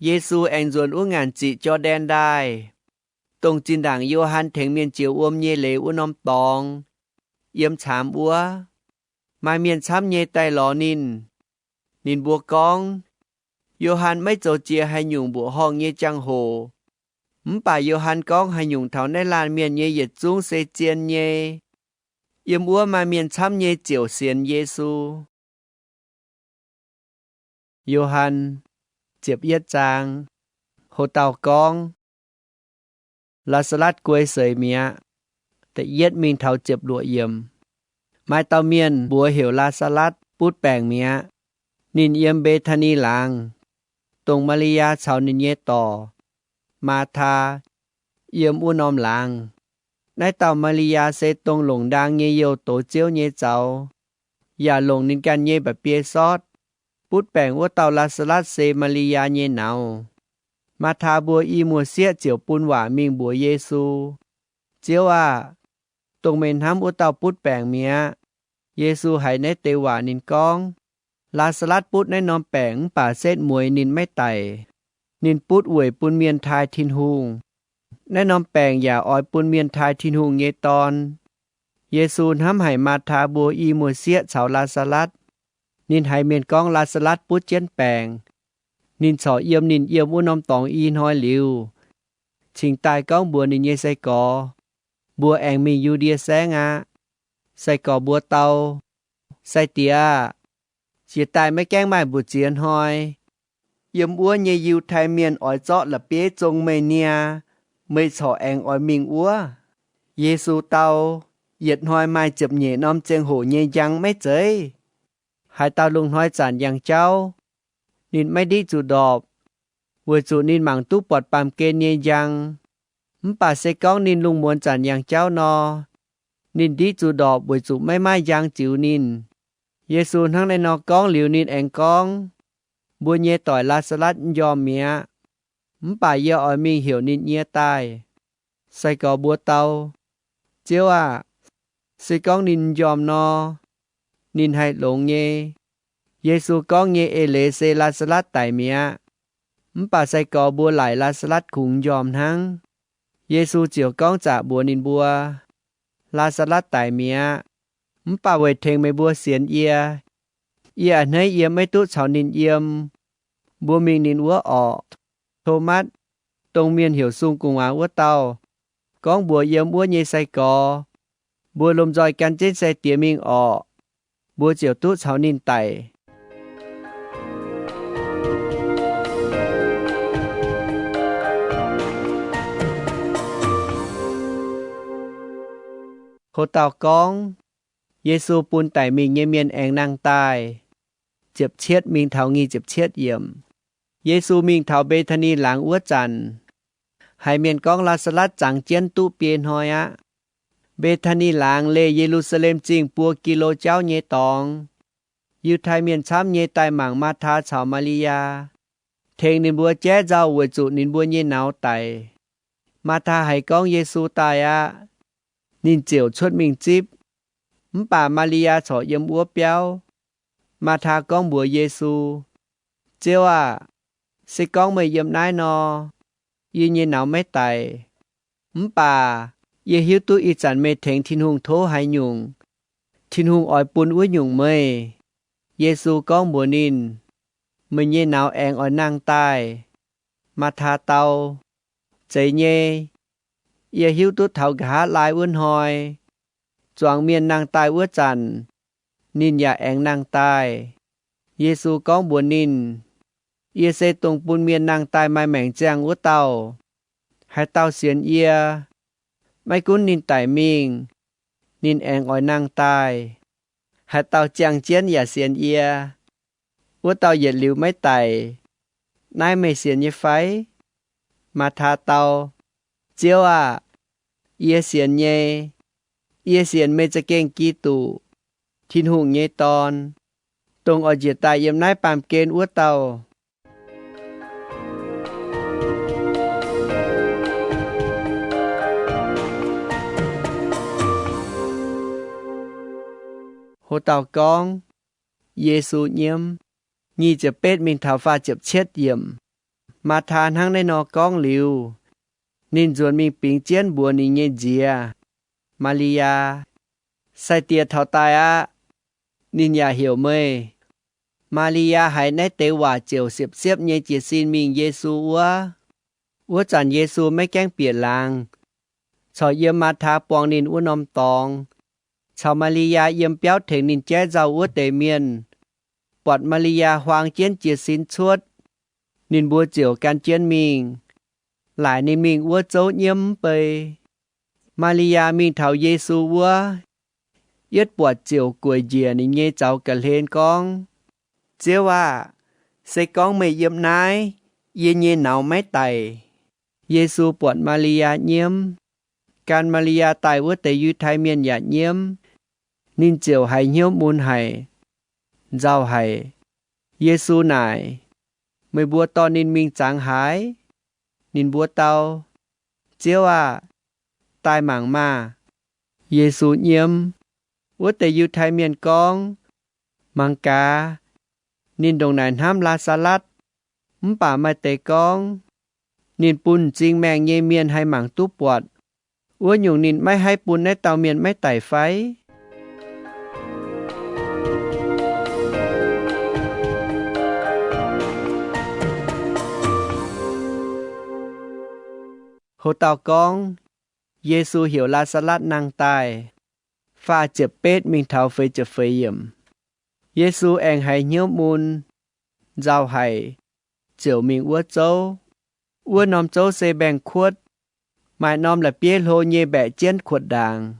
Yesu aengx nzuonx wuov ngaanc ziqc Jor^ndaen Ndaaih, dongh zinh ndaangc Yo^han tengx mienh jiex wuom nyei leiz wuov norm dorngx, yiem caamx wuov. Maaih mienh camv nyei daaih lorz ninh. Ninh mbuo gorngv, Yo^han maiv zoux jiex haaix nyungc mbuoqc horngh nyei jangx-hoc, mv baac Yo^han gorngv haaix nyungc taux naaiv laanh mienh nyei yietc zungv se zien nyei. Yiem wuov maaih mienh camv nyei ziouc sienx Yesu. Yo^han, ziepc yietv zaang. Ho dauh gorngv, Laa^saa^latv guei seix mi'aqv. Da'yietv mingh taux ziepc luoqc yiemc. Maaih dauh mienh mbuox heuc Laa^saa^latv butv baengc mi'aqv. Ninh yiem Mbe^taa^ni Laangz, dongh Maa^li^yaa caux ninh nyei dorc, Maa^taa, yiem wuov norm laangz. Naaiv dauh Maa^li^yaa se dongh longc ndaang nyei youh dox Ziouv nyei zaux, yaac longc ninh ganh nyei mba'biei sortv. Butv baengc wuov dauh Laa^saa^latv se Maa^li^yaa nyei nauz. Maa^taa mbuo i muoz-sieqv ziouc bun waac mingh mbuox Yesu, Ziouv aah! Dongh meih hnamv wuov dauh butv baengc mi'aqv. Yesu haiz naaiv deix waac ninh gorngv, Laa^saa^latv butv naaiv norm baengc mv baac setv mueiz ninh maiv daic. Ninh butv weic bun mienh taaih Tin-Hungh. Naaiv norm baengc yaac oix bun mienh taaih Tin-Hungh nyei Dorn. Yesu hnamv haic Maa^taa mbuo i muoz-sieqv caux Laa^saa^latv. Ninh haiz mienh gorngv Laa^saa^latv butv jienv baengc, ninh corc yiem ninh yiem wuov norm dorngx i hnoi liuz, cingx daaih gorngv mbuox ninh nyei sai-gorx, Mbuo aengx mingh Yu^ndie Saengv aqv. Sai-gorx mbuo dau, Sai-Diex aah! Jiex daaih maiv gaengh maaih mbu'ziex hnoi, yiem wuov nyei Yiutai Mienh oix zorqv la'bieiv zong meih niaa, meih corc aengx oix mingh wuov? Yesu dau, Yietc hnoi maaih ziepc nyeic norm ziangh hoc nyei njang maiv zeiz? Haaix dauh lungh hnoi zanc yangh jauv, ninh maiv ndiqv zuqc ndorpc, weic zuqc ninh mangc duqv buatc baamh gen nyei njang. Mv baac se gorngv ninh lungh muonz zanc yangh jauv nor, ninh ndiqv zuqc ndorpc weic zuqc maiv maaih njang ziux ninh. Yesu hnangv naaiv nor gorngv liuz, ninh aengx gorngv, Mbuo nyei doic, Laa^saa^latv, njormh mi'aqv. Mv baac yie oix mingh heuc ninh nyie daaih. Sai-gorx mbuo dau, Ziouv aah! Se gorngv ninh njormh nor, ninh haih longx nyei. Yesu gorngv nyei eix leiz se Laa^saa^latv daic mi'aqv. Mv baac sai-gorx mbuo laaic Laa^saa^latv kungx njormh hnangv. Yesu ziouc gorngv zaqc mbuox ninh mbuo, Laa^saa^latv daic mi'aqv. Mv baac weic tengx meih mbuo sienx yie, yie a'hneiv yie maiv duqv caux ninh yiem, mbuo mingh ninh wuov orqc. Tomatv, dongh mienh heuc Sung Gu'nguaaz wuov dauh, gorngv mbuox yiem wuov nyei sai-gorx, Mbuo lomh nzoih gan jienv sai-diex mingh orqc. Mbuo ziouc duqv caux ninh daic. Ho dauh gorngv, Yesu bun daic mingh nyei mienh aengx nangh daaih. Ziepc cietv mingh taux nyic ziepc cietv yiemc. Yesu mingh taux Mbe^taa^ni Laangz wuov zanc, haiz mienh gorngv Laa^saa^latv zangx jienv duqv biei hnoi aqv. Mbe^taa^ni Laangz leih Ye^lu^saa^lem Zingh buo gi^lo jauv nyei dorngx. Yiutai Mienh camv nyei daaih mangc Maa^taa caux Maa^li^yaa, tengx ninh mbuo jaiv nzauh weic zuqc ninh mbuo nyei nauz daic. Maa^taa haiz gorngv Yesu daaih aqv, ninh ziouc cuotv mingh zipv. Mv baac Maa^li^yaa corc yiem wuov biauv. Maa^taa gorngv mbuox Yesu, Ziouv aah! Se gorngv meih yiem naaiv nor, yie nyei nauz maiv daic. Mv baac yie hiuv duqv ih zanc meih tengx Tin-Hungh tov haaix nyungc, Tin-Hungh oix bun wuov nyungc meih. Yesu gorngv mbuox ninh, Meih nyei nauz aengx oix nangh daaih. Maa^taa dau, Zeiz nyei. Yie hiuv duqv taux nqa'haav laai wuov hnoi, zuangx mienh nangh daaih wuov zanc, ninh yaac aengx nangh daaih. Yesu gorngv mbuox ninh, Yie se dongh bun mienh nangh daaih maaih maengc ziangh wuov dauh. Haaix dauh sienx yie, maiv gunv ninh daic mingh, ninh aengx oix nangh daaih. Haaix dauh ziangh jienv yaac sienx yie, Wuov dauh yietc liuz maiv daic. Naaiv meih sienx nyei fai? Maa^taa dau, Ziouv aah! Yie sienx nyei. Yie sienx meih za'gengh Giduc, Tin-Hungh nyei Dorn, dongh oix njiec daaih yiem naaiv baamh gen wuov dauh. Ho dauh gorngv, Yesu nyiemv. Nyic ziepc betv mingh taux faah ziepc cietv yiemc. Maa^taa hnangv naaiv nor gorngv liuz, ninh nzuonx mingh bingx jienv mbuox ninh nyei nziex, Maa^li^yaa, Sai-Diex taux daaih aqv. Ninh yaac heuc meih. Maa^li^yaa haiz naaiv deix waac ziouc siepv-siepv nyei jiez sin mingh Yesu wuov. Wuov zanc Yesu maiv gaengh bieqc laangz, corc yiem Maa^taa buangh ninh wuov norm dorngx, caux Maa^li^yaa yiem biauv tengx ninh jaiv nzauh wuov deix mienh, buatc Maa^li^yaa huaang jienv jiez sin cuotv, ninh mbuo ziouc gan jienv mingh, laaic ninh mingh wuov zouv nyiemv mv bei. Maa^li^yaa mingh taux Yesu wuov, yietv buatc ziouc gueic njiec ninh nyei zaux ga'hlen gorngv, Ziouv aah! Se gorngv meih yiem naaiv, yie nyei naux maiv daic. Yesu buatc Maa^li^yaa nyiemv, gan Maa^li^yaa daaih wuov deix Yiutai Mienh yaac nyiemv, ninh ziouc haiz hnyouv mun haic, nzauh haic. Yesu naaic, Meih mbuo dorh ninh mingh zangx haaix? Ninh mbuo dau, Ziouv aah! Daaih mangc maah! Yesu nyiemv. Wuov deix Yiutai Mienh gorngv, Mangc gaax! Ninh ndongc naaic hnamv Laa^saa^latv, mv baac maaih deix gorngv, Ninh bun m'zing maengh nyei mienh haih mangc duqv buatc. Wuov nyungc ninh maiv haih bun naaiv dauh mienh maiv daic fai? Ho dauh gorngv, Yesu heuc Laa^saa^latv nangh daaih. Faah ziepc betv mingh taux feix ziepc feix yiemc. Yesu aengx haiz hnyouv mun, nzauh haic, ziouc mingh wuov zouv. Wuov norm zouv se mbaengx-kuotv, maaih norm la'bieiv hlo nyei mbaeqc jienv kuotv ndaangc.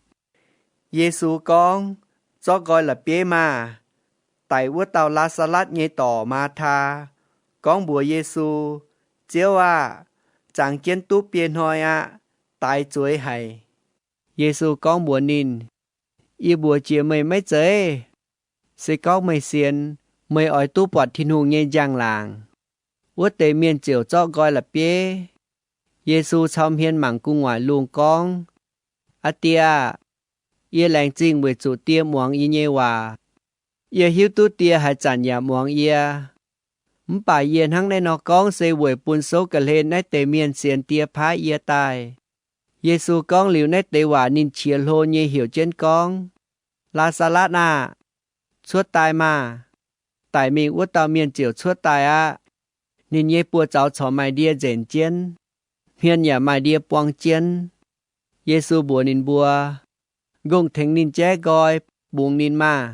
Yesu gorngv, Zorqv nqoi la'bieiv maah! Daic wuov dauh Laa^saa^latv nyei dorc, Maa^taa, gorngv mbuox Yesu, Ziouv aah! Zangx jienv duqv biei hnoi aqv. Daix zueiz haic. Yesu gorngv mbuox ninh, Yie mbuox jiex meih maiv zeiz? Se gorngv meih sienx, meih oix duqv buatc Tin-Hungh nyei njang-laangc. Wuov deix mienh ziouc zorqv nqoi la'bieiv. Yesu cau hmien mangc gu'nguaaic lungh gorngv, Aa Die aah! Yie laengz zingh weic zuqc Die muangx yie nyei waac. Yie hiuv duqv Die haaix zanc yaac muangx yie. Mv baac yie hnangv naaiv nor gorngv se weic bun souv ga'hlen naaiv deix mienh sienx Die paaiv yie daaih. Yesu gorngv liuz naaiv deix waac ninh qiex hlo nyei heuc jienv gorngv, Laa^saa^latv aah! Cuotv daaih maah! Daic mingh wuov dauh mienh ziouc cuotv daaih aqv. Ninh nyei buoz-zaux corc maaih ndie nzenc jienv, hmien yaac maaih ndie buang jienv. Yesu mbuox ninh mbuo, Ngongh tengx ninh jaiv nqoi, bungx ninh maah!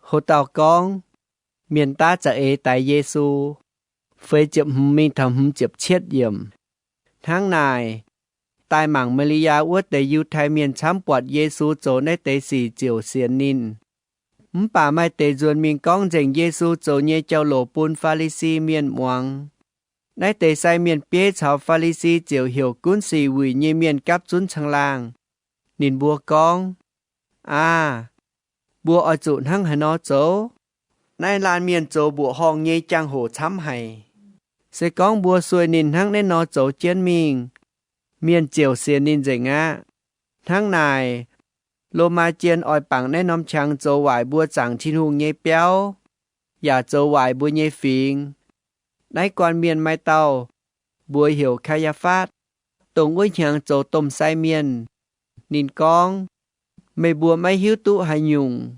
Ho dauh gorngv, Mienh daav za'eix daix Yesu. Feix ziepc hmz mingh taux hmz ziepc cietv yiemc. Hnangv naaic, daaih mangc Maa^li^yaa wuov deix Yiutai Mienh camv buatc Yesu zoux naaiv deix sic ziouc sienx ninh. Mv baac maaih deix nzuonx mingh gorngv nzengc Yesu zoux nyei jauv-louc bun Faa^li^si Mienh muangx. Naaiv deix sai mienh bieiv caux Faa^li^si ziouc heuc gunv sic wuic nyei mienh gapv zunv caangh laangh. Ninh mbuo gorngv, Aa! Mbuo oix zuqc hnangv haaix nor zoux? Naaiv laanh mienh zoux mbuoqc horngh nyei jangx-hoc camv haic. Se gorngv mbuo sueih ninh hnangv naaiv nor zoux jienv mingh, mienh ziouc sienx ninh nzengc aqv. Hnangv naaic, Lomaa jien oix bangc naaiv norm qangx zoux waaic mbuo zaangc Tin-Hungh nyei biauv, yaac zoux waaic mbuo nyei fingx. Naaiv guanh mienh maaih dauh mbuox heuc Kaa^yaa^fatv, dongh wuov hnyangx zoux domh sai mienh. Ninh gorngv, Meih mbuo maiv hiuv duqv haaix nyungc.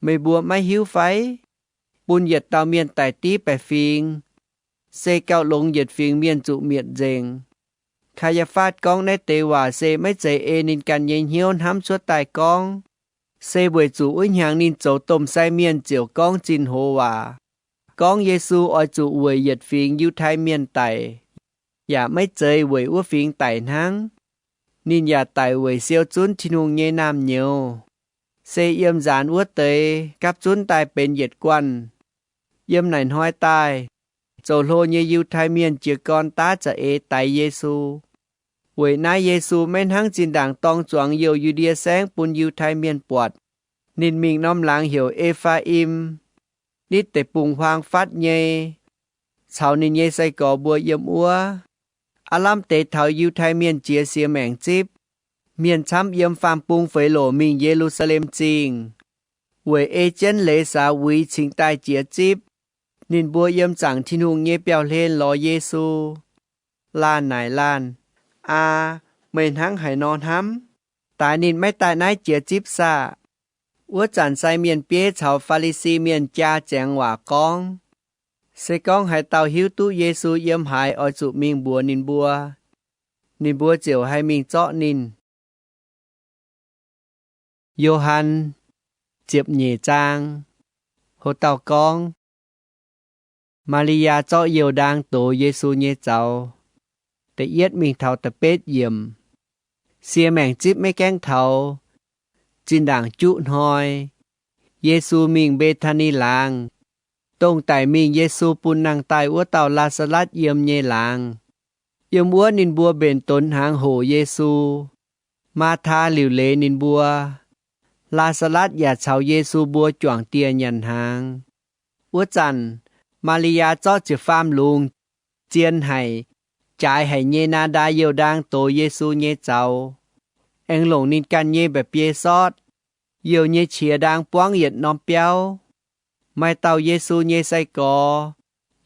Meih mbuo maiv hiuv fai? Bun yietc dauh mienh daic div baeqc fingx, se gauh longx yietc fingx mienh zuqc mietc nzengc. Kaa^yaa^fatv gorngv naaiv deix waac se maiv zeiz ei ninh ganh nyei hnyouv hnamv cuotv daaih gorngv, se weic zuqc wuov hnyangx ninh zoux domh sai mienh ziouc gorngv zinh hoz waac, gorngv Yesu oix zuqc weic yietc fingx Yiutai Mienh daic, yaac maiv zeiz weic wuov fingx daic hnangv. Ninh yaac daic weic siou zunv Tin-Hungh nyei naamh nyouz, se yiem nzaanx wuov deix gapv zunv daaih benx yietc guanh. Yiem naaic hnoi daaih, zoux hlo nyei Yiutai Mienh jiez gorn daav za'eix daix Yesu. Weic naaiv Yesu maiv hnangv zinh ndaangc dorng zuangx youh Yu^ndie Saengv bun Yiutai Mienh buatc. Ninh mingh norm laangz heuc E^faa^im, nitv deic-bung-huaang fatv nyei, caux ninh nyei sai-gorx mbuo yiem wuov. Aav lamh deix taux Yiutai Mienh jiex siex maengc zipv, mienh camv yiem faam-bung feix loc mingh Ye^lu^saa^lem Zingh, weic ei jienv Leiz Saax Wuix cingx daaih jiex zipv. Ninh mbuo yiem zaangc Tin-Hungh nyei biauv-hlen lorz Yesu. Laanh naaic laanh, Aa, meih hnangv haaix nor hnamv? Daaix ninh maiv daaih naaiv jiex zipv saah? Wuov zanc sai mienh bieiv caux Faa^li^si Mienh jaa ziangx waac gorngv, Se gorngv haaix dauh hiuv duqv Yesu yiem haaix, oix zuqc mingh mbuox ninh mbuo. Ninh mbuo ziouc haih mingh zorqv ninh. Yo^han, ziepc nyeic zaang. Ho dauh gorngv, Maa^li^yaa zorqv youh ndaang dox Yesu nyei zaux, da'yietv mingh taux da'betv yiemc. Sie maengc zipv maiv gaengh taux, zinh ndaangc juqv hnoi, Yesu mingh Mbe^taa^ni Laangz, dongh daic mingh Yesu bun nangh daaih wuov dauh Laa^saa^latv yiem nyei laangz. Yiem wuov ninh mbuo mbenc donx hnaangx hoc Yesu. Maa^taa liuc leiz ninh mbuo. Laa^saa^latv yaac caux Yesu mbuo juangc dieh nyanc hnaangx. Wuov zanc, Maa^li^yaa zorqv ziepc faam lungz, zien haic, jaaix haic nyei naa^ndaa youh ndaang dox Yesu nyei zaux, aengx longc ninh ganh nyei mba'biei sortv, youh nyei qiex ndaang buangv yietc norm biauv. Maaih dauh Yesu nyei sai-gorx,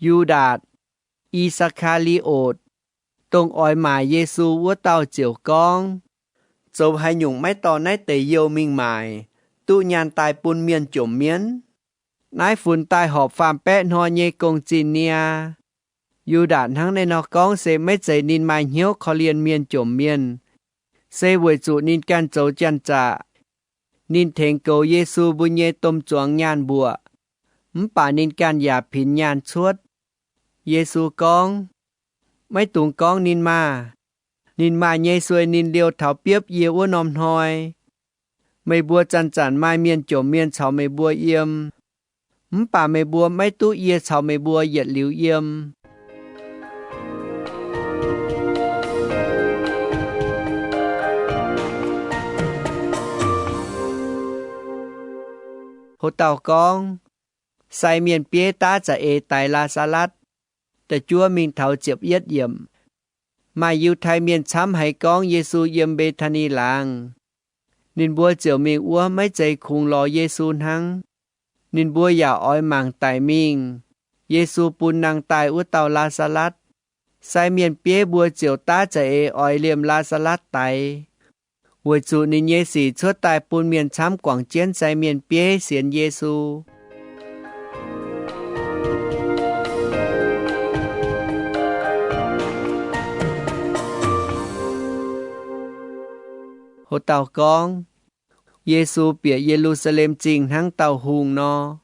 Yu^ndaatc, I^saa^kaa^li^otc, dongh oix maaic Yesu wuov dauh ziouc gorngv, Zoux haaix nyungc maiv dorh naaiv deix youh mingh maaic, duqv nyaanh daaih bun mienh jomc mienv? Naaiv funx daaih horpc faam-baeqv hnoi nyei gong-zinh niaa. Yu^ndaatc hnangv naaiv nor gorngv se maiv zeiz ninh maaih hnyouv korv-lienh mienh jomc mienh, se weic zuqc ninh ganh zoux janx-zaqc. Ninh tengx goux Yesu mbuo nyei domh zuangx nyaanh mbuoqc, mv baac ninh ganh yaac pinx nyaanh cuotv. Yesu gorngv, Maiv dungx gorngv ninh maah! Ninh maaih nyei sueih ninh liouh taux biopv yie wuov norm hnoi. Meih mbuo zanc-zanc maaih mienh jomc mienh caux meih mbuo yiem, mv baac meih mbuo maiv duqv yie caux meih mbuo yietc liuz yiem. Ho dauh gorngv, Sai mienh bieiv daav za'eix daix Laa^saa^latv. Da'juov mingh taux ziepc yietv yiemc. Maaih Yiutai Mienh camv haiz gorngv Yesu yiem Mbe^taa^ni Laangz. Ninh mbuo ziouc mingh wuov maiv zeiz kungx lorz Yesu hnangv. Ninh mbuo yaac oix mangc daic mingh, Yesu bun nangh daaih wuov dauh Laa^saa^latv. Sai mienh bieiv mbuo ziouc daav za'eix oix liemh Laa^saa^latv daix, weic zuqc ninh nyei sic cuotv daaih bun mienh camv guangc jienv sai mienh bieiv sienx Yesu. Ho dauh gorngv, Yesu bieqc Ye^lu^saa^lem Zingh hnangv dauh hungh nor.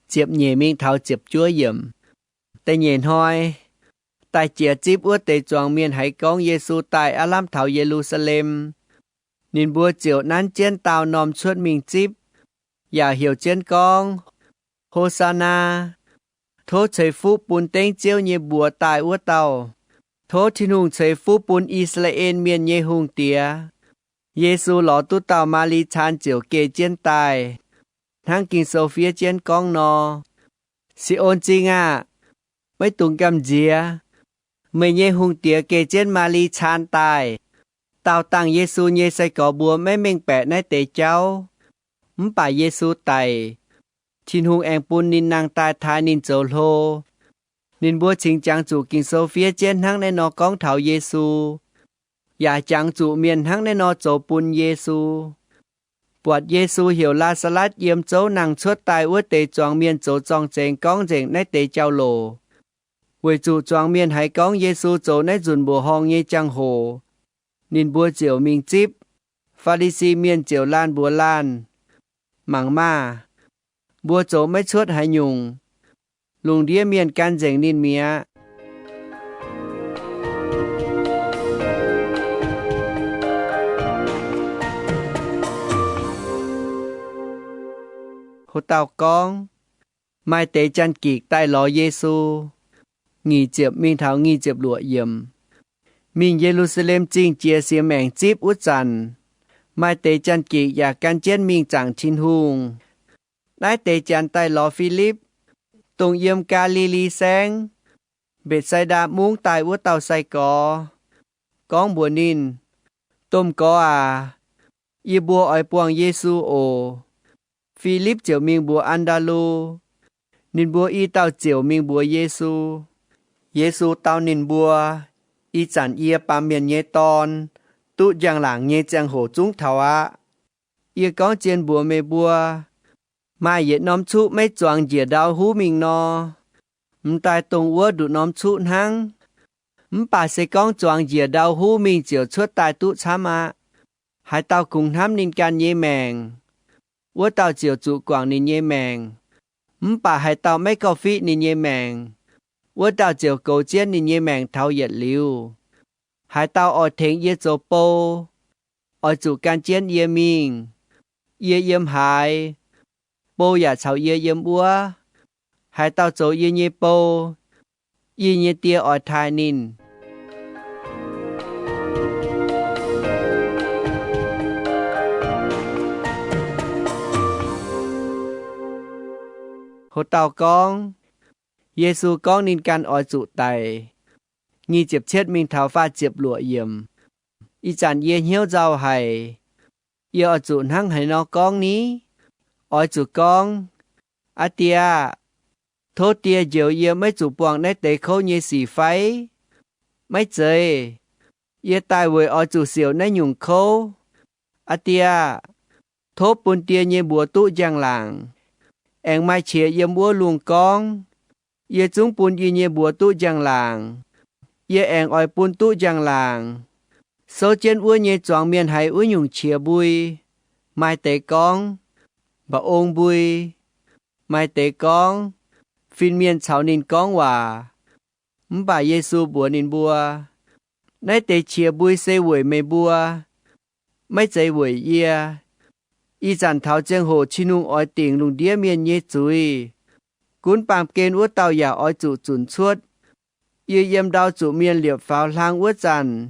Ziepc nyeic mingh taux ziepc juov yiemc. Da'nyeic hnoi, daaih jiex zipv wuov deix zuangx mienh haiz gorngv Yesu daaih aav lamh taux Ye^lu^saa^lem, ninh mbuo ziouc nanv jienv daauh norm cuotv mingh zipv, yaac heuc jienv gorngv, Ho^saa^naa! Tov ceix fuqv bun dengv Ziouv nyei mbuox daaih wuov dauh. Tov Tin-Hungh ceix fuqv bun I^saa^laa^en Mienh nyei Hungh Diex. Yesu lorz duqv dauh maaz-li caan ziouc geh jienv daaih, hnangv Ging-Sou fiev jienv gorngv nor, Si^on Zingh aah! Maiv dungx gamh nziex. Meih nyei Hungh Diex geh jienv maaz-li caan daaih. Daauh dangh Yesu nyei sai-gorx mbuo maiv mengh baeqc naaiv deix jauv, mv baac Yesu daic, Tin-Hungh aengx bun ninh nangh daaih taaih ninh zoux hlo. Ninh mbuo cingx jangx zuqc Ging-Sou fiev jienv hnangv naaiv nor gorngv taux Yesu, yaac jangx zuqc mienh hnangv naaiv nor zoux bun Yesu. Buatc Yesu heuc Laa^saa^latv yiem zouv nangh cuotv daaih wuov deix zuangx mienh zoux zorng-zengx gorngv nzengc naaiv deix jauv-louc. Weic zuqc zuangx mienh haiz gorngv Yesu zoux naaiv nzunc mbuoqc horngh nyei jangx-hoc, ninh mbuo ziouc mingh zipv. Faa^li^si Mienh ziouc laanh mbuox laanh, Mangc maah! Mbuo zoux maiv cuotv haaix nyungc. Lungh ndiev mienh gan nzengc ninh mi'aqv. Ho dauh gorngv, maaih deix janx-gikc daaih lorz Yesu. Nyic ziepc mingh taux nyic ziepc luoqc yiemc. Mingh Ye^lu^saa^lem Zingh jiex siec maengc zipv wuov zanc, maaih deix janx-gikc yaac gan jienv mingh zaangc Tin-Hungh. Naaiv deix janx daaih lorz Filipv, dongh yiem Gaa^li^li Saengv, Mbetc^sai^ndaa Mungv daaih wuov dauh sai-gorx, gorngv mbuox ninh, Domh Gorx aac, yie mbuo oix buangh Yesu oc. Filipv ziouc mingh mbuox An^ndaa^lu. Ninh mbuo i dauh ziouc mingh mbuox Yesu. Yesu dau ninh mbuo, Ih zanc yie, Baamh Mienh nyei Dorn, duqv njang-laangc nyei ziangh hoc zungv taux aqv. Yie gorngv zien mbuox meih mbuo, maaih yietc norm cuqv maiv zuangx njiec ndau huv mingh nor, m'daaih dongh wuov nduqc norm cuqv hnangv. Mv baac se gorngv zuangx njiec ndau huv mingh ziouc cuotv daaih duqv camv aqv. Haaix dauh kungx hnamv ninh ganh nyei maengc, wuov dauh ziouc zuqc guangc ninh nyei maengc. Mv baac haaix dauh maiv gauh fiqv ninh nyei maengc, wuov dauh ziouc goux jienv ninh nyei maengc taux yietc liuz. Haaix dauh oix tengx yie zoux bou, oix zuqc gan jienv yie mingh. Yie yiem haaix, bou yaac caux yie yiem wuov. Haaix dauh zoux yie nyei bou, yie nyei Die oix taaih ninh. Ho dauh gorngv, Yesu gorngv ninh ganh oix zuqc daic. Nyic ziepc cietv mingh taux faah ziepc luoqc yiemc. Ih zanc yie hnyouv nzauh haic. Yie oix zuqc hnangv haaix nor gorngv ni? Oix zuqc gorngv, Aa Die aah! Tov Die njoux yie maiv zuqc buangh naaiv deix kouv nyei sic fai? Maiv zeiz. Yie daaih weic oix zuqc siouc naaiv nyungc kouv. Aa Die aah! Tov bun Die nyei mbuox duqv njang-laangc. Aengx maaih qiex yiem wuov lungh gorngv, Yie zungv bun yie nyei mbuox duqv njang-laangc. Yie aengx oix bun duqv njang-laangc. Souv jienv wuov nyei zuangx mienh haiz wuov nyungc qiex mbui. Maaih deix gorngv, Mba'ong mbui. Maaih deix gorngv, Fin-mienh caux ninh gorngv waac. Mv baac Yesu mbuox ninh mbuo, Naaiv deix qiex mbui se weic meih mbuo, maiv zeiz weic yie. Ih zanc taux ziangh hoc Tin-Hungh oix dingc lungh ndiev mienh nyei zuiz. Gunv baamh gen wuov dauh yaac oix zuqc zunc cuotv. Yie yiem ndau zuqc mienh liepc faaux hlang wuov zanc,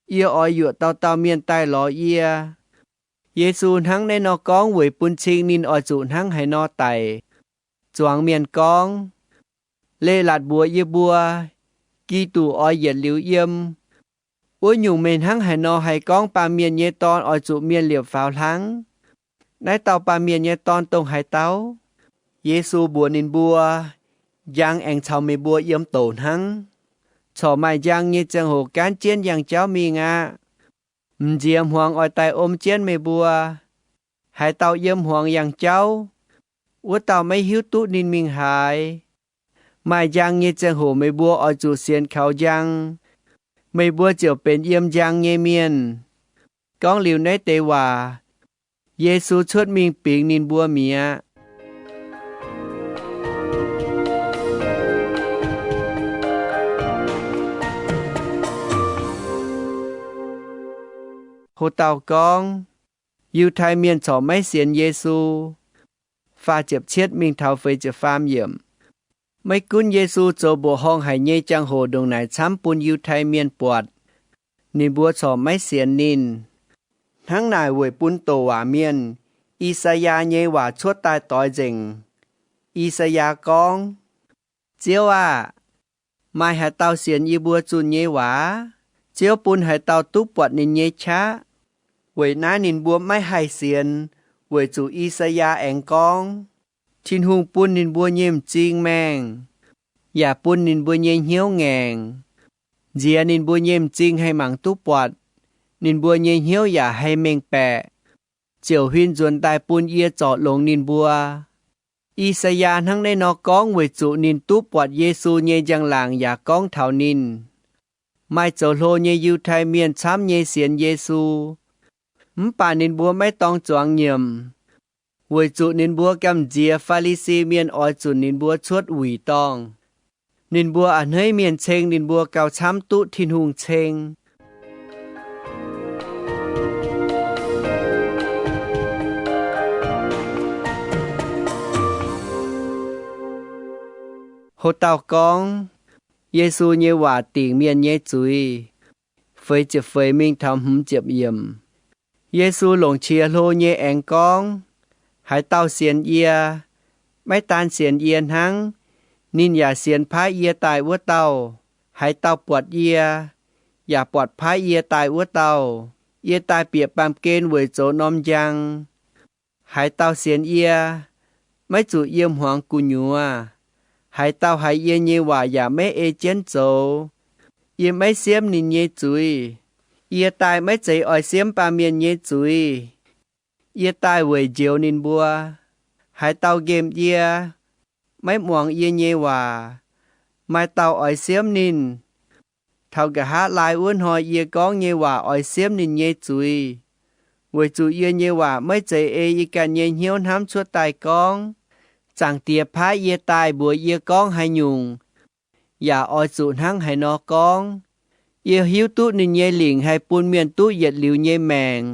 yie oix yuoqc dauh dauh mienh daaih lorz yie. Yesu hnangv naaiv nor gorngv weic bun cing ninh oix zuqc hnangv haaix nor daic. Zuangx mienh gorngv, Leiz-latc mbuox yie mbuo, Giduc oix yietc liuz yiem. Wuov nyungc meih hnangv haaix nor haih gorngv Baamh Mienh nyei Dorn oix zuqc mienh liepc faaux hlang? Naaiv dauh Baamh Mienh nyei Dorn dongh haaix dauh? Yesu mbuox ninh mbuo, Njang aengx caux meih mbuo yiem douc hnangv. Corc maaih njang nyei ziangh hoc gaanv jienv yangh jauv mingh aqv. M'nziex hmuangx oix daaih om jienv meih mbuo. Haaix dauh yiem hmuangx yangh jauv, wuov dauh maiv hiuv duqv ninh mingh haaix. Maaih njang nyei ziangh hoc meih mbuo oix zuqc sienx kaux njang, meih mbuo ziouc benx yiem njang nyei mienh. Gorngv liuz naaiv deix waac, Yesu cuotv mingh bingx ninh mbuo mi'aqv. Ho dauh gorngv, Yiutai Mienh corc maiv sienx Yesu. Faah ziepc cietv mingh taux feix ziepc faam yiemc. Maiv gunv Yesu zoux mbuoqc horngh haic nyei jangx-hoc ndongc naaic camv bun Yiutai Mienh buatc, ninh mbuo corc maiv sienx ninh. Hnangv naaic weic bun douc waac mienh, I^saa^yaa, nyei waac cuotv daaih doix nzengc. I^saa^yaa gorngv, Ziouv aah! Maaih haaix dauh sienx yie mbuo zunh nyei waac? Ziouv bun haaix dauh duqv buatc ninh nyei qaqv? Weic naaiv ninh mbuo maiv haih sienx, weic zuqc I^saa^yaa aengx gorngv, Tin-Hungh bun ninh mbuo nyei m'zing maengh, yaac bun ninh mbuo nyei hnyouv ngaengc, nziex ninh mbuo nyei m'zing haih mangc duqv buatc, ninh mbuo nyei hnyouv yaac haih mengh baeqc, ziouc huin nzuonx daaih bun yie zorc longx ninh mbuo. I^saa^yaa hnangv naaiv nor gorngv weic zuqc ninh duqv buatc Yesu nyei njang-laangc yaac gorngv taux ninh. Maaih zoux hlo nyei Yiutai Mienh camv nyei sienx Yesu, mv baac ninh mbuo maiv dorng zuangx nyiemc, weic zuqc ninh mbuo gamh nziex Faa^li^si Mienh oix zunc ninh mbuo cuotv wuic dorngh. Ninh mbuo a'hneiv mienh ceng ninh mbuo gauh camv duqv Tin-Hungh ceng. Hlo dauh gorngv, Yesu nyei waac dingc mienh nyei zuiz. Feix ziepc feix mingh taux hmz ziepc yiemc. Yesu longc qiex hlo nyei aengx gorngv, Haaix dauh sienx yie, maiv daan sienx yie hnangv, ninh yaac sienx paaiv yie daaih wuov dauh. Haaix dauh buatc yie, yaac buatc paaiv yie daaih wuov dauh. Yie daaih bieqc baamh gen weic zoux norm njang. Haaix dauh sienx yie, maiv zuqc yiem hmuangx gu'nyuoz. Haaix dauh haiz yie nyei waac yaac maiv ei jienv zoux, yie maiv siemv ninh nyei zuiz. Yie daaih maiv zeiz oix siemv baamh mienh nyei zuiz. Yie daaih weic njoux ninh mbuo. Haaix dauh nqemh yie, maiv muangx yie nyei waac, maaih dauh oix siemv ninh. Taux nqa'haav laai wuov hnoi yie gorngv nyei waac oix siemv ninh nyei zuiz, weic zuqc yie nyei waac maiv zeiz ei yie ganh nyei hnyouv hnamv cuotv daaih gorngv. Zaangc Diex paaiv yie daaih mbuox yie gorngv haaix nyungc, yaac oix zuqc hnangv haaix nor gorngv. Yie hiuv duqv ninh nyei lingc haih bun mienh duqv yietc liuz nyei maengc.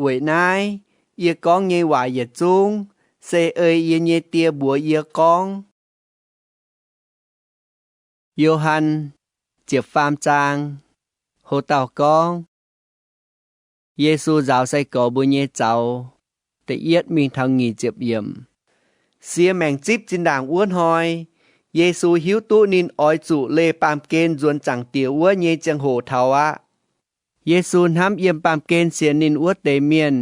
Weic naaiv, yie gorngv nyei waac yietc zungv se ei yie nyei Die mbuox yie gorngv. Yo^han, ziepc faam zaang. Hlo dauh gorngv, Yesu nzaaux sai-gorx mbuo nyei zaux. Da'yietv mingh taux nyic ziepc yiemc. Sie maengc zipv zinh ndaangc wuov hnoi, Yesu hiuv duqv ninh oix zuqc leih baamh gen nzuonx Zaangc Diex wuov nyei ziangh hoc taux aqv. Yesu hnamv yiem baamh gen sienx ninh wuov deix mienh,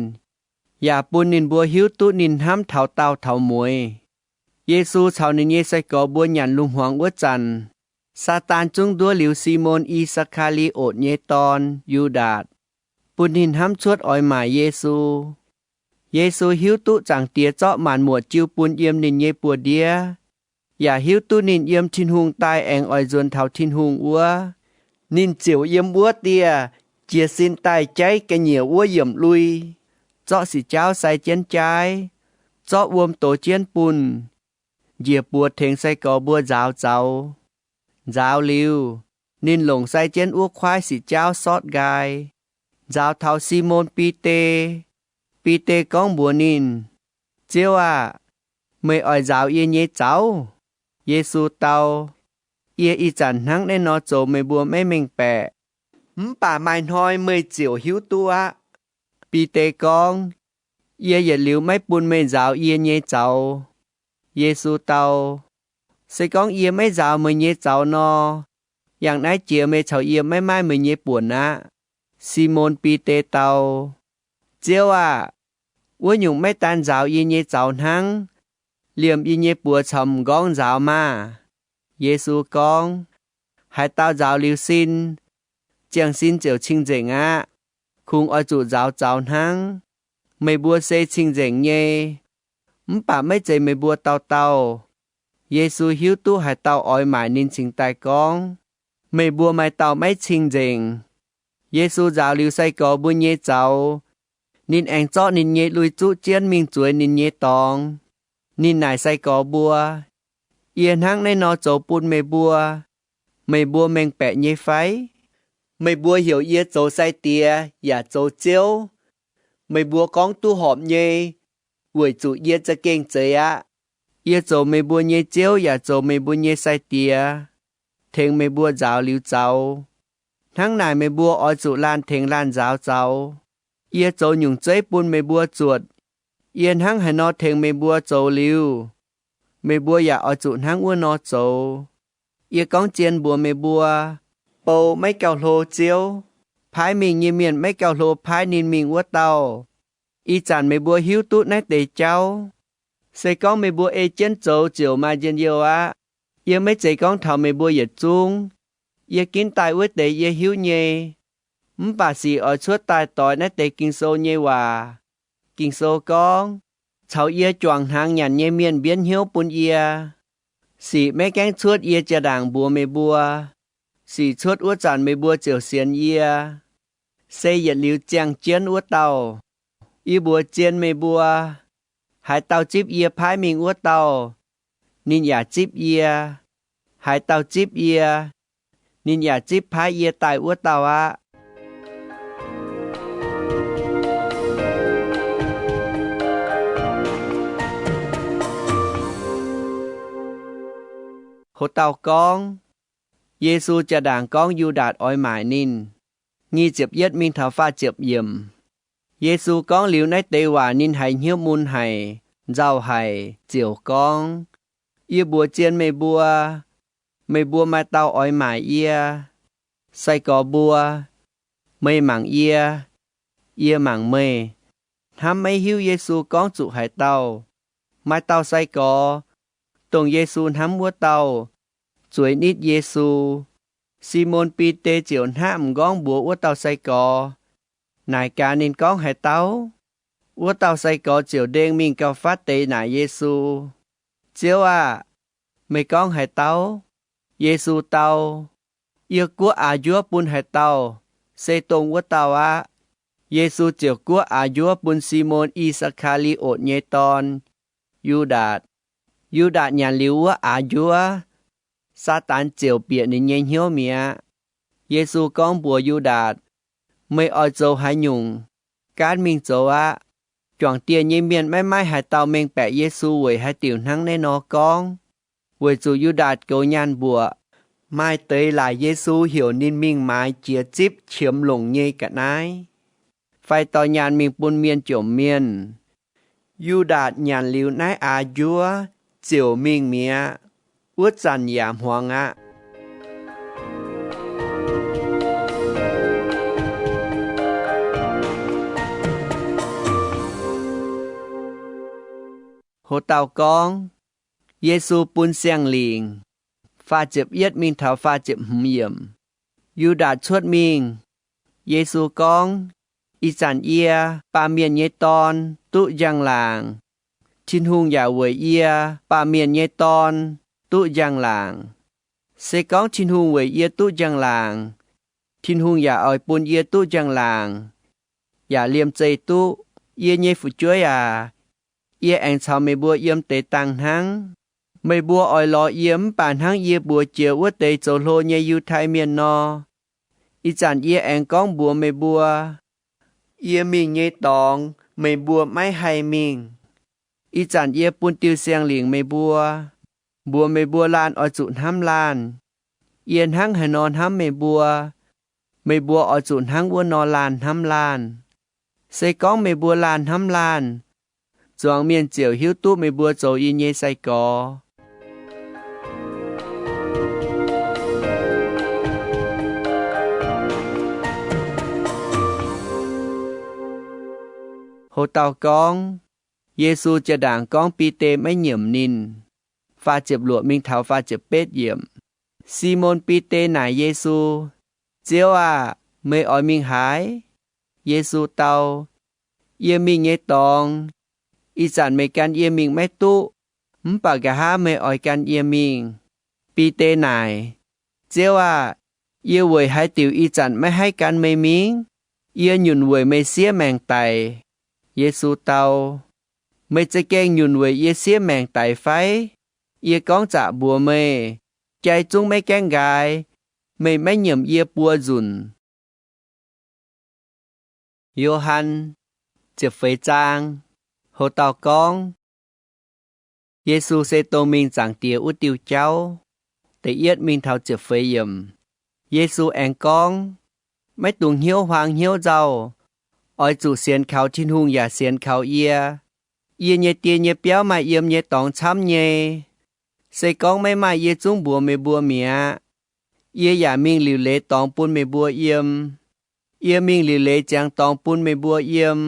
yaac bun ninh mbuo hiuv duqv ninh hnamv taux daauh taux mueiz. Yesu caux ninh nyei sai-gorx mbuo nyanc lungh hmuangx wuov zanc, Saadaan zungv nduov liuz Simon I^saa^kaa^li^otc nyei dorn, Yu^ndaatc, bun ninh hnamv cuotv oix maaic Yesu. Yesu hiuv duqv Zaangc Diex zorqv maanc muoc jiu bun yiem ninh nyei buoz-ndiev, yaac hiuv duqv ninh yiem Tin-Hungh daaih aengx oix nzuonx taux Tin-Hungh wuov. Ninh ziouc yiem wuov dieh jiez sin daaih jaiv ga'nyiec wuov yiemc lui, zorqv siqc jaauv sai jienv jaaiv, zorqv wuom dox jienv bunh, njiec buoz tengx sai-gorx mbuo nzaaux zaux. Nzaaux liuz, ninh longc sai jienv wuov kuaaiv siqc jaauv sortv nqaai, nzaaux taux Simon Bide. Bide gorngv mbuox ninh, Ziouv aah! Meih oix nzaaux yie nyei zaux? Yesu dau, Yie ih zanc hnangv naaiv nor zoux meih mbuo maiv mengh baeqc, mv baac maaih hnoi meih ziouc hiuv duqv aqv. Bide gorngv, Yie yietc liuz maiv bun meih nzaaux yie nyei zaux. Yesu dau, Se gorngv yie maiv nzaaux meih nyei zaux nor, yangh naaiv jiex meih caux yie maiv maaih meih nyei buonc aqv. Simon Bide dau, Ziouv aah! Wuov nyungc maiv daan nzaaux yie nyei zaux hnangv, liemh yie nyei buoz caux m'nqorngv nzaaux maah! Yesu gorngv, Haaix dauh nzaaux liuz sin, ziangh sin ziouc cing-nzengc aqv. Kungx oix zuqc nzaaux zaux hnangv. Meih mbuo se cing-nzengc nyei, mv baac maiv zeiz meih mbuo dauh dauh. Yesu hiuv duqv haaix dauh oix maaic ninh cingx daaih gorngv, Meih mbuo maaih dauh maiv cing-nzengc. Yesu nzaaux liuz sai-gorx mbuo nyei zaux, ninh aengx zorqv ninh nyei lui zuqv jienv mingh zueiz ninh nyei dorngx. Ninh naaic sai-gorx mbuo, Yie hnangv naaiv nor zoux bun meih mbuo, meih mbuo mengh baeqc nyei fai? Meih mbuo heuc yie zoux sai-diex yaac zoux ziouv, meih mbuo gorngv duqv horpc nyei, weic zuqc yie za'gengh zeiz aqv. Yie zoux meih mbuo nyei ziouv yaac zoux meih mbuo nyei sai-diex, tengx meih mbuo nzaaux liuz zaux. Hnangv naaic meih mbuo oix zuqc laanh tengx laanh nzaaux zaux. Yie zoux nyungc zeiv bun meih mbuo zuotc. Yie hnangv haaix nor tengx meih mbuo zoux liuz, meih mbuo yaac oix zuqc hnangv wuov nor zoux. Yie gorngv zien mbuox meih mbuo, bou maiv gauh hlo Ziouv, paaiv mingh nyei mienh maiv gauh hlo paaiv ninh mingh wuov dauh. Ih zanc meih mbuo hiuv duqv naaiv deix jauv. Se gorngv meih mbuo ei jienv zoux ziouc maaih njien-youh aqv. Yie maiv zeiz gorngv taux meih mbuo yietc zungv. Yie ginv daaih wuov deix yie hiuv nyei, mv baac sic oix cuotv daaih doix naaiv deix Ging-Sou nyei waac. Ging-Sou gorngv, Caux yie juangc hnaangx nyanc nyei mienh mbienv hnyouv bun yie. Sic maiv gaengh cuotv yie jaa-ndaangc mbuox meih mbuo. Sic cuotv wuov zanc meih mbuo ziouc sienx yie, se yietc liuz ziangh jienv wuov dauh. Yie mbuox zien meih mbuo, haaix dauh zipv yie paaiv mingh wuov dauh, ninh yaac zipv yie. Haaix dauh zipv yie, ninh yaac zipv paaiv yie daaih wuov dauh aqv. Houc dauh gorngv, Yesu jaa-ndaangc gorngv Yu^ndaatc oix maaic ninh. Nyic ziepc yietv mingh taux faah ziepc yiemc. Yesu gorngv liuz naaiv deix waac, ninh haiz hnyouv mun haic, nzauh haic, ziouc gorngv, Yie mbuox zien meih mbuo, meih mbuo maaih dauh oix maaic yie. Sai-gorx mbuo, meih mangc yie, yie mangc meih, hnamv maiv hiuv Yesu gorngv zuqc haaix dauh. Maaih dauh sai-gorx, dongh Yesu hnamv wuov dauh, zueiz nitv Yesu. Simon Bide ziouc hnaqv m'nqorngv mbuox wuov dauh sai-gorx, naaic gaax ninh gorngv haaix dauh. Wuov dauh sai-gorx ziouc nqengh mingh gauh fatv deix naaic Yesu, Ziouv aah! Meih gorngv haaix dauh? Yesu dau, Yie guoqv aax njuov bun haaix dauh, se dongh wuov dauh aqv. Yesu ziouc guoqv aax njuov bun Simon I^saa^kaa^li^otc nyei dorn, Yu^ndaatc. Yu^ndaatc nyanc liuz wuov aax njuov, Saadaan ziouc bieqc ninh nyei hnyouv mi'aqv. Yesu gorngv mbuox Yu^ndaatc, Meih oix zoux haaix nyungc, gaanv mingh zoux aqv. Juangc dieh nyei mienh maiv maaih haaix dauh mengh baeqc Yesu weic haaix diuc hnangv naaiv nor gorngv, weic zuqc Yu^ndaatc goux nyaanh mbuoqc. Maaih deix laaic Yesu heuc ninh mingh maaiz jiex zipv qiemx longc nyei ga'naaiv, fai dorh nyaanh mingh bun mienh jomc mienh. Yu^ndaatc nyanc liuz naaiv aax njuov ziouc mingh mi'aqv. Wuov zanc yaac hmuangx aqv. Houc dauh gorngv, Yesu bun siang-lingc. Faah ziepc yietv mingh taux faah ziepc hmz yiemc. Yu^ndaatc cuotv mingh. Yesu gorngv, Ih zanc yie, Baamh Mienh nyei Dorn, duqv njang-laangc. Tin-Hungh yaac weic yie, Baamh Mienh nyei Dorn, duqv njang-laangc. Se gorngv Tin-Hungh weic yie duqv njang-laangc, Tin-Hungh yaac oix bun yie duqv njang-laangc, yaac liemh zeih duqv. Yie nyei fu'jueiv aac, yie aengx caux meih mbuo yiem deix dangh hnangv. Meih mbuo oix lorz yie mv baac hnangv yie mbuox jiex wuov deix zoux hlo nyei Yiutai Mienh nor. Ih zanc yie aengx gorngv mbuox meih mbuo, yie mingh nyei dorngx meih mbuo maiv haih mingh. Ih zanc yie bun diuh siang-lingc meih mbuo, mbuox meih mbuo laanh oix zuqc hnamv laanh. Yie hnangv haaix nor hnamv meih mbuo, meih mbuo oix zuqc hnangv wuov nor laanh hnamv laanh. Se gorngv meih mbuo laanh hnamv laanh, zuangx mienh ziouc hiuv duqv meih mbuo zoux yie nyei sai-gorx. Houc dauh gorngv, Yesu jaa-ndaangc gorngv Bide maiv nyiemc ninh. Faah ziepc luoqc mingh taux faah ziepc betv yiemc. Simon Bide naaic Yesu, Ziouv aah! Meih oix mingh haaix? Yesu dau, Yie mingh nyei dorngx, ih zanc meih gan yie mingh maiv duqv, mv baac nqa'haav meih oix gan yie mingh. Bide naaic, Ziouv aah! Yie weic haaix diuc ih zanc maiv haih gan meih mingh? Yie nyunc weic meih siev maengc daic. Yesu dau, Meih za'gengh nyunc weic yie siev maengc daic fai? Yie gorngv zaqc mbuox meih, jai zungv maiv gaengh nqaaix, meih maiv nyiemc yie buo nzunc. Yo^han, ziepc feix zaang. Houc dauh gorngv, Yesu se dongh mingh Zaangc Diex wuov diuh jauv. Da'yietv mingh taux ziepc feix yiemc. Yesu aengx gorngv, Maiv dungx hnyouv huaang hnyouv nzauh. Oix zuqc sienx kaux Tin-Hungh yaac sienx kaux yie. Yie nyei Die nyei biauv maaih yiem nyei dorngx camv nyei. Se gorngv maiv maaih, yie zungv mbuox meih mbuo mi'aqv. Yie yaac mingh liuc leiz dorngx bun meih mbuo yiem. Yie mingh liuc leiz ziangx dorngx bun meih mbuo yiem.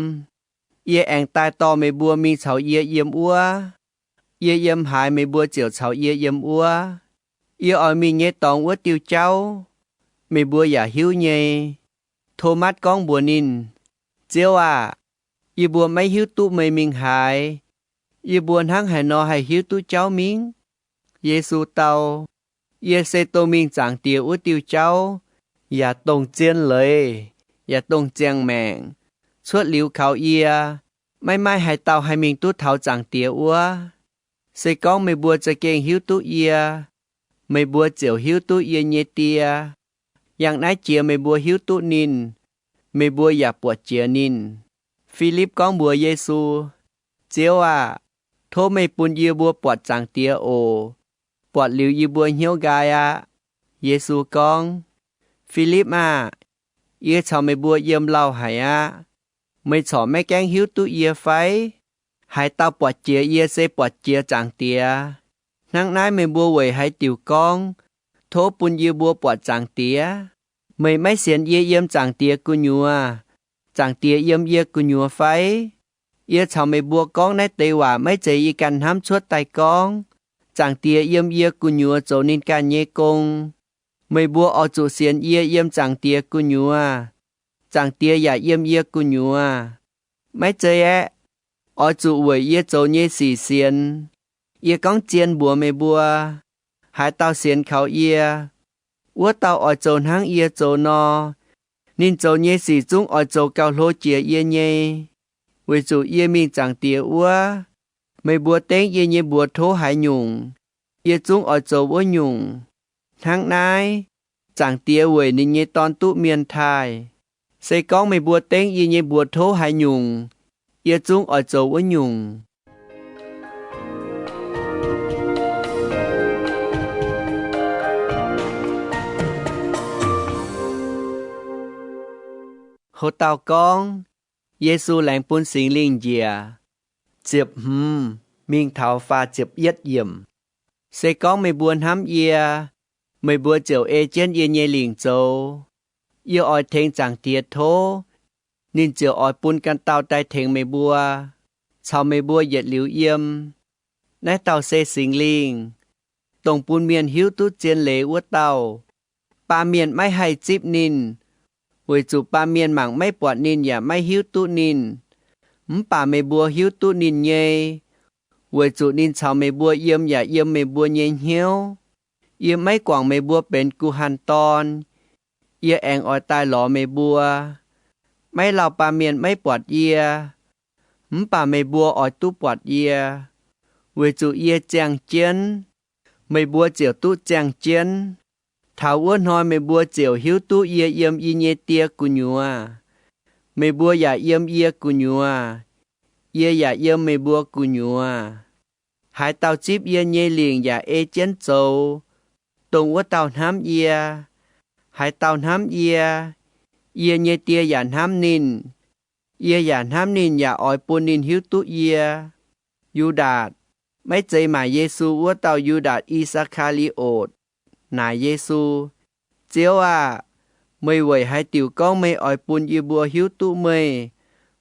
Yie aengx daaih dorh meih mbuo mingh caux yie yiem wuov. Yie yiem haaix, meih mbuo ziouc caux yie yiem wuov. Yie oix mingh nyei dorngx wuov diuh jauv, meih mbuo yaac hiuv nyei. Tomatv gorngv mbuox ninh, Ziouv aah! Yie mbuo maiv hiuv duqv meih mingh haaix. Yie mbuo hnangv haaix nor haih hiuv duqv jauv mingv? Yesu dau, Yie se dongh mingh Zaangc Diex wuov diuh jauv, yaac dongh zien leiz, yaac dongh ziangh maengc. Cuotv liuz kaux yie, maiv maaih haaix dauh haih mingh duqv taux Zaangc Diex wuov. Se gorngv meih mbuo za'gengh hiuv duqv yie, meih mbuo ziouc hiuv duqv yie nyei Die. Yangh naaiv jiex meih mbuo hiuv duqv ninh, meih mbuo yaac buatc jiex ninh. Filipv gorngv mbuox Yesu, Ziouv aah! Tov meih bun yie mbuo buatc Zaangc Diex oc. buatc liuz yie mbuo hnyouv nqaai aqv. Yesu gorngv, Filipv aah! Yie caux meih mbuo yiem lauh haic aqv. Meih corc maiv gaengh hiuv duqv yie fai? Haaix dauh buatc jiex yie se buatc jiex Zaangc Diex. Hnangv naaiv meih mbuo weic haaix diuc gorngv, Tov bun yie mbuo buatc Zaangc Diex? Meih maiv sienx yie yiem Zaangc Diex gu'nyuoz, Zaangc Diex yiem yie gu'nyuoz fai? Yie caux meih mbuo gorngv naaiv deix waac maiv zeiz yie ganh hnamv cuotv daaih gorngv. Zaangc Diex yiem yie gu'nyuoz zoux ninh ganh nyei gong. Meih mbuo oix zuqc sienx yie yiem Zaangc Diex gu'nyuoz, Zaangc Diex yaac yiem yie gu'nyuoz. Maiv zei aeqv, oix zuqc weic yie zoux nyei sic sienx. Yie gorngv zien mbuox meih mbuo, haaix dauh sienx kaux yie, wuov dauh oix zoux hnangv yie zoux nor. Ninh zoux nyei sic zungv oix zoux gauh hlo jiex yie nyei, weic zuqc yie mingh Zaangc Diex wuov. Meih mbuo dengv yie nyei mbuox tov haaix nyungc, yie zungv oix zoux wuov nyungc. Hnangv naaiv, Zaangc Diex weic ninh nyei Dorn duqv mienh taaih. Se gorngv meih mbuo dengv yie nyei mbuox tov haaix nyungc, yie zungv oix zoux wuov nyungc. Ho dauh gorngv, Yesu laengz bun Singx Lingh njiec. Ziepc hmz mingh taux faah ziepc yietv yiemc. Se gorngv meih mbuo hnamv yie, meih mbuo ziouc ei jienv yie nyei lingc zoux. Yie oix tengx Zaangc Diex tov, ninh ziouc oix bun ganh dauh daaih tengx meih mbuo, caux meih mbuo yietc liuz yiem. Naaiv dauh se Singx Lingh, dongh bun mienh hiuv duqv zien leiz wuov dauh. Baamh mienh maiv haih zipv ninh, weic zuqc baamh mienh mangc maiv buatc ninh yaac maiv hiuv duqv ninh. Mv baac meih mbuo hiuv duqv ninh nyei, weic zuqc ninh caux meih mbuo yiem yaac yiem meih mbuo nyei hnyouv. Yie maiv guangc meih mbuo benx guh hanh dorn. Yie aengx oix daaih lorz meih mbuo. Maiv lauh baamh mienh maiv buatc yie, mv baac meih mbuo oix duqv buatc yie, weic zuqc yie ziangh jienv, meih mbuo ziouc duqv ziangh jienv. Taux wuov hnoi meih mbuo ziouc hiuv duqv yie yiem yie nyei Die gu'nyuoz, meih mbuo yaac yiem yie gu'nyuoz, yie yaac yiem meih mbuo gu'nyuoz. Haaix dauh zipv yie nyei lingc yaac ei jienv zoux, dongh wuov dauh hnamv yie. Haaix dauh hnamv yie, yie nyei Die yaac hnamv ninh. Yie yaac hnamv ninh yaac oix bun ninh hiuv duqv yie. Yu^ndaatc, maiv zeiz maaic Yesu wuov dauh Yu^ndaatc I^saa^kaa^li^otc, naaic Yesu, Ziouv aah! Meih weic haaix diuc gorngv meih oix bun yie mbuo hiuv duqv meih,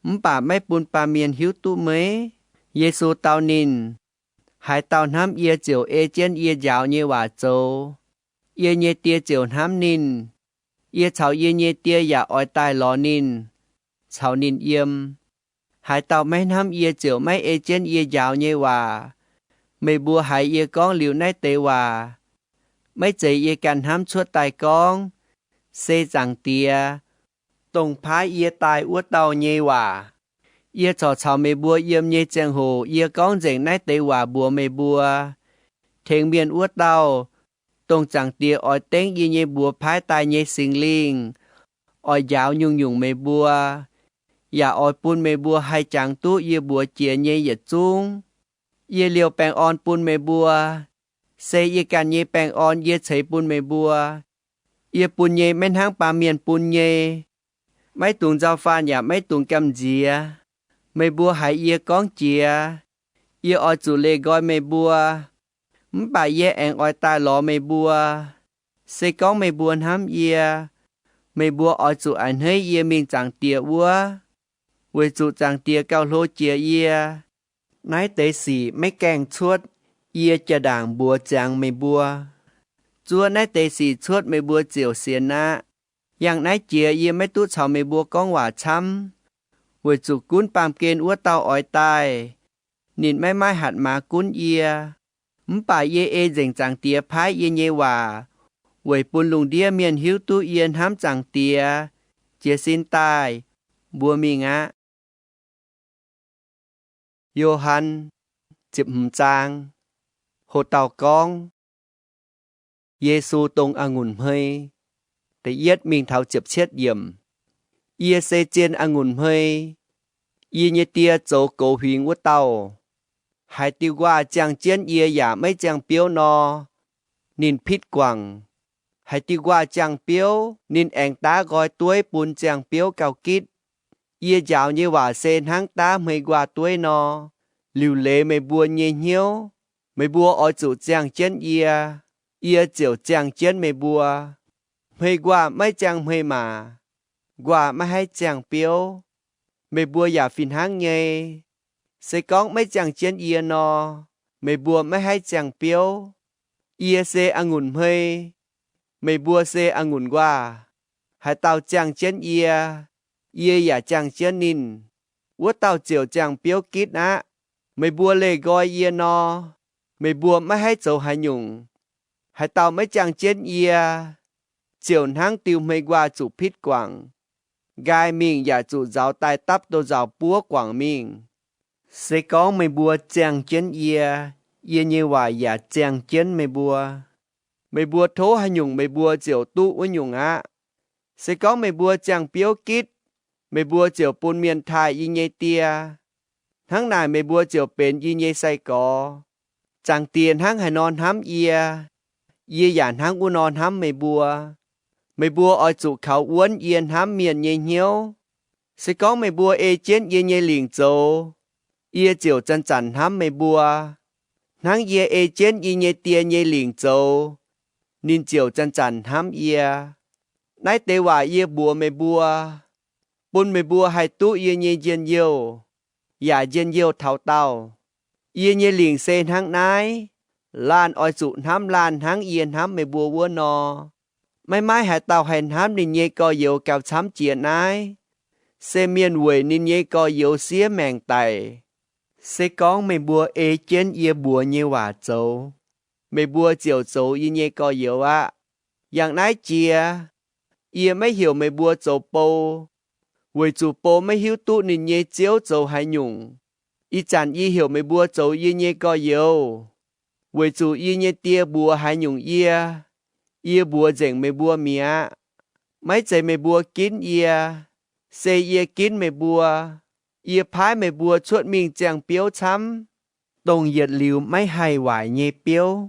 mv baac maiv bun baamh mienh hiuv duqv meih? Yesu dau ninh, Haaix dauh hnamv yie ziouc ei jienv yie njaaux nyei waac zoux. Yie nyei Die ziouc hnamv ninh. Yie caux yie nyei Die yaac oix daaih lorz ninh, caux ninh yiem. Haaix dauh maiv hnamv yie ziouc maiv ei jienv yie njaaux nyei waac. Meih mbuo haiz yie gorngv liuz naaiv deix waac, maiv zeiz yie ganh hnamv cuotv daaih gorngv, se Zaangc Diex, dongh paaiv yie daaih wuov dauh nyei waac. Yie corc caux meih mbuo yiem nyei ziangh hoc yie gorngv nzengc naaiv deix waac mbuox meih mbuo. Tengx mienh wuov dauh, dongh Zaangc Diex oix dengv yie nyei mbuox paaiv daaih nyei Singx Lingh, oix njaaux nyungc-nyungc meih mbuo, yaac oix bun meih mbuo haih jangx duqv yie mbuox jiex nyei yietc zungv. Yie liouh baengh orn bun meih mbuo. Se yie ganh nyei baengh orn yie ceix bun meih mbuo. Yie bun nyei maiv hnangv baamh mienh bun nyei. Maiv dungx nzauh faanh yaac maiv dungx gamh nziex. Meih mbuo haiz yie gorngv jiex, yie oix zuqc leih nqoi meih mbuo. Mv baac yie aengx oix daaih lorz meih mbuo. Se gorngv meih mbuo hnamv yie, meih mbuo oix zuqc a'hneiv yie mingh Zaangc Diex wuov, weic zuqc Zaangc Diex gauh hlo jiex yie. Naaiv deix sic maiv gaengh cuotv yie jaa-ndaangc mbuox ziangx meih mbuo. Zuov naaiv deix sic cuotv meih mbuo ziouc sienx aqv. Yangh naaiv jiex yie maiv duqv caux meih mbuo gorngv waac camv, weic zuqc gunv baamh gen wuov dauh oix daaih. Ninh maiv maaih hatc maaz gunv yie. Mv baac yie ei nzengc Zaangc Diex paaiv yie nyei waac, weic bun lungh ndiev mienh hiuv duqv yie hnamv Zaangc Diex, jiez sin daaih, mbuo mingh aqv. Yo^han, ziepc hmz zaang. Ho dauh gorngv, Yesu dongh a'ngunc hmei. Da'yietv mingh taux ziepc cietv yiemc. Yie se zien a'ngunc hmei. Yie nyei Die zoux goux huingx wuov dauh. Haaix diuh nquaah ziangh jienv yie yaac maiv ziangh biouv nor, ninh pitv guangc. Haaix diuh nquaah ziangh biouv, ninh aengx daav nqoi dueiv bun ziangh biouv gauh gitv. Yie njaaux nyei waac se hnangv daav hmei nquaah dueiv nor. Liuc leiz meih mbuo nyei hnyouv, meih mbuo oix zuqc ziangh jienv yie, yie ziouc ziangh jienv meih mbuo. Hmei nquaah maiv ziangh hmei maac, nquaah maiv haih ziangh biouv. Meih mbuo yaac fih hnangv nyei. Se gorngv maiv ziangh jienv yie nor, meih mbuo maiv haih ziangh biouv. Yie se a'ngunc hmei, meih mbuo se a'ngunc nquaah. Haaix dauh ziangh jienv yie, yie yaac ziangh jienv ninh, wuov dauh ziouc ziangh biouv gitv aqv. Meih mbuo leih nqoi yie nor, meih mbuo maiv haih zoux haaix nyungc. Haaix dauh maiv ziangh jienv yie, ziouc hnangv diuh hmei nquaah zuqc pitv guangc, nqaai mingh yaac zuqc nzauz daaih dapv douz-nzauc buov guangc mingh. Se gorngv meih mbuo ziangh jienv yie, yie nyei waac yaac ziangh jienv meih mbuo, meih mbuo tov haaix nyungc meih mbuo ziouc duqv wuov nyungc aqv. Se gorngv meih mbuo ziangh biouv gitv, meih mbuo ziouc bun mienh taaih yie nyei Die. Hnangv naaic meih mbuo ziouc benx yie nyei sai-gorx. Zaangc Diex hnangv haaix nor hnamv yie, yie yaac hnangv wuov nor hnamv meih mbuo. Meih mbuo oix zuqc kaux wuonv yie hnamv mienh nyei hnyouv. Se gorngv meih mbuo ei jienv yie nyei lingc zoux, yie ziouc zanc-zanc hnamv meih mbuo, hnangv yie ei jienv yie nyei Die nyei lingc zoux, ninh ziouc zanc-zanc hnamv yie. Naaiv deix waac yie mbuox meih mbuo, bun meih mbuo haih duqv yie nyei njien-youh, yaac njien-youh taux daauh. Yie nyei lingc se hnangv naaiv. Laanh oix zuqc hnamv laanh hnangv yie hnamv meih mbuo wuov nor. Maiv maaih haaix dauh haih hnamv ninh nyei gorx-youz gauh camv jiex naaiv, se mienh weic ninh nyei gorx-youz siev maengc daic. Se gorngv meih mbuo ei jienv yie mbuox nyei waac zoux, meih mbuo ziouc zoux yie nyei gorx-youz aqv. Yangh naaiv jiex, yie maiv heuc meih mbuo zoux bou, weic zuqc bou maiv hiuv duqv ninh nyei ziouv zoux haaix nyungc. Ih zanc yie heuc meih mbuo zoux yie nyei gorx-youz, weic zuqc yie nyei Die mbuox haaix nyungc yie, yie mbuox nzengc meih mbuo mi'aqv. Maiv zeiz meih mbuo ginv yie, se yie ginv meih mbuo. Yie paaiv meih mbuo cuotv mingh ziangh biouv camv, dongh yietc liuz maiv haih waaic nyei biouv.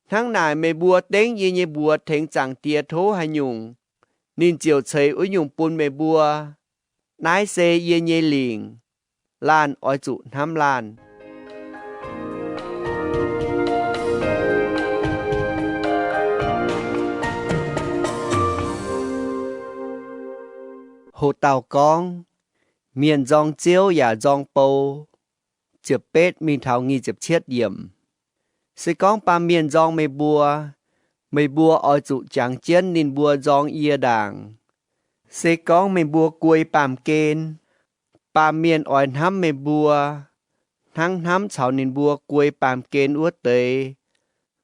Hnangv naaic meih mbuo dengv yie nyei mbuox tengx Zaangc Diex tov haaix nyungc, ninh ziouc ceix wuov nyungc bun meih mbuo. Naaiv se yie nyei lingc. Laanh oix zuqc hnamv laanh. Ho dauh gorngv, mienh nzorng ziouv yaac nzorng bou. Ziepc betv mingh taux nyic ziepc cietv yiemc. Se gorngv baamh mienh nzorng meih mbuo, meih mbuo oix zuqc jangx jienv ninh mbuo nzorng yie ndaangc. Se gorngv meih mbuo guei baamh gen, baamh mienh oix hnamv meih mbuo, hnangv hnamv caux ninh mbuo guei baamh gen wuov deix.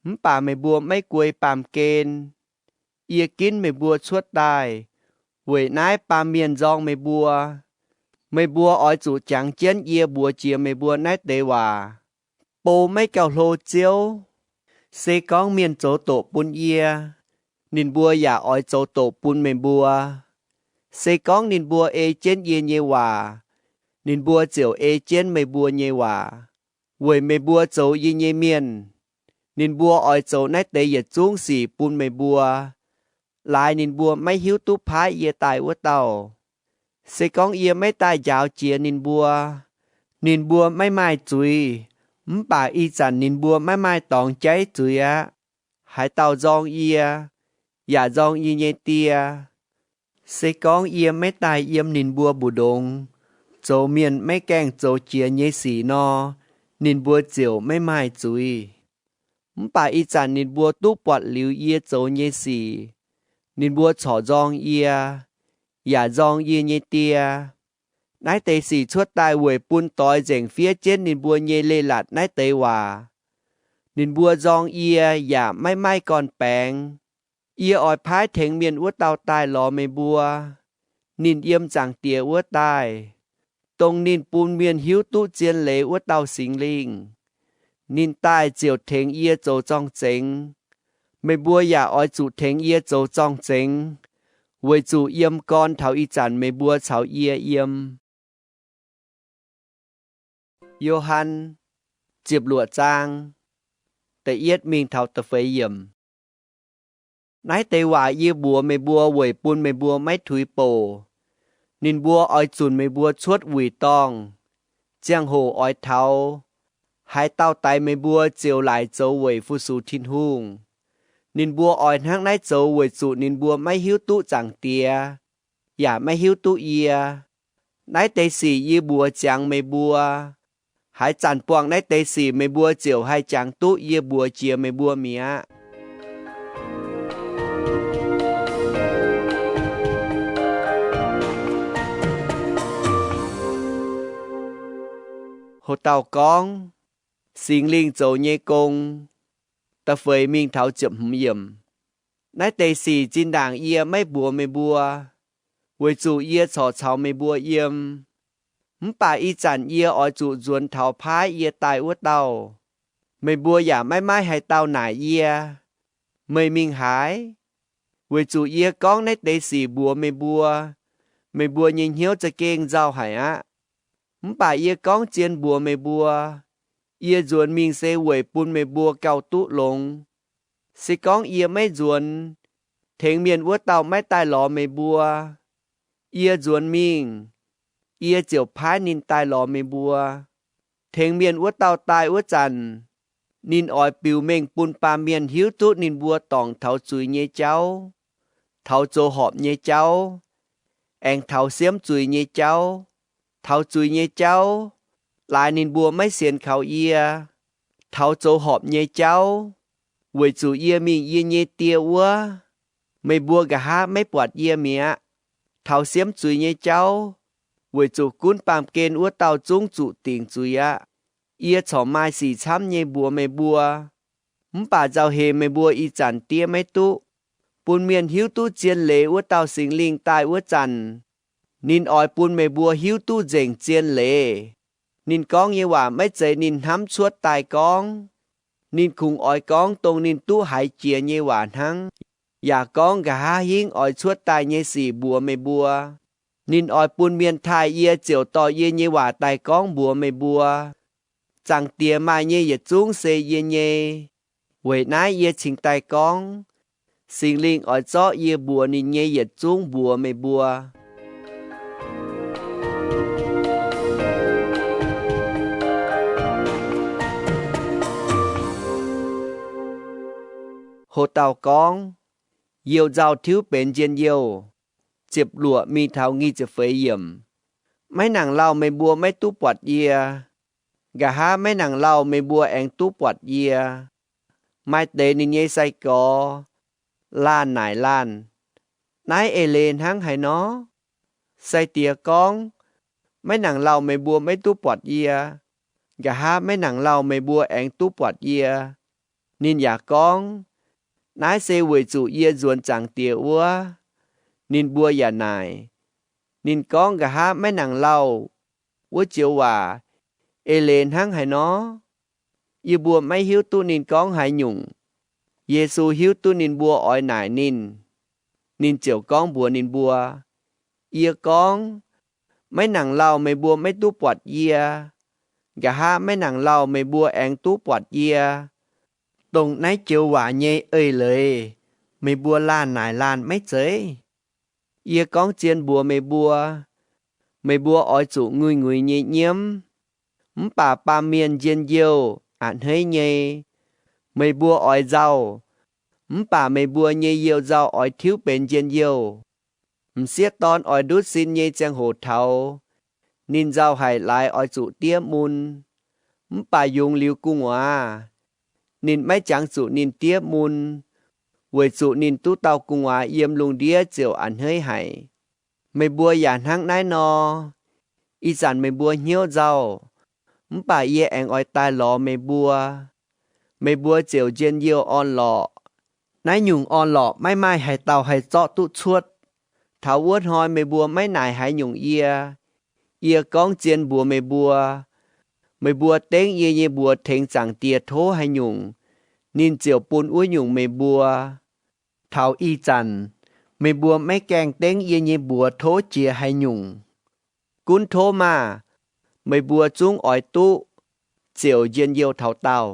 Mv baac meih mbuo maiv guei baamh gen. Yie ginv meih mbuo cuotv daaih, weic naaiv baamh mienh nzorng meih mbuo. Meih mbuo oix zuqc jangx jienv yie mbuox jiex meih mbuo naaiv deix waac. Bou maiv gauh hlo ziouv. Se gorngv mienh zoux doqc bun yie, ninh mbuo yaac oix zoux doqc bun meih mbuo. Se gorngv ninh mbuo ei jienv yie nyei waac, ninh mbuo ziouc ei jienv meih mbuo nyei waac, weic meih mbuo zoux yie nyei mienh. Ninh mbuo oix zoux naaiv deix yietc zungv sic bun meih mbuo, laaix ninh mbuo maiv hiuv duqv paaiv yie daaih wuov dauh. Se gorngv yie maiv daaih njaaux jiex ninh mbuo, ninh mbuo maiv maaih zuiz. Mv baac ih zanc ninh mbuo maiv maaih dorngx jaiv zuiz aqv. Haaix dauh nzorng yie, yaac nzorng yie nyei Die. Se gorngv yie maiv daaih yiem ninh mbuo mbu'ndongx, zoux mienh maiv gaengh zoux jiex nyei sic nor, ninh mbuo ziouc maiv maaih zuiz. Mv baac ih zanc ninh mbuo duqv buatc liuz yie zoux nyei sic, ninh mbuo corc nzorng yie, yaac nzorng yie nyei Die. Naaiv deix sic cuotv daaih weic bun doix nzengc fiev jienv ninh mbuo nyei leiz-latc naaiv deix waac. Ninh mbuo nzorng yie yaac maiv maaih gorn-baengx. Yie oix paaiv tengx mienh wuov dauh daaih lorz meih mbuo. Ninh yiem Zaangc Diex wuov daaih, dongh ninh bun mienh hiuv duqv zien leiz wuov dauh Singx Lingh. Ninh daaih ziouc tengx yie zoux zorng-zengx. Meih mbuo yaac oix zuqc tengx yie zoux zorng-zengx, weic zuqc yiem gorn taux ih zanc meih mbuo caux yie yiem. Yo^han, ziepc luoqc zaang, da'yietv mingh taux da'feix yiemc. Naaiv deix waac yie mbuox meih mbuo weic bun meih mbuo maiv tuix bouc. Ninh mbuo oix zunc meih mbuo cuotv wuic dorngh. Ziangh hoc oix taux, haaix dauh daix meih mbuo ziouc laaic zoux weic fu-sux Tin-Hungh. Ninh mbuo oix hnangv naaiv zoux weic zuqc ninh mbuo maiv hiuv duqv Zaangc Diex, yaac maiv hiuv duqv yie. Naaiv deix sic yie mbuox ziangx meih mbuo. Haaix zanc buangh naaiv deix sic meih mbuo ziouc haih jangx duqv yie mbuox jiex meih mbuo mi'aqv. Ho dauh gorngv, Singx Lingh zoux nyei gong. Da'feix mingh taux ziepc hmz yiemc. Naaiv deix sic zinh ndaangc yie maiv mbuox meih mbuo, weic zuqc yie corc caux meih mbuo yiem. Mv baac ih zanc yie oix zuqc nzuonx taux paaiv yie daaih wuov dauh. Meih mbuo yaac maiv maaih haaix dauh naaic yie, Meih mingh haaix? Weic zuqc yie gorngv naaiv deix sic mbuox meih mbuo, meih mbuo nyei hnyouv za'gengh nzauh haic aqv. Mv baac yie gorngv zien mbuox meih mbuo, yie nzuonx mingh se weic bun meih mbuo gauh duqv longx. Se gorngv yie maiv nzuonx, tengx mienh wuov dauh maiv daaih lorz meih mbuo. Yie nzuonx mingh, yie ziouc paaiv ninh daaih lorz meih mbuo. Tengx mienh wuov dauh daaih wuov zanc, ninh oix biux mengh bun baamh mienh hiuv duqv ninh mbuo dorngc taux zuiz nyei jauv, taux zoux horpc nyei jauv, aengx taux siemv zuiz nyei jauv. Taux zuiz nyei jauv, laaix ninh mbuo maiv sienx kaux yie. Taux zoux horpc nyei jauv, weic zuqc yie mingh yie nyei Die wuov, meih mbuo nqa'haav maiv buatc yie mi'aqv. Taux siemv zuiz nyei jauv, weic zuqc gunv baamh gen wuov dauh zungv zuqc dingc zuiz aqv. Yie corc maaih sic camv nyei mbuox meih mbuo, mv baac nzauh heix meih mbuo ih zanc diev maiv duqv. Bun mienh hiuv duqv zien leiz wuov dauh Singx Lingh daaih wuov zanc, ninh oix bun meih mbuo hiuv duqv nzengc zien leiz. Ninh gorngv nyei waac maiv zeiz ninh hnamv cuotv daaih gorngv. Ninh kungx oix gorngv dongh ninh duqv haiz jiex nyei waac hnangv, yaac gorngv nqa'haav hingv oix cuotv daaih nyei sic mbuox meih mbuo. Ninh oix bun mienh taaih yie ziouc dorh yie nyei waac daaih gorngv mbuox meih mbuo. Zaangc Diex maaih nyei yietc zungv se yie nyei. Weic naaiv yie cingx daaih gorngv, Singx Lingh oix zorqv yie mbuox ninh nyei yietc zungv mbuox meih mbuo. Ho dauh gorngv, youh nzauh tiuv benx njien-youh. Ziepc luoqc mingh taux nyic ziepc feix yiemc. Maiv nangc lauh meih mbuo maiv duqv buatc yie. Nqa'haav maiv nangc lauh meih mbuo aengx duqv buatc yie. Maaih deix ninh nyei sai-gorx laanh naaic laanh, Naaiv eix leiz hnangv haaix nor? Sai-Diex gorngv, Maiv nangc lauh meih mbuo maiv duqv buatc yie. Nqa'haav maiv nangc lauh meih mbuo aengx duqv buatc yie. Ninh yaac gorngv, Naaiv se weic zuqc yie nzuonx Zaangc Diex wuov. Ninh mbuo yaac naaic. Ninh gorngv, Nqa'haav maiv nangc lauh wuov joux waac, eix leiz hnangv haaix nor? Yie mbuo maiv hiuv duqv ninh gorngv haaix nyungc. Yesu hiuv duqv ninh mbuo oix naaic ninh. Ninh ziouc gorngv mbuox ninh mbuo, Yie gorngv, Maiv nangc lauh meih mbuo maiv duqv buatc yie. Nqa'haav maiv nangc lauh meih mbuo aengx duqv buatc yie. Dongh naaiv joux waac nyei eix leiz, meih mbuo laanh naaic laanh maiv zeiz? Yie gorngv zien mbuox meih mbuo, meih mbuo oix zuqc nguiz-nguiz nyei nyiemv, mv baac baamh mienh njien-youh a'hneiv nyei. Meih mbuo oix nzauh, mv baac meih mbuo nyei youh nzauh oix tiuv benx njien-youh. M'sieqv dorn oix ndutv sin nyei ziangh hoc taux, ninh nzauh haic laaix oix zuqc diev mun. Mv baac yungz liuz gu'nguaaz, ninh maiv jangx zuqc ninh diev mun, weic zuqc ninh duqv dauh gu'nguaaz yiem lungh ndiev ziouc a'hneiv haic. Meih mbuo yaac hnangv naaiv nor. Ih zanc meih mbuo hnyouv nzauh, mv baac yie aengx oix daaih lorz meih mbuo. Meih mbuo ziouc njien-youh orn-lorqc. Naaiv nyungc orn-lorqc maiv maaih haaix dauh haih zorqv duqv cuotv. Taux wuov hnoi meih mbuo maiv naaic haaix nyungc yie. Yie gorngv zien mbuox meih mbuo, meih mbuo dengv yie nyei mbuox tengx Zaangc Diex tov haaix nyungc, ninh ziouc bun wuov nyungc meih mbuo. Taux ih zanc meih mbuo maiv gaengh dengv yie nyei mbuox tov jiex haaix nyungc. Gunv tov maah! Meih mbuo zungv oix duqv ziouc njien-youh taux daauh.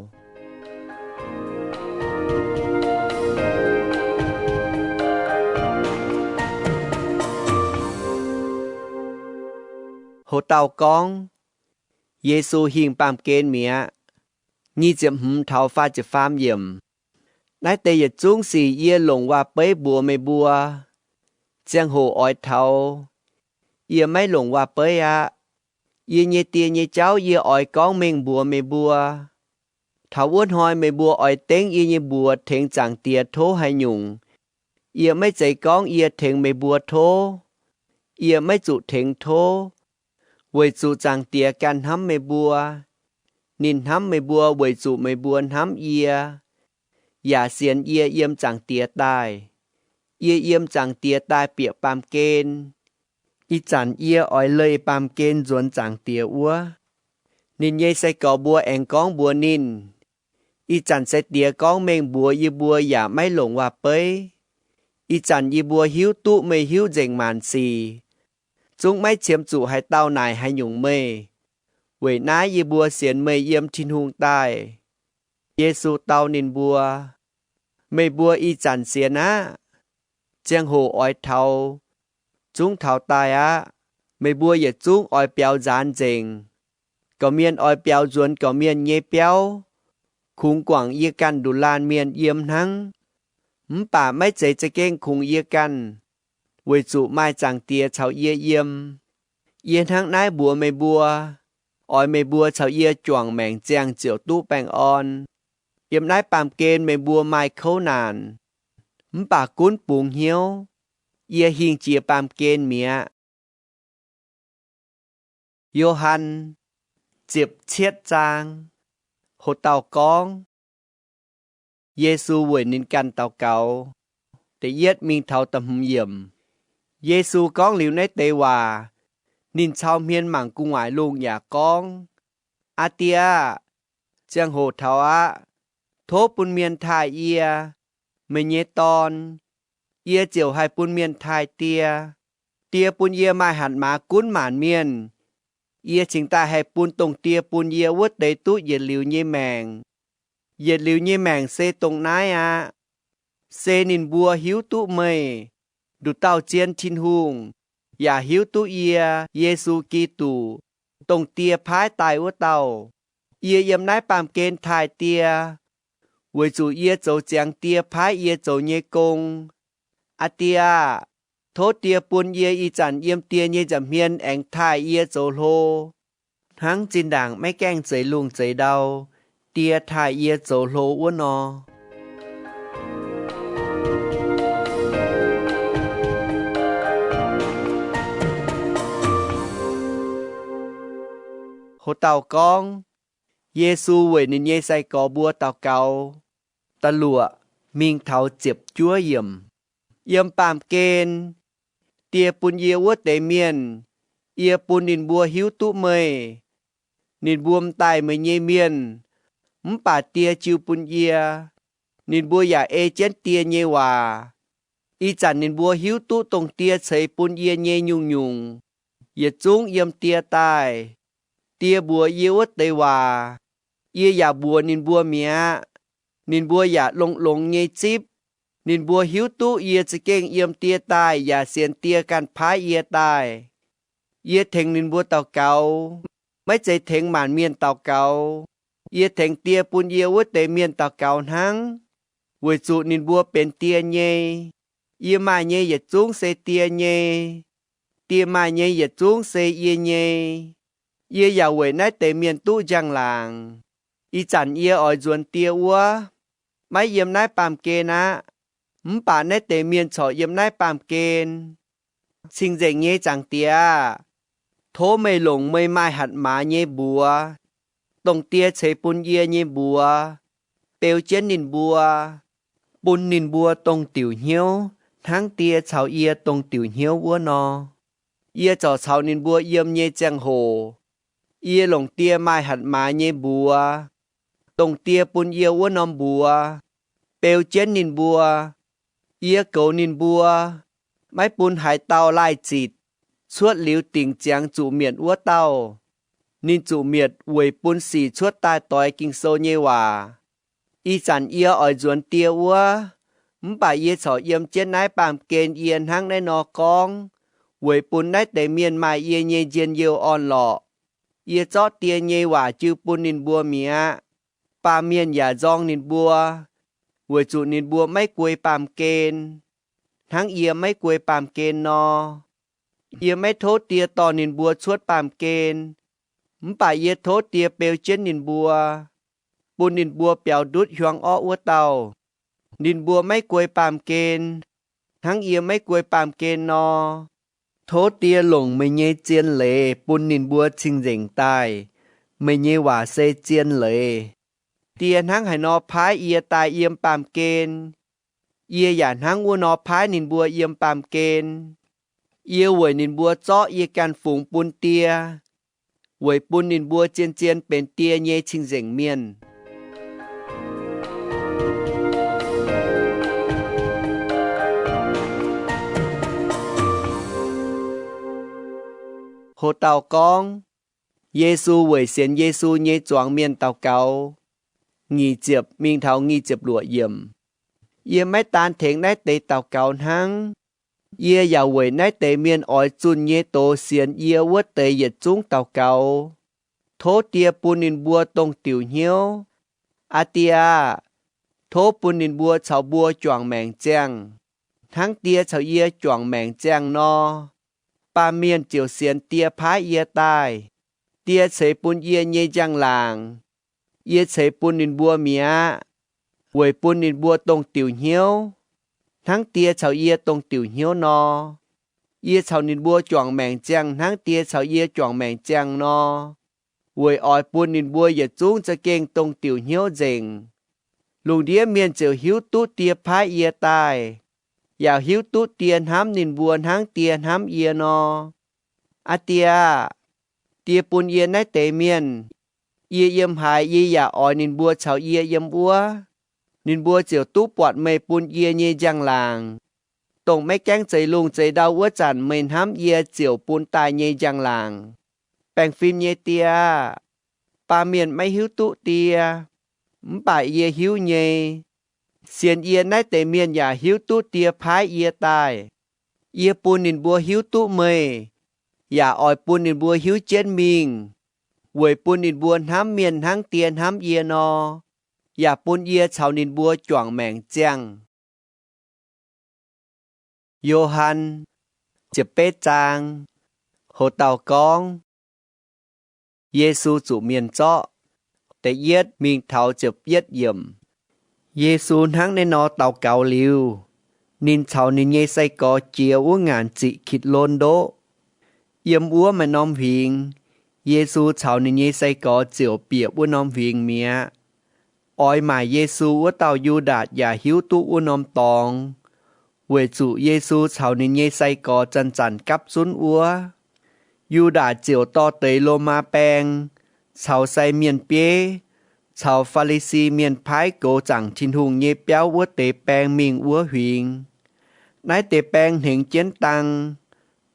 Ho dauh gorngv, Yesu hingh baamh gen mi'aqv. Nyic ziepc hmz taux faah ziepc faam yiemc. Naaiv deix yietc zungv sic yie longc waac-beiv mbuox meih mbuo. Ziangh hoc oix taux, yie maiv longc waac-beiv aqv. Yie nyei Die nyei jauv yie oix gorngv mengh mbuox meih mbuo. Taux wuov hnoi meih mbuo oix dengv yie nyei mbuox tengx Zaangc Diex tov haaix nyungc, yie maiv zeiz gorngv yie tengx meih mbuo tov. Yie maiv zuqc tengx tov, weic zuqc Zaangc Diex ganh hnamv meih mbuo. Ninh hnamv meih mbuo weic zuqc meih mbuo hnamv yie, yaac sienx yie yiem Zaangc Diex daaih. Yie yiem Zaangc Diex daaih bieqc baamh gen. Ih zanc yie oix leih baamh gen nzuonx Zaangc Diex wuov. Ninh nyei sai-gorx mbuo aengx gorngv mbuox ninh, Ih zanc sai-diex gorngv mengh mbuox yie mbuo yaac maiv longc waac-beiv. Ih zanc yie mbuo hiuv duqv meih hiuv nzengc maanc sic, zungv maiv qiemx zuqc haaix dauh naaic haaix nyungc meih. Weic naaiv yie mbuo sienx meih yiem Tin-Hungh daaih. Yesu dau ninh mbuo, Meih mbuo ih zanc sienx aqv. Ziangh hoc oix taux, zungv taux daaih aqv. Meih mbuo yietc zungv oix biaux nzaanx nzengc. Gorqv-mienh oix biaux nzuonx gorqv-mienh nyei biauv, kungx guangc yie ganh nduqc laanh mienh yiem hnangv. Mv baac maiv zeiz za'gengh kungx yie ganh, weic zuqc maaih Zaangc Diex caux yie yiem. Yie hnangv naaiv mbuox meih mbuo, oix meih mbuo caux yie juangc maengc ziangh ziouc duqv baengh orn. Yiem naaiv baamh gen meih mbuo maaih kouv naanc, mv baac gunv bungx hnyouv. Yie hingh jiex baamh gen mi'aqv. Yo^han ziepc cietv zaang. Ho dauh gorngv, Yesu weic ninh ganh daux gaux. Da'yietv mingh taux da'hmz yiemc. Yesu gorngv liuz naaiv deix waac, ninh cau hmien mangc gu'nguaaic lungh yaac gorngv, Aa Die aah! Ziangh hoc taux aqv. Tov bun mienh taaih yie, meih nyei Dorn. Yie ziouc haih bun mienh taaih Die. Die bun yie maaih hatc maaz gunv maanc mienh. Yie cingx daaih haih bun dongh Die bun yie wuov deix duqv yietc liuz nyei maengc. Yietc liuz nyei maengc se dongh naaiv aqv. Se ninh mbuo hiuv duqv meih, nduqc dauh zien Tin-Hungh, yaac hiuv duqv yie, Yesu Giduc, dongh Die paaiv daaih wuov dauh. Yie yiem naaiv baamh gen taaih Die, weic zuqc yie zoux ziangx Die paaiv yie zoux nyei gong. Aa Die aah! Tov Die bun yie ih zanc yiem Die nyei nza'hmien aengx taaih yie zoux hlo, hnangv zinh ndaangc maiv gaengh zeix lungh zeix ndau, Die taaih yie zoux hlo wuov nor. Ho dauh gorngv, Yesu weic ninh nyei sai-gorx mbuo daux gaux. Da'luoqc mingh taux ziepc juov yiemc. Yiem baamh gen Die bun yie wuov deix mienh, yie bun ninh mbuo hiuv duqv meih. Ninh mbuo m'daaih meih nyei mienh, mv baac Die jiu bun yie. Ninh mbuo yaac ei jienv Die nyei waac. Ih zanc ninh mbuo hiuv duqv dongh Die ceix bun yie nyei nyungc-nyungc, yietc zungv yiem Die daaih. Die mbuox yie wuov deix waac, yie yaac mbuox ninh mbuo mi'aqv. Ninh mbuo yaac longx-longx nyei zipv. Ninh mbuo hiuv duqv yie za'gengh yiem Die daaih yaac sienx Die ganh paaiv yie daaih. Yie tengx ninh mbuo daux gaux, maiv zeiz tengx maanc mienh daux gaux. Yie tengx Die bun yie wuov deix mienh daux gaux hnangv, weic zuqc ninh mbuo benx Die nyei. Yie maaih nyei yietc zungv se Die nyei. Die maaih nyei yietc zungv se yie nyei. Yie yaac weic naaiv deix mienh duqv njang-laangc. Ih zanc yie oix nzuonx Die wuov, maiv yiem naaiv baamh gen aqv. Mv baac naaiv deix mienh corc yiem naaiv baamh gen. Cing-nzengc nyei Zaangc Diex aah! Tov meih longc meih maaih hatc maaz nyei mbuox, dongh Die ceix bun yie nyei mbuox, beu jienv ninh mbuo, bun ninh mbuo dongh diuc hnyouv hnangv Die caux yie dongh diuc hnyouv wuov nor. Yie corc caux ninh mbuo yiem nyei ziangh hoc, yie longc Die maaih hatc maaz nyei mbuox, dongh Die bun yie wuov norm mbuox, beu jienv ninh mbuo. Yie goux ninh mbuo, maiv bun haaix dauh laih zitc, cuotv liuz dingc ziangx zuqc mietc wuov dauh. Ninh zuqc mietc weic bun sic cuotv daaih doix Ging-Sou nyei waac. Ih zanc yie oix nzuonx Die wuov, mv baac yie corc yiem jienv naaiv baamh gen yie hnangv naaiv nor gorngv, weic bun naaiv deix mienh maaih yie nyei njien-youh orn-lorqc. Yie zorqv Die nyei waac jiu bun ninh mbuo mi'aqv. Baamh mienh yaac nzorng ninh mbuo, weic zuqc ninh mbuo maiv guei baamh gen, hnangv yie maiv guei baamh gen nor. Yie maiv tov Die dorh ninh mbuo cuotv baamh gen, mv baac yie tov Die beu jienv ninh mbuo, bun ninh mbuo biaux ndutv hiuang orqv wuov dauh. Ninh mbuo maiv guei baamh gen, hnangv yie maiv guei baamh gen nor. Tov Die longc meih nyei zien leiz bun ninh mbuo cing-nzengc daaih. Meih nyei waac se zien leiz. Die hnangv haaix nor paaiv yie daaih yiem baamh gen, yie yaac hnangv wuov nor paaiv ninh mbuo yiem baamh gen. Yie weic ninh mbuo zorqv yie ganh fungx bun Die, weic bun ninh mbuo zien-zien benx Die nyei cing-nzengc mienh. Ho dauh gorngv, Yesu weic sienx Yesu nyei zuangx mienh daux gaux. Nyic ziepc mingh taux nyic ziepc luoqc yiemc. Yie maiv daan tengx naaiv deix daux gaux hnangv. Yie yaac weic naaiv deix mienh oix zunh nyei doz sienx yie wuov deix yietc zungv daux gaux. Tov Die bun ninh mbuo dongh diuc hnyouv. Aa Die aah! Tov bun ninh mbuo caux mbuo juangc maengc ziangh, hnangv Die caux yie juangc maengc ziangh nor. Baamh mienh ziouc sienx Die paaiv yie daaih. Die ceix bun yie nyei njang-laangc, yie ceix bun ninh mbuo mi'aqv, weic bun ninh mbuo dongh diuc hnyouv, hnangv Die caux yie dongh diuc hnyouv nor. Yie caux ninh mbuo juangc maengc ziangh hnangv Die caux yie juangc maengc ziangh nor, weic oix bun ninh mbuo yietc zungv za'gengh dongh diuc hnyouv nzengc. Lungh ndiev mienh ziouc hiuv duqv Die paaiv yie daaih, yaac hiuv duqv Die hnamv ninh mbuo hnangv Die hnamv yie nor. Aa Die aah! Die bun yie naaiv deix mienh. Yie yiem haaix yie yaac oix ninh mbuo caux yie yiem wuov. Ninh mbuo ziouc duqv buatc meih bun yie nyei njang-laangc, dongh maiv gaengv zeix lungh zeix ndau wuov zanc meih hnamv yie ziouc bun daaih nyei njang-laangc. Baengh fim nyei Die aah! Baamh mienh maiv hiuv duqv Die, mv baac yie hiuv nyei. Sienx yie naaiv deix mienh yaac hiuv duqv Die paaiv yie daaih. Yie bun ninh mbuo hiuv duqv meih, yaac oix bun ninh mbuo hiuv jienv mingh, weic bun ninh mbuo hnamv mienh hnangv Die hnamv yie nor, yaac bun yie caux ninh mbuo juangc maengc ziangh. Yo^han, ziepc betv zaang. Ho dauh gorngv, Yesu zuqc mienh zorqv. Da'yietv mingh taux ziepc yietv yiemc. Yesu hnangv naaiv nor daux gaux liuz, ninh caux ninh nyei sai-gorx jiex wuov ngaanc ziqc Kitc^lon Ndoqv. Yiem wuov maaih norm huingx, Yesu caux ninh nyei sai-gorx ziouc bieqc wuov norm huingx mi'aqv. Oix maaic Yesu wuov dauh Yu^ndaatc yaac hiuv duqv wuov norm dorngx, weic zuqc Yesu caux ninh nyei sai-gorx zanc-zanc gapv zunv wuov. Yu^ndaatc ziouc dorh deix Lomaa baeng caux sai mienh bieiv caux Faa^li^si Mienh paaiv goux zaangc Tin-Hungh nyei biauv wuov deix baeng mingh wuov huingx. Naaiv deix baeng hnengx jienv dang,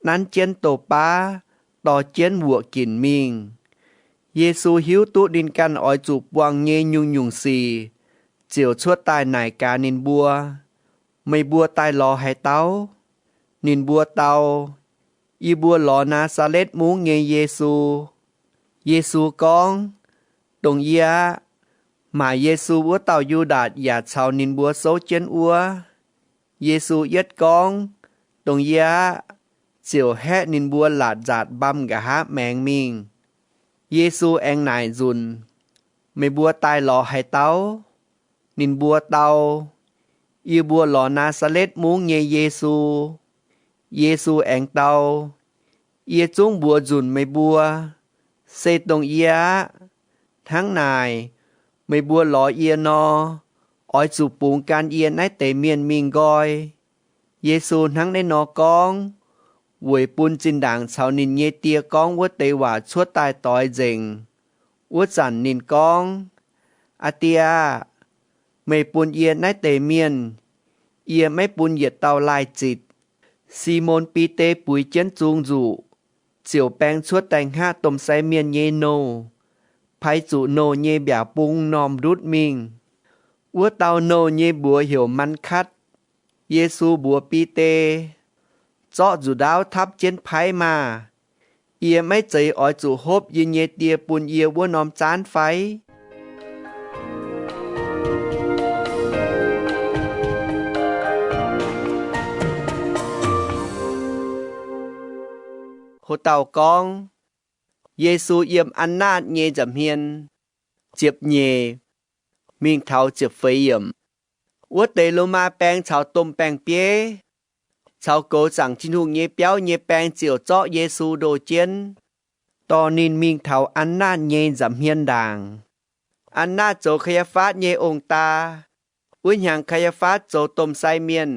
nanv jienv douz-baav, dorh jienv wuoqc ginc mingh. Yesu hiuv duqv ninh ganh oix zuqc buangh nyei nyungc-nyungc sic, ziouc cuotv daaih naaic gaax ninh mbuo, Meih mbuo daaih lorz haaix dauh? Ninh mbuo dau, Yie mbuo lorz Naa^saa^letv Mungv nyei Yesu. Yesu gorngv, Dongh yie aqv. Maaic Yesu wuov dauh Yu^ndaatc yaac caux ninh mbuo souv jienv wuov. Yesu yietv gorngv, Dongh yie aqv, ziouc haeqv ninh mbuo laatc nzaatc mbam nqa'haav maengx mingh. Yesu aengx naaic nzunc, Meih mbuo daaih lorz haaix dauh? Ninh mbuo dau, Yie mbuo lorz Naa^saa^letv Mungv nyei Yesu. Yesu aengx dau, Yie zungv mbuox nzunc meih mbuo, se dongh yie aqv. Hnangv naaic, meih mbuo lorz yie nor, oix zuqc bungx gan yie naaiv deix mienh mingh nqoi. Yesu hnangv naaiv nor gorngv weic bun zinh ndaangc caux ninh nyei Die gorngv wuov deix waac cuotv daaih doix nzengc. Wuov zanc ninh gorngv, Aa Die aah! Meih bun yie naaiv deix mienh, yie maiv bun yietc dauh laaih zitc. Simon Bide buix jienv zung nzuqc, ziouc baeng cuotv daaih hngaqv domh sai mienh nyei nouh, pai zuqc nouh nyei mbiaauc bung normh ndutv mingh. Wuov dauh nouh nyei mbuox heuc Mankatv. Yesu mbuox Bide, zorqv nzuqc ndaauv tapv jienv paaiv maah! Yie maiv zeiz oix zuqc hopv yie nyei Die bun yie wuov norm zaanv fai? Ho dauh gorngv, Yesu yiem An^naatv nyei nza'hmien, ziepc nyeic mingh taux ziepc feix yiemc. Wuov deix Lomaa baeng caux domh baeng-bieiv caux goux zaangc Tin-Hungh nyei biauv nyei baeng ziouc zorqv Yesu ndoh jienv, dorh ninh mingh taux An^naatv nyei nza'hmien ndaangc. An^naatv zoux Kaa^yaa^fatv nyei ong-daa, wuov hnyangx Kaa^yaa^fatv zoux domh sai mienh,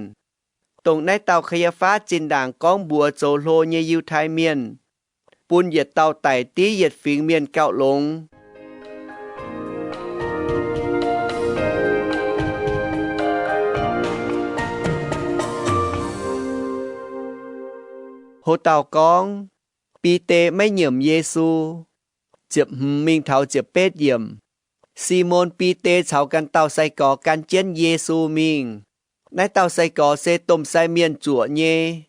dongh naaiv dauh Kaa^yaa^fatv zinh ndaangc gorngv mbuox zoux hlo nyei Yiutai Mienh, bun yietc dauh daic div yietc fingx mienh gauh longx. Ho dauh gorngv, Bide maiv nyiemc Yesu. Ziepc hmz mingh taux ziepc betv yiemc. Simon Bide caux ganh dauh sai-gorx gan jienv Yesu mingh. Naaiv dauh sai-gorx se domh sai mienh zuoqc nyei.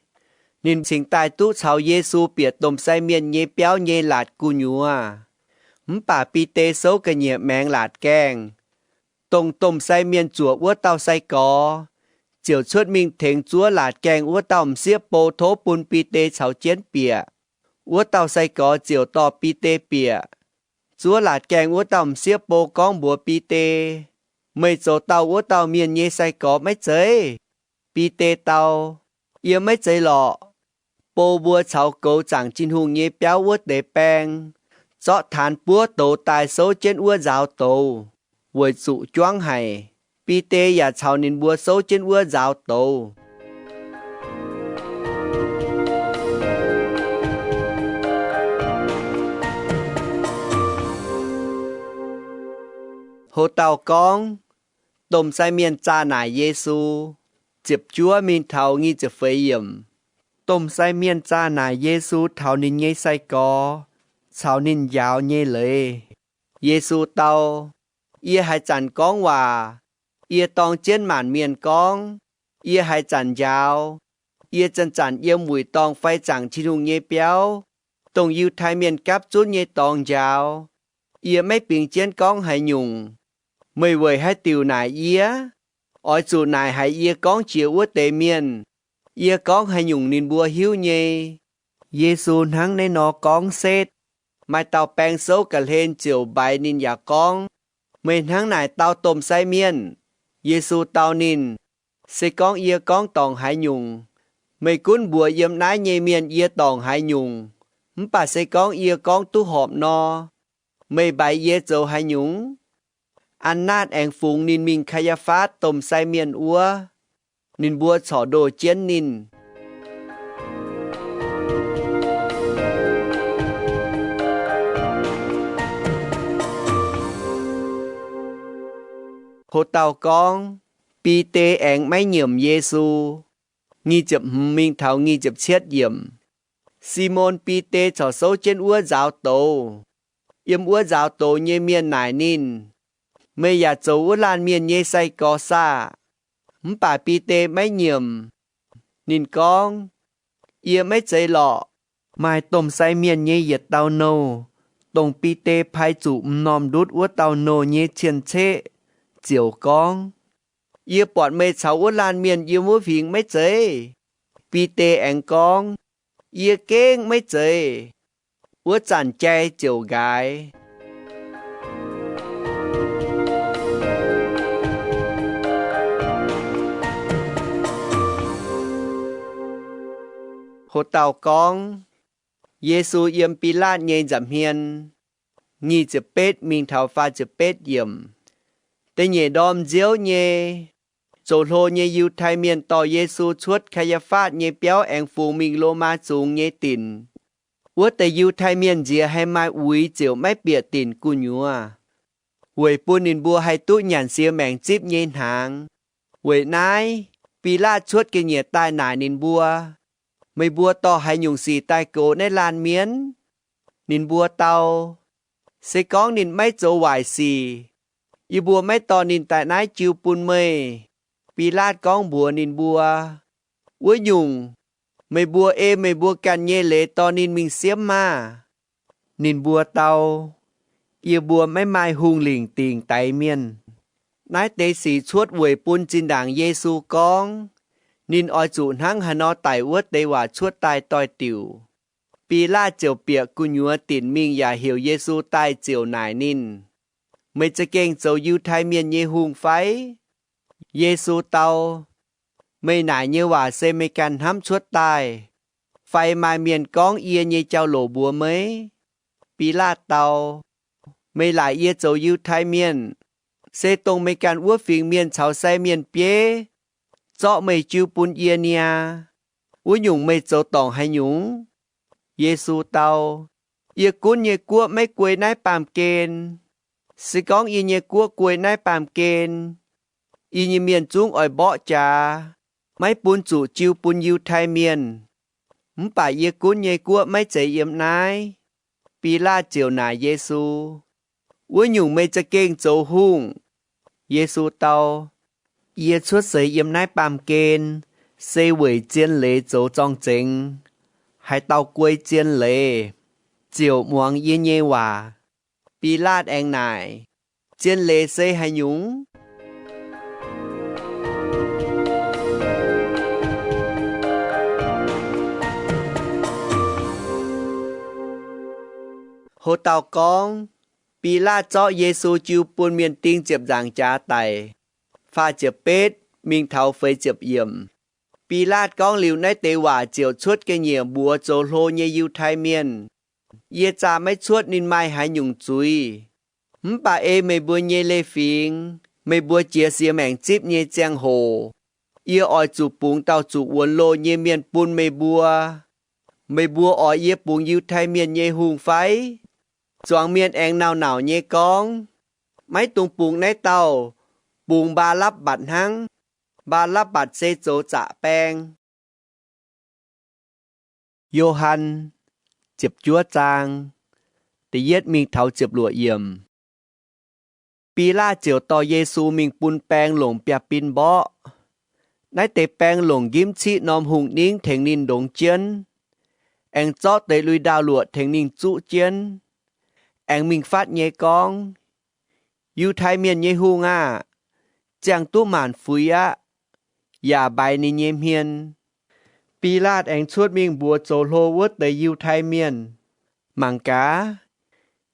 Ninh cingx daaih duqv caux Yesu bieqc domh sai mienh nyei biauv nyei laatc gu'nyuoz. Mv baac Bide souv ga'nyiec maengx laatc gaengh, dongh domh sai mienh zuoqc wuov dauh sai-gorx, ziouc cuotv mingh tengx zuov laatc gaengh wuov dauh m'sieqv bou tov bun Bide caux jienv bieqc. Wuov dauh sai-gorx ziouc dorh Bide bieqc. Zuov laatc gaengh wuov dauh m'sieqv bou gorngv mbuox Bide, Meih zoux dauh wuov dauh mienh nyei sai-gorx maiv zeiz? Bide dau, Yie maiv zeiz lorqc. Bou mbuo caux goux zaangc Tin-Hungh nyei biauv wuov deix baeng zorqv taanx buov douz daaih souv jienv wuov nzaaux douz, weic zuqc juangv haic. Bide yaac caux ninh mbuo souv jienv wuov nzaaux douz. Ho dauh gorngv, Domh sai mienh zaah naaic Yesu. Ziepc juov mingh taux nyic ziepc feix yiemc. Domh sai mienh zaah naaic Yesu taux ninh nyei sai-gorx caux ninh njaaux nyei leiz. Yesu dau, Yie haaix zanc gorngv waac, yie dorng jienv maanc mienh gorngv, yie haaix zanc njaaux, yie zanc-zanc yiem wuic dorngh fai zaangc Tin-Hungh nyei biauv, dongh Yiutai Mienh gapv zunv nyei dorngx njaaux, yie maiv bingx jienv gorngv haaix nyungc. Meih weic haaix diuc naaic yie? Oix zuqc naaic haiz yie gorngv jiex wuov deix mienh. Yie gorngv haaix nyungc ninh mbuo hiuv nyei. Yesu hnangv naaiv nor gorngv setv, maaih dauh baeng souv ga'hlen ziouc mbaix ninh yaac gorngv, Meih hnangv naaic dau domh sai mienh? Yesu dau ninh, Se gorngv yie gorngv dorngc haaix nyungc, meih gunv mbuox yiem naaiv nyei mienh yie dorngc haaix nyungc. Mv baac se gorngv yie gorngv duqv horpc nor, meih mbaix yie zoux haaix nyungc? An^naatv aengx fungx ninh mingh Kaa^yaa^fatv domh sai mienh wuov. Ninh mbuo corc ndoh jienv ninh. Ho dauh gorngv, Bide aengx maiv nyiemc Yesu. Nyic ziepc hmz mingh taux nyic ziepc cietv yiemc. Simon Bide corc souv jienv wuov nzaaux douz. Yiem wuov nzaaux douz nyei mienh naaic ninh, Meih yaac zoux wuov laanh mienh nyei sai-gorx saah? Mv baac Bide maiv nyiemc. Ninh gorngv, Yie maiv zeiz lorqc. Maaih domh sai mienh nyei yietc dauh nouh, dongh Bide pai zuqc m'normh ndutv wuov dauh nouh nyei cien-ceqv, ziouc gorngv, Yie buatc meih caux wuov laanh mienh yiem wuov huingx maiv zeiz? Bide aengx gorngv, Yie gengh maiv zeiz. Wuov zanc jai ziouc nqaaix. Ho dauh gorngv, Yesu yiem Bilaatv nyei nza'hmien. Nyic ziepc betv mingh taux faah ziepc betv yiemc. Da'nyeic ndorm nziouv nyei, zoux hlo nyei Yiutai Mienh dorh Yesu cuotv Kaa^yaa^fatv nyei biauv aengx fungx mingh Lomaa zungx nyei dinc. Wuov deix Yiutai Mienh nziex haih maaih uix ziouc maiv bieqc dinc gu'nyuoz, weic bun ninh mbuo haih duqv nyanc siex maengc zipv nyei hnaangx. Weic naaiv, Bilaatv cuotv ga'nyiec daaih naaic ninh mbuo, Meih mbuo dorh haaix nyungc sic daaih goux naaiv laanh mienh? Ninh mbuo dau, Se gorngv ninh maiv zoux waaic sic, yie mbuo maiv dorh ninh daaih naaiv jiu bun meih. Bilaatv gorngv mbuox ninh mbuo, Wuov nyungc, Meih mbuo ei meih mbuo ganh nyei leiz dorh ninh mingh siemv maah! Ninh mbuo dau, Yie mbuo maiv maaih hungh lingc dingc daix mienh. Naaiv deix sic cuotv weic bun zinh ndaangc Yesu gorngv ninh oix zuqc hnangv haaix nor daic wuov deix waac cuotv daaih doix-diuc. Bilaatv ziouc bieqc gu'nyuoz dinc mingh yaac heuc Yesu daaih ziouc naaic ninh, Meih za'gengh zoux Yiutai Mienh nyei hungh fai? Yesu dau, Meih naaic nyei waac se meih ganh hnamv cuotv daaih, fai maaih mienh gorngv yie nyei jauv-louc mbuox meih? Bilaatv dau, Meih laaic yie zoux Yiutai Mienh, se dongh meih ganh wuov fingx mienh caux sai mienh bieiv zorqv meih jiu bun yie niaa. Wuov nyungc meih zoux dorngc haaix nyungc? Yesu dau, Yie gunv nyei guoqv maiv guei naaiv baamh gen. Se gorngv yie nyei guoqv guei naaiv baamh gen, yie nyei mienh zungv oix mborqv jaax, maiv bun zuqc jiu bun Yiutai Mienh. Mv baac yie gunv nyei guoqv maiv zeiz yiem naaiv. Bilaatv ziouc naaic Yesu, Wuov nyungc meih za'gengh zoux hungh? Yesu dau, Yie cuotv seix yiem naaiv baamh gen se weic zien leiz zoux zorng-zengx. Haaix dauh guei zien leiz, ziouc muangx yie nyei waac. Bilaatv aengx naaic, Zien leiz se haaix nyungc? Ho dauh gorngv, Bilaatv zorqv Yesu jiu bun mienh ding ziepc nzaangc jaax daic. Faah ziepc betv mingh taux feix ziepc yiemc. Bilaatv gorngv liuz naaiv deix waac ziouc cuotv ga'nyiec mbuox zoux hlo nyei Yiutai Mienh, Yie zaah maiv cuotv ninh maaih haaix nyungc zuiz. Mv baac ei meih mbuo nyei leiz-fingx, meih mbuo jiex siex maengc zipv nyei ziangh hoc, yie oix zuqc bungx dauh zuqc wuonx loh nyei mienh bun meih mbuo. Meih mbuo oix yie bungx Yiutai Mienh nyei hungh fai? Zuangx mienh aengx nauc-nauc nyei gorngv, Maiv dungx bungx naaiv dauh. Bungx Mbaa^lapv^mbatc hnangv. Mbaa^lapv^mbatc se zoux zaqc baeng. Yo^han, ziepc juov zaang, da'yietv mingh taux ziepc luoqc yiemc. Bilaatv ziouc dorh Yesu mingh bun baeng longc biaav-bin mborqv. Naaiv deix baeng longc njimv ciqv norm hungh ningv tengx ninh ndongx jienv, aengx zorqv deix lui-ndaauh luoqc tengx ninh zuqv jienv, aengx mingh fatv nyei gorngv, Yiutai Mienh nyei Hungh aah! Ziangh duqv maanc fuix aqv, yaac mbaix ninh nyei hmien. Bilaatv aengx cuotv mingh mbuox zoux hlo wuov deix Yiutai Mienh, Mangc gaax,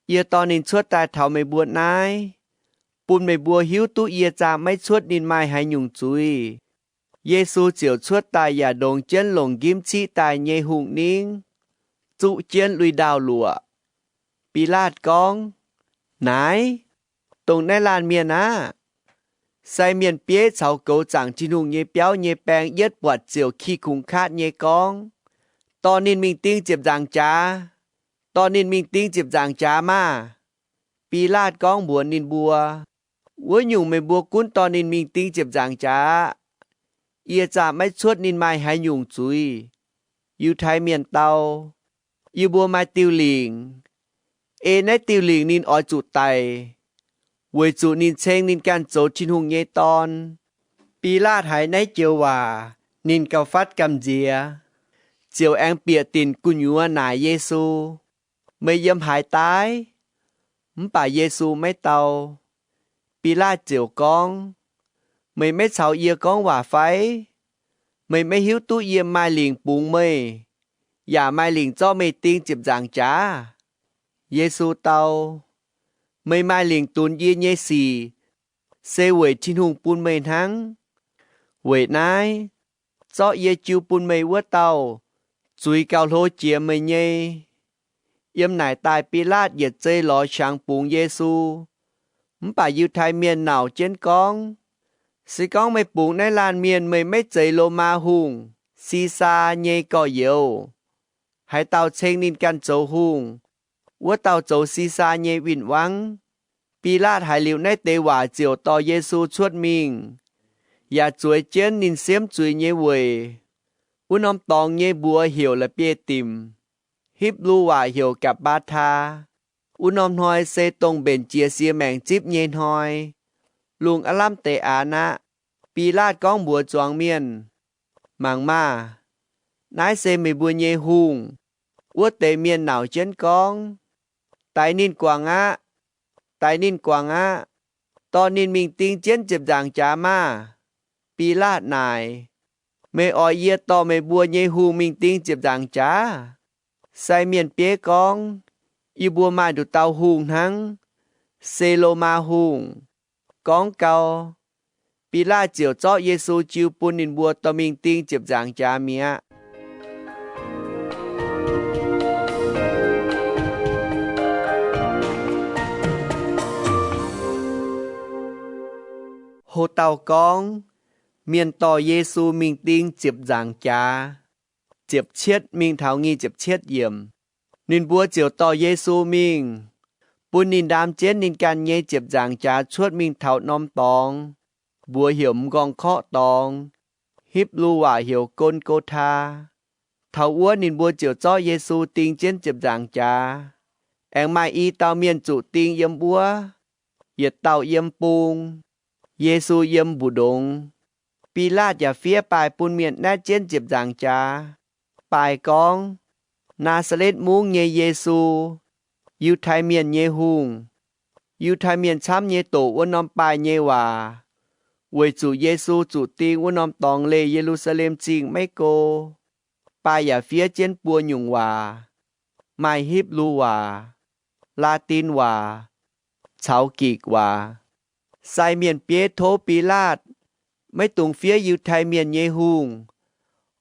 yie dorh ninh cuotv daaih taux meih mbuo naaiv, bun meih mbuo hiuv duqv yie zaah maiv cuotv ninh maaih haaix nyungc zuiz. Yesu ziouc cuotv daaih yaac ndongx jienv longc njimv ciqv daaih nyei hungh ningv, zuqv jienv lui-ndaauh luoqc. Bilaatv gorngv, Naaiv, dongh naaiv laanh mienh aqv. Sai mienh bieiv caux goux zaangc Tin-Hungh nyei biauv nyei baeng yietv buatc ziouc kih kungx kaatv nyei gorngv, Dorh ninh mingh ding ziepc nzaangc jaax! Dorh ninh mingh ding ziepc nzaangc jaax maah! Bilaatv gorngv mbuox ninh mbuo, Wuov nyungc meih mbuo gunv dorh ninh mingh ding ziepc nzaangc jaax aqv. Yie zaah maiv cuotv ninh maaih haaix nyungc zuiz. Yiutai Mienh dau, Yie mbuo maaih diuh lingc. Ei naaiv diuh lingc ninh oix zuqc daic, weic zuqc ninh ceng ninh ganh zoux Tin-Hungh nyei Dorn. Bilaatv haiz naaiv joux waac, ninh gauh fatv gamh nziex, ziouc aengx bieqc dinc gu'nyuoz naaic Yesu, Meih yiem haaix daaih? Mv baac Yesu maiv dau. Bilaatv ziouc gorngv, Meih maiv caux yie gorngv waac fai? Meih maiv hiuv duqv yie maaih lingc bungx meih, yaac maaih lingc zorqv meih ding ziepc nzaangc jaax? Yesu dau, Meih maaih lingc dunx yie nyei sic, se weic Tin-Hungh bun meih hnangv. Weic naaiv, zorqv yie jiu bun meih wuov dauh, zuiz gauh hlo jiex meih nyei. Yiem naaic daaih Bilaatv yietc zei lorz qangx bungx Yesu. Mv baac Yiutai Mienh nauc jienv gorngv, Se gorngv meih bungx naaiv laanh mienh, meih maiv zeiz Lomaa hungh, Si^saa, nyei gorx-youz. Haaix dauh ceng ninh ganh zoux hungh, wuov dauh zoux Si^saa nyei win-wangv. Bilaatv haiz liuz naaiv deix waac ziouc dorh Yesu cuotv mingh, yaac zueiz jienv ninh siemv zuiz nyei weic. Wuov norm dorngx nyei mbuox heuc La'bieiv-dimc, Hipv^lu waac heuc Ga'mbaataa. Wuov norm hnoi se dongh mbenc jiex siex maengc zipv nyei hnoi, lungh aav lamh deix aqv. Bilaatv gorngv mbuox zuangx mienh, Mangc maah! Naaiv se meih mbuo nyei hungh. Wuov deix mienh nauc jienv gorngv, Daix ninh guangc aqv. Daix ninh guangc aqv. Dorh ninh mingh ding jienv ziepc nzaangc jaax maah! Bilaatv naaic, Meih oix yie dorh meih mbuo nyei hungh mingh ding ziepc nzaangc jaax? Sai mienh bieiv gorngv, Yie mbuo maaih nduqc dauh hungh hnangv, se Lomaa hungh. Gorngv gau, Bilaatv ziouc zorqv Yesu jiu bun ninh mbuo dorh mingh ding ziepc nzaangc jaax mi'aqv. Ho dauh gorngv, Mienh dorh Yesu mingh ding ziepc nzaangc jaax. Ziepc cietv mingh taux nyic ziepc cietv yiemc. Ninh mbuo ziouc dorh Yesu mingh, bun ninh ndaam jienv ninh ganh nyei ziepc nzaangc jaax cuotv mingh taux norm dorngx, mbuox heuc M'nqorngv-Korqv Dorngx, Hipv^lu waac heuc Gon^go^taa. Taux wuov ninh mbuo ziouc zorqv Yesu ding jienv ziepc nzaangc jaax. Aengx maaih i dauh mienh zuqc ding yiem wuov, yietc dauh yiem bung, Yesu yiem mbu'ndongx. Bilaatv yaac fiev baaih bun mienh naetv jienv ziepc nzaangc jaax. Baaih gorngv, Naa^saa^letv Mungv nyei Yesu, Yiutai Mienh nyei Hungh. Yiutai Mienh camv nyei doqc wuov norm baaih nyei waac, weic zuqc Yesu zuqc ding wuov norm dorngx leih Ye^lu^saa^lem Zingh maiv go. Baaih yaac fiev jienv buo nyungc waac, maaih Hipv^lu waac, Laa^din waac, caux Gikc waac. Sai mienh bieiv tov Bilaatv maiv dungx fiev Yiutai Mienh nyei Hungh,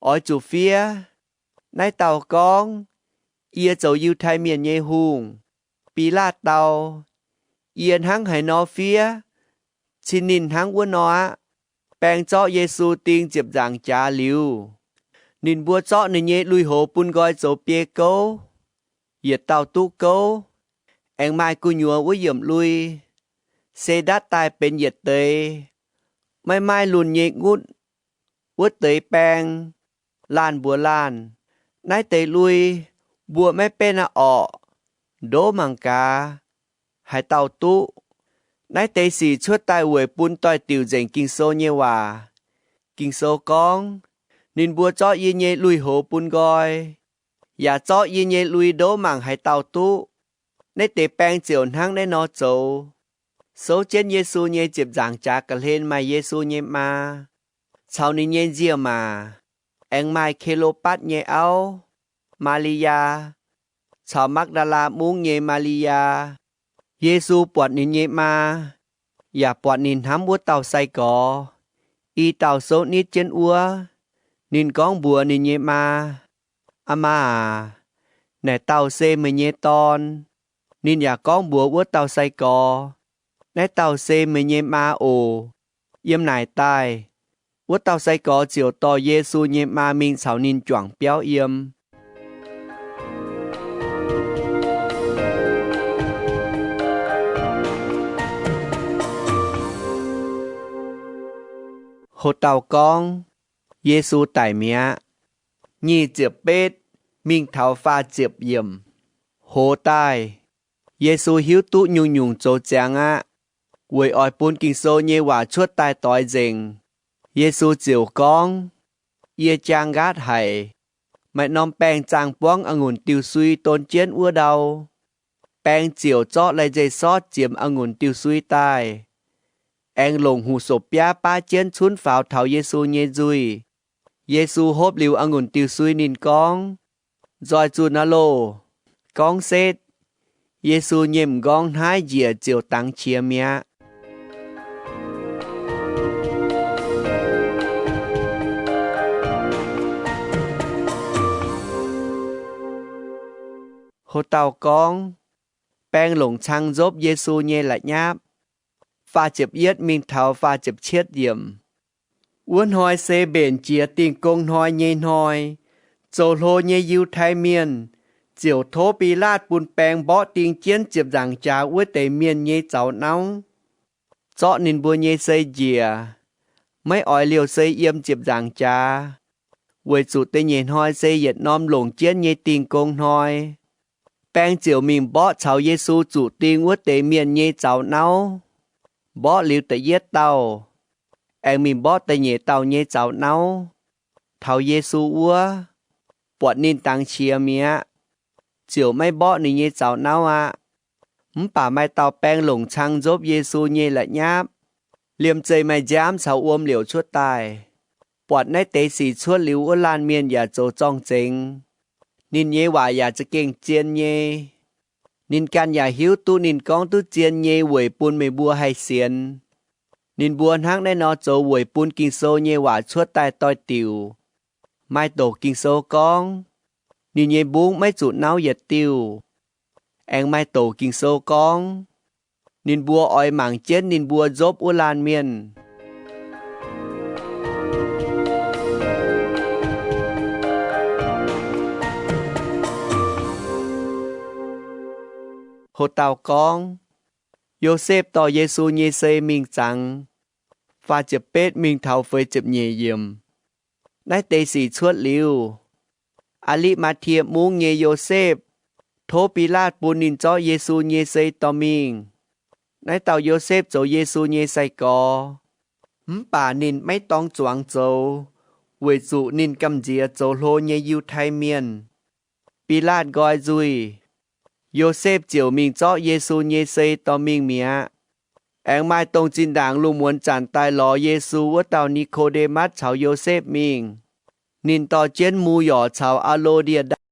oix zuqc fiev, Naaiv dauh gorngv, Yie zoux Yiutai Mienh nyei Hungh. Bilaatv dau, Yie hnangv haaix nor fiev, cin ninh hnangv wuov nor aqv. Baeng zorqv Yesu ding ziepc nzaangc jaax liuz, ninh mbuo zorqv ninh nyei lui-houx bun nqoi zoux biei gouv. Yietc dauh duqv gouv. Aengx maaih gu'nyuoz wuov yiemc lui, se ndatv daaih benx yietc deix, maiv maaih lunh nyei ngutv. Wuov deix baeng, laanh mbuox laanh, Naaiv deix lui mbuo maiv benv aqv orqc. Ndouv mangc gaax, haaix dauh duqv. Naaiv deix sic cuotv daaih weic bun doix-diuc nzengc Ging-Sou nyei waac. Ging-Sou gorngv, Ninh mbuo zorqv yie nyei lui-houx bun nqoi, yaac zorqv yie nyei lui ndouv mangc haaix dauh duqv. Naaiv deix baeng ziouc hnangv naaiv nor zoux. Souv jienv Yesu nyei ziepc nzaangc jaax ga'hlen maaih Yesu nyei maa caux ninh nyei nziemc-maac, aengx maaih Ke^lo^batv nyei auv, Maa^li^yaa, caux Makv^ndaa^laa Mungv nyei Maa^li^yaa. Yesu buatc ninh nyei maa, yaac buatc ninh hnamv wuov dauh sai-gorx. I dauh souv nitv jienv wuov. Ninh gorngv mbuox ninh nyei maa, Aa maa aac, naaic dauh se meih nyei dorn. Ninh yaac gorngv mbuox wuov dauh sai-gorx, Naaiv dauh se meih nyei maa oc. Yiem naaic daaih, wuov dauh sai-gorx ziouc dorh Yesu nyei maa mingh caux ninh juangc biauv yiem. Ho dauh gorngv, Yesu daic mi'aqv. Nyic ziepc betv mingh taux faah ziepc yiemc. Hoz daaih, Yesu hiuv duqv nyungc-nyungc zoux ziangx aqv, weic oix bun Ging-Sou nyei waac cuotv daaih doix nzengc. Yesu ziouc gorngv, Yie jaang nqaatv haic. Maaih norm baeng zaangh buangv a'ngunc diuh sui don jienv wuov ndau. Baeng ziouc zorqv lai-nzei-sortv ziemx a'ngunc diuh sui daaih, aengx longc hungh sopc-biaav baav jienv cunv faaux taux Yesu nyei nzuih. Yesu hopv liuz a'ngunc diuh sui, ninh gorngv, Nzoih zunh aqv loh! Gorngv setv, Yesu nyei m'nqorngv hnaiv njiec ziouc dangx qiex mi'aqv. Ho dauh gorngv, baeng longc cang nzopv Yesu nyei la'nyapv. Faah ziepc yietv mingh taux faah ziepc cietv yiemc. Wuov hnoi se mbenc jiex Dingh Gong Hnoi nyei hnoi. Zoux hlo nyei Yiutai Mienh ziouc tov Bilaatv bun baeng mborqv ding jienv ziepc nzaangc jaax wuov deix mienh nyei zaux nauv, zorqv ninh mbuo nyei sei njiec, maiv oix liouh sei yiem ziepc nzaangc jaax, weic zuqc da'nyeic hnoi se yietc norm longc jienv nyei Dingh Gong Hnoi. Baeng ziouc mingh mborqv caux Yesu zuqc ding wuov deix mienh nyei zaux nauv. Mborqv liuz da'yietv dauh, aengx mingh mborqv da'nyeic dauh nyei zaux nauv. Taux Yesu wuov, buatc ninh dangx qiex mi'aqv, ziouc maiv mborqv ninh nyei zaux nauv aqv. Mv baac maaih dauh baeng longc cang nzopv Yesu nyei la'nyapv, liemh zeih maaih nziaamv caux wuom liouc cuotv daaih. Buatc naaiv deix sic cuotv liuz wuov laanh mienh yaac zoux zorng-zengx. Ninh nyei waac yaac za'gengh zien nyei. Ninh ganh yaac hiuv duqv ninh gorngv duqv zien nyei weic bun meih mbuo haih sienx. Ninh mbuo hnangv naaiv nor zoux weic bun Ging-Sou nyei waac cuotv daaih doix-diuc. Maaih doqc Ging-Sou gorngv, Ninh nyei mbungv maiv zuqc nauv yietc diuh. Aengx maaih doqc Ging-Sou gorngv, Ninh mbuo oix mangc jienv ninh mbuo nzopv wuov laanh mienh. Ho dauh gorngv, Yosepv dorh Yesu nyei sei mingh zangx. Faah ziepc betv mingh taux feix ziepc nyeic yiemc. Naaiv deix sic cuotv liuz, Aa^li^maa^tie Mungv nyei Yosepv tov Bilaatv bun ninh zorqv Yesu nyei sei dorh mingh. Naaiv dauh Yosepv zoux Yesu nyei sai-gorx, mv baac ninh maiv dorng zuangx zoux, weic zuqc ninh gamh nziex zoux hlo nyei Yiutai Mienh. Bilaatv nqoi nzuih, Yosepv ziouc mingh zorqv Yesu nyei sei dorh mingh mi'aqv. Aengx maaih dongh zinh ndaangc lungh muonz zanc daaih lorz Yesu wuov dauh Ni^ko^nde^matv caux Yosepv mingh. Ninh dorh jienv mu yorc caux Aa^lo^ndie Ndaauv,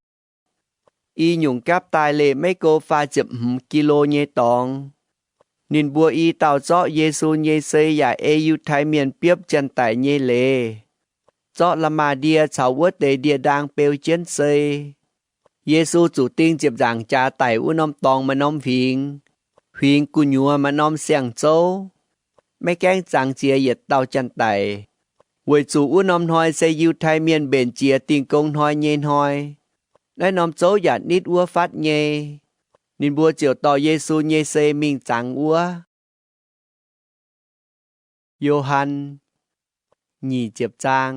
i nyungc gapv daaih leih maiv go faah ziepc hmz ki^lo nyei dorngx. Ninh mbuo i dauh zorqv Yesu nyei sei yaac ei Yiutai Mienh biopv janx-daic nyei leiz, zorqv la'maah ndie caux wuov deix ndie-ndaang beu jienv sei. Yesu zuqc ding ziepc nzaangc jaax daic wuov norm dorngx maaih norm huingx, huingx gu'nyuoz maaih norm siang-zouv, maiv gaengh zangx ziex yietc dauh janx-daic, weic zuqc wuov norm hnoi se Yiutai Mienh mbenc jiex Dingh Gong Hnoi nyei hnoi. Naaiv norm zouv yaac nitv wuov fatv nyei. Ninh mbuo ziouc dorh Yesu nyei sei mingh zangx wuov. Yo^han, nyic ziepc zaang.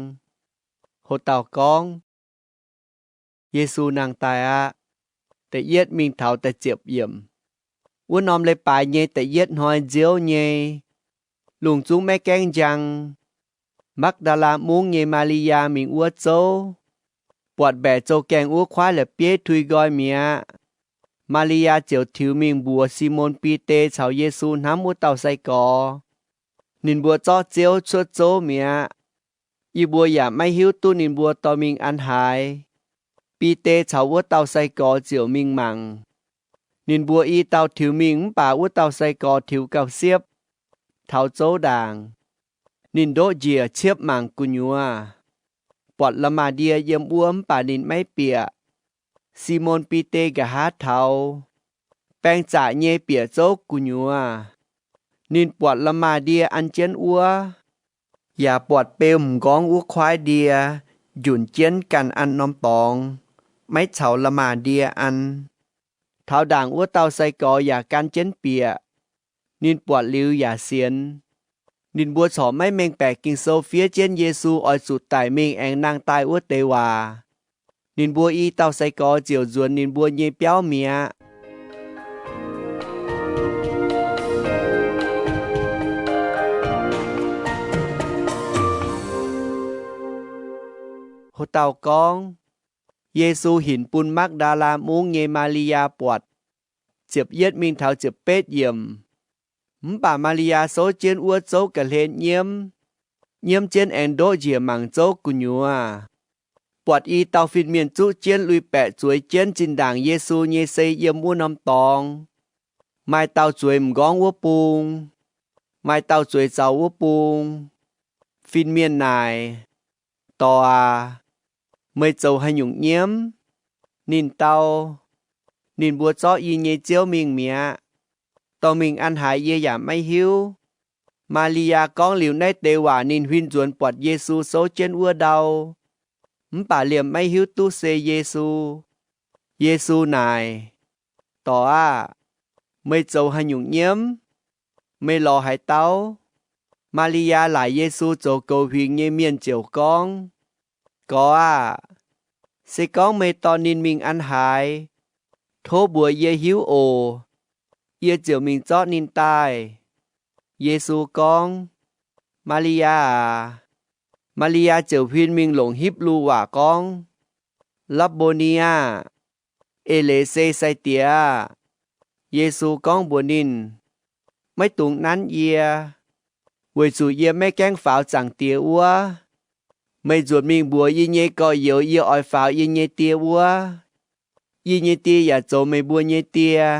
Ho dauh gorngv, Yesu nangh daaih aqv. Da'yietv mingh taux da'ziepc yiemc. Wuov norm leiz-baaix nyei da'yietv hnoi nziouv nyei, lungh zungv maiv gaengh njang, Makv^ndaa^laa Mungv nyei Maa^li^yaa mingh wuov zouv, buatc mbaeqc zouv-gaengh wuov kuaaiv la'bieiv tui nqoi mi'aqv. Maa^li^yaa ziouc tiux mingh mbuox Simon Bide caux Yesu hnamv wuov dauh sai-gorx. Ninh mbuo zorqv Ziouv cuotv zouv mi'aqv. Yie mbuo yaac maiv hiuv duqv ninh mbuo dorh mingh an haaix. Bide caux wuov dauh sai-gorx ziouc mingh mangc. Ninh mbuo i dauh tiux mingh mv baac wuov dauh sai-gorx tiux gauh siepv, taux zouv ndaangc. Ninh ndoqv njiec ciepv mangc gu'nyuoz, buatc la'maah ndie yiem wuov mv baac ninh maiv bieqc. Simon Bide nqa'haav taux, baeng zaqc nyei bieqc zouv gu'nyuoz. Ninh buatc la'maah ndie an jienv wuov, yaac buatc beu m'nqorngv wuov kuaaiv ndie njunc jienv ganh an norm dorngx, maiv caux la'maah ndie an. Taux ndaangc wuov dauh sai-gorx yaac gan jienv bieqc. Ninh buatc liuz yaac sienx. Ninh mbuo corc maiv mengh baeqc Ging-Sou fiev jienv Yesu oix zuqc daic mingh aengx nangh daaih wuov deix waac. Ninh mbuo i dauh sai-gorx ziouc nzuonx ninh mbuo nyei biauv mi'aqv. Ho dauh gorngv, Yesu hinc bun Makv^ndaa^laa Mungv nyei Maa^li^yaa buatc. Ziepc yietv mingh taux ziepc betv yiemc. Mv baac Maa^li^yaa souv jienv wuov zouv ga'hlen nyiemv, nyiemv jienv aengx ndoqv njiec mangc zouv gu'nyuoz, buatc i dauh fin-mienh zuqv jienv lui-baeqc zueiz jienv zinh ndaangc Yesu nyei sei yiem wuov norm dorngx. Maaih dauh zueiz m'nqorngv wuov bung, maaih dauh zueiz zaux wuov bung. Fin-mienh naaic, Dorc aac, meih zoux haaix nyungc nyiemv? Ninh dau, Ninh mbuo zorqv yie nyei Ziouv mingh mi'aqv. Dorh mingh an haaix yie yaac maiv hiuv. Maa^li^yaa gorngv liuz naaiv deix waac ninh huin nzuonx buatc Yesu souv jienv wuov ndau, mv baac liemh maiv hiuv duqv se Yesu. Yesu naaic, Dorc aah! Meih zoux haaix nyungc nyiemv? Meih lorz haaix dauh? Maa^li^yaa laaic Yesu zoux goux huingx nyei mienh ziouc gorngv, Gorx aah! Se gorngv meih dorh ninh mingh an haaix, tov mbuox yie hiuv oc. Yie ziouc mingh zorqv ninh daaih. Yesu gorngv, Maa^li^yaa aac. Maa^li^yaa ziouc huin mingh longc Hipv^lu Waac gorngv, Lap^mbo^ni aah! Eix leiz se Sai-Diex aah! Yesu gorngv mbuox ninh, Maiv dungx nanv yie, weic zuqc yie maiv gaengh faaux Zaangc Diex wuov. Meih nzuonx mingh mbuox yie nyei gorx-youz yie oix faaux yie nyei Die wuov. Yie nyei Die yaac zoux meih mbuo nyei Die.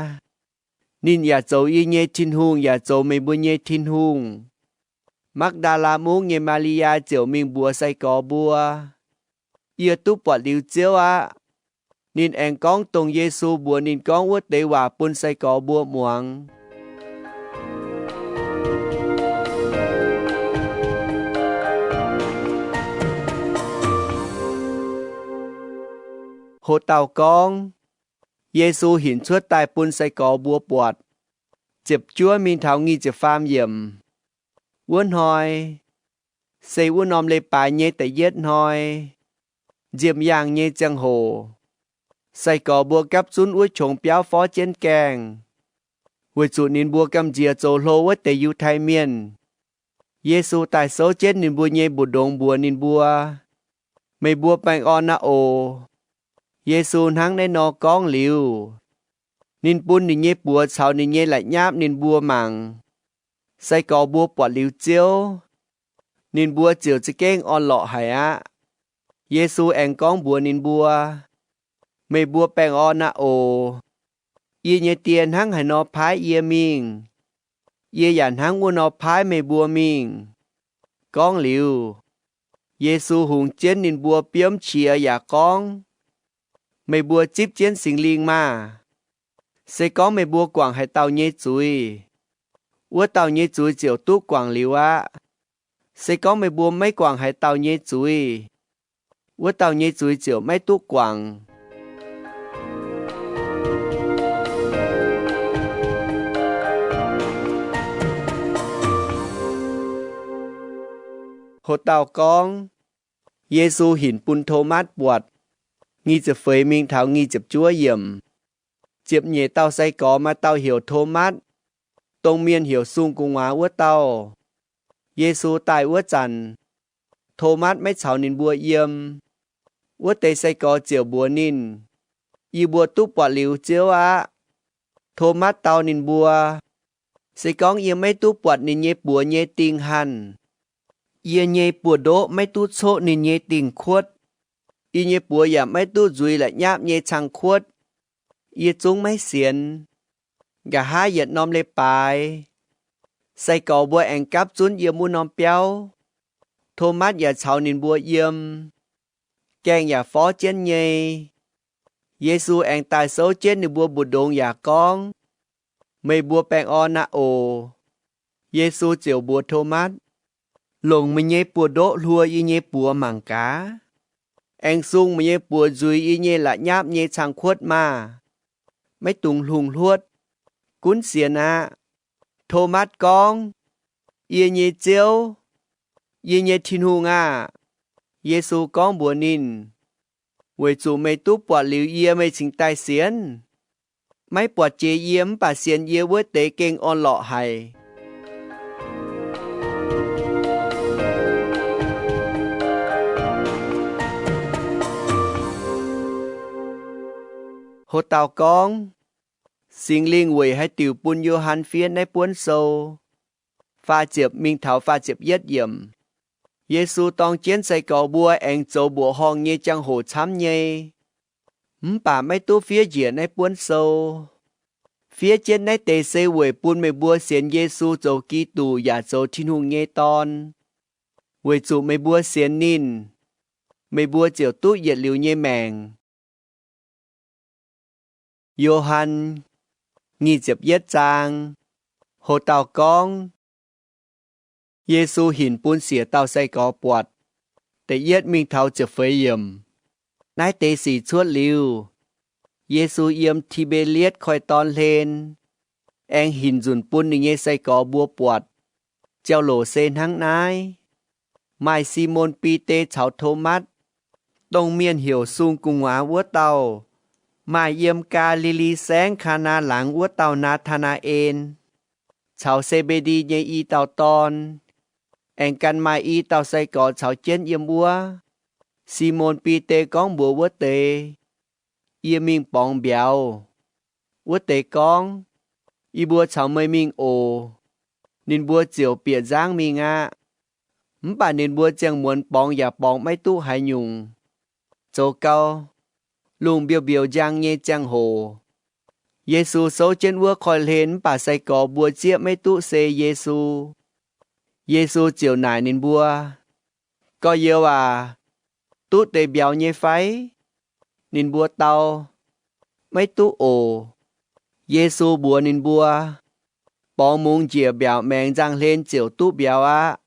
Ninh yaac zoux yie nyei Tin-Hungh yaac zoux meih mbuo nyei Tin-Hungh. Makv^ndaa^laa Mungv nyei Maa^li^yaa ziouc mingh mbuox sai-gorx mbuo, Yie duqv buatc liuz Ziouv aqv. Ninh aengx gorngv dongh Yesu mbuox ninh gorngv wuov deix waac bun sai-gorx mbuo muangx. Ho dauh gorngv, Yesu hinc cuotv daaih bun sai-gorx mbuo buatc. Ziepc juov mingh taux nyic ziepc faam yiemc. Wuov hnoi, se wuov norm leiz-baaix nyei da'yietv hnoi, nzienh yaangh nyei ziangh hoc, sai-gorx mbuo gapv zunv wuov qongx biauv forv jienv gaengh, weic zuqc ninh mbuo gamh nziex zoux hlo wuov deix Yiutai Mienh. Yesu daaih souv jienv ninh mbuo nyei mbu'ndongx mbuox ninh mbuo, Meih mbuo baengh orn aqv oc. Yesu hnangv naaiv nor gorngv liuz, ninh bun ninh nyei buoz caux ninh nyei la'nyapv ninh mbuo mangc. Sai-gorx mbuo buatc liuz Ziouv, ninh mbuo ziouc za'gengh orn-lorqc haic aqv. Yesu aengx gorngv mbuox ninh mbuo, Meih mbuo baengh orn aqv oc. Yie nyei Die hnangv haaix nor paaiv yie mingh, yie yaac hnangv wuov nor paaiv meih mbuo mingh. Gorngv liuz, Yesu hungx jienv ninh mbuo biomv qiex yaac gorngv, Meih mbuo zipv jienv Singx Lingh maah! Se gorngv meih mbuo guangc haaix dauh nyei zuiz, wuov dauh nyei zuiz ziouc duqv guangc liuz aqv. Se gorngv meih mbuo maiv guangc haaix dauh nyei zuiz, wuov dauh nyei zuiz ziouc maiv duqv guangc. Ho dauh gorngv, Yesu hinc bun Tomatv buatc. Nyic ziepc feix mingh taux nyic ziepc juov yiemc. Ziepc nyeic dauh sai-gorx maaih dauh heuc Tomatv, dongh mienh heuc Sung-Gu'nguaaz wuov dauh. Yesu daaih wuov zanc, Tomatv maiv caux ninh mbuo yiem. Wuov deix sai-gorx ziouc mbuox ninh, Yie mbuo duqv buatc liuz Ziouv aqv. Tomatv dau ninh mbuo, Se gorngv yie maiv duqv buatc ninh nyei buoz nyei dingh hanh, yie nyei buoz-ndoqv maiv duqv coqv ninh nyei dingh kuotv, yie nyei buoz yaac maiv duqv nzuiz la'nyapv nyei cang-kuotv, yie zungv maiv sienx. Nqa'haav yietc norm leiz-baaix, sai-gorx mbuo aengx gapv zunv yiem wuov norm biauv. Tomatv yaac caux ninh mbuo yiem. Gaengh yaac forv jienv nyei. Yesu aengx daaih souv jienv ninh mbuo mbu'ndongx yaac gorngv, Meih mbuo baengh orn aqv oc. Yesu ziouc mbuox Tomatv, Longc meih nyei buoz-ndoqv hluo yie nyei buoz mangc gaax. Aengx sung meih nyei buoz nzuiz yie nyei la'nyapv nyei cang-kuotv maah! Maiv dungx hlungh hluotv. Gunv sienx aqv. Tomatv gorngv, Yie nyei Ziouv, yie nyei Tin-Hungh aah! Yesu gorngv mbuox ninh, Weic zuqc meih duqv buatc liuz yie meih cingx daaih sienx? Maiv buatc jiex yie mv baac sienx yie wuov deix gengh orn-lorqc haic. Ho dauh gorngv, Singx Lingh weic haaix diuc bun Yo^han fiev naaiv buonv sou? Faah ziepc mingh taux faah ziepc yietv yiemc. Yesu dorng jienv sai-gorx mbuo aengx zoux mbuoqc horngh nyei jangx-hoc camv nyei, mv baac maiv duqv fiev njiec naaiv buonv sou. Fiev jienv naaiv deix se weic bun meih mbuo sienx Yesu zoux Giduc yaac zoux Tin-Hungh nyei Dorn, weic zuqc meih mbuo sienx ninh, meih mbuo ziouc duqv yietc liuz nyei maengc. Yo^han, nyic ziepc yietv zaang. Ho dauh gorngv, Yesu hinc bun siec dauh sai-gorx buatc. Da'yietv mingh taux ziepc feix yiemc. Naaiv deix sic cuotv liuz, Yesu yiem Ti^mbe^lietv Koiv-Dorn hlen, aengx hinc nzunc bun ninh nyei sai-gorx mbuo buatc. Jauv-louc se hnangv naaiv. Maaih Simon Bide caux Tomatv, dongh mienh heuc Sung-Gu'nguaaz wuov dauh, maaih yiem Gaa^li^li Saengv Kaa^naa Laangz wuov dauh Naa^taa^naa^en, caux Se^mbe^ndi nyei i dauh dorn, aengx gan maaih i dauh sai-gorx caux jienv yiem wuov. Simon Bide gorngv mbuox wuov deix, Yie mingh borngz mbiauz. Wuov deix gorngv, Yie mbuo caux meih mingh oc. Ninh mbuo ziouc bieqc nzangv mingh aqv. Mv baac ninh mbuo ziangh muonz borngz yaac borngz maiv duqv haaix nyungc. Zoux gau, lungh mbiouh mbiouh njang nyei ziangh hoc, Yesu souv jienv wuov koiv-hlen mv baac sai-gorx mbuo zieqv maiv duqv se Yesu. Yesu ziouc naaic ninh mbuo, Gorx-youz aac, duqv deix mbiauz nyei fai? Ninh mbuo dau, Maiv duqv oc. Yesu mbuox ninh mbuo, Borngz mungz njiec mbiaauc maengx nzangh-hlen ziouc duqv mbiauz aqv.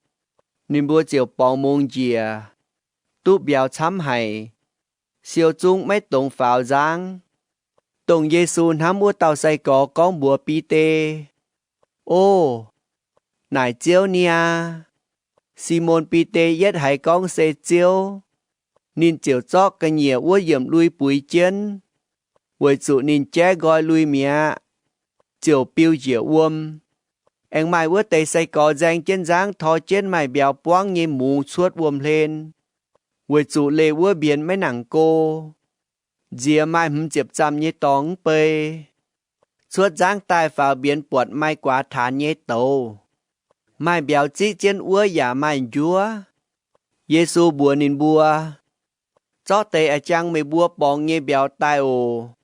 Ninh mbuo ziouc borngz mungz njiec, duqv mbiauz camv haic, siou zungv maiv dungx faaux nzangv. Dongh Yesu hnamv wuov dauh sai-gorx gorngv mbuox Bide, Ov, naaic Ziouv niaa. Simon Bide yietv haiz gorngv se Ziouv, ninh ziouc zorqv ga'nyiec wuov yiemc lui buix jienv, weic zuqc ninh jaiv nqoi lui mi'aqv, ziouc biu njiec wuom. Aengx maaih wuov deix sai-gorx nzaeng jienv nzangv tor jienv maaih mbiauz buangv nyei mungz cuotv wuom-hlen, weic zuqc leih wuov mbienx maiv nangc go. Nziex maaih hmz ziepc zamh nyei dorngx mv bei. Cuotv nzangv daaih faaux mbienx buatc maaih guaax taanx nyei douz. Maaih mbiauz ziqv jienv wuov yaac maaih njuov. Yesu mbuox ninh mbuo, Zorqv deix a'jang meih mbuo borngz nyei mbiauz daaih oc.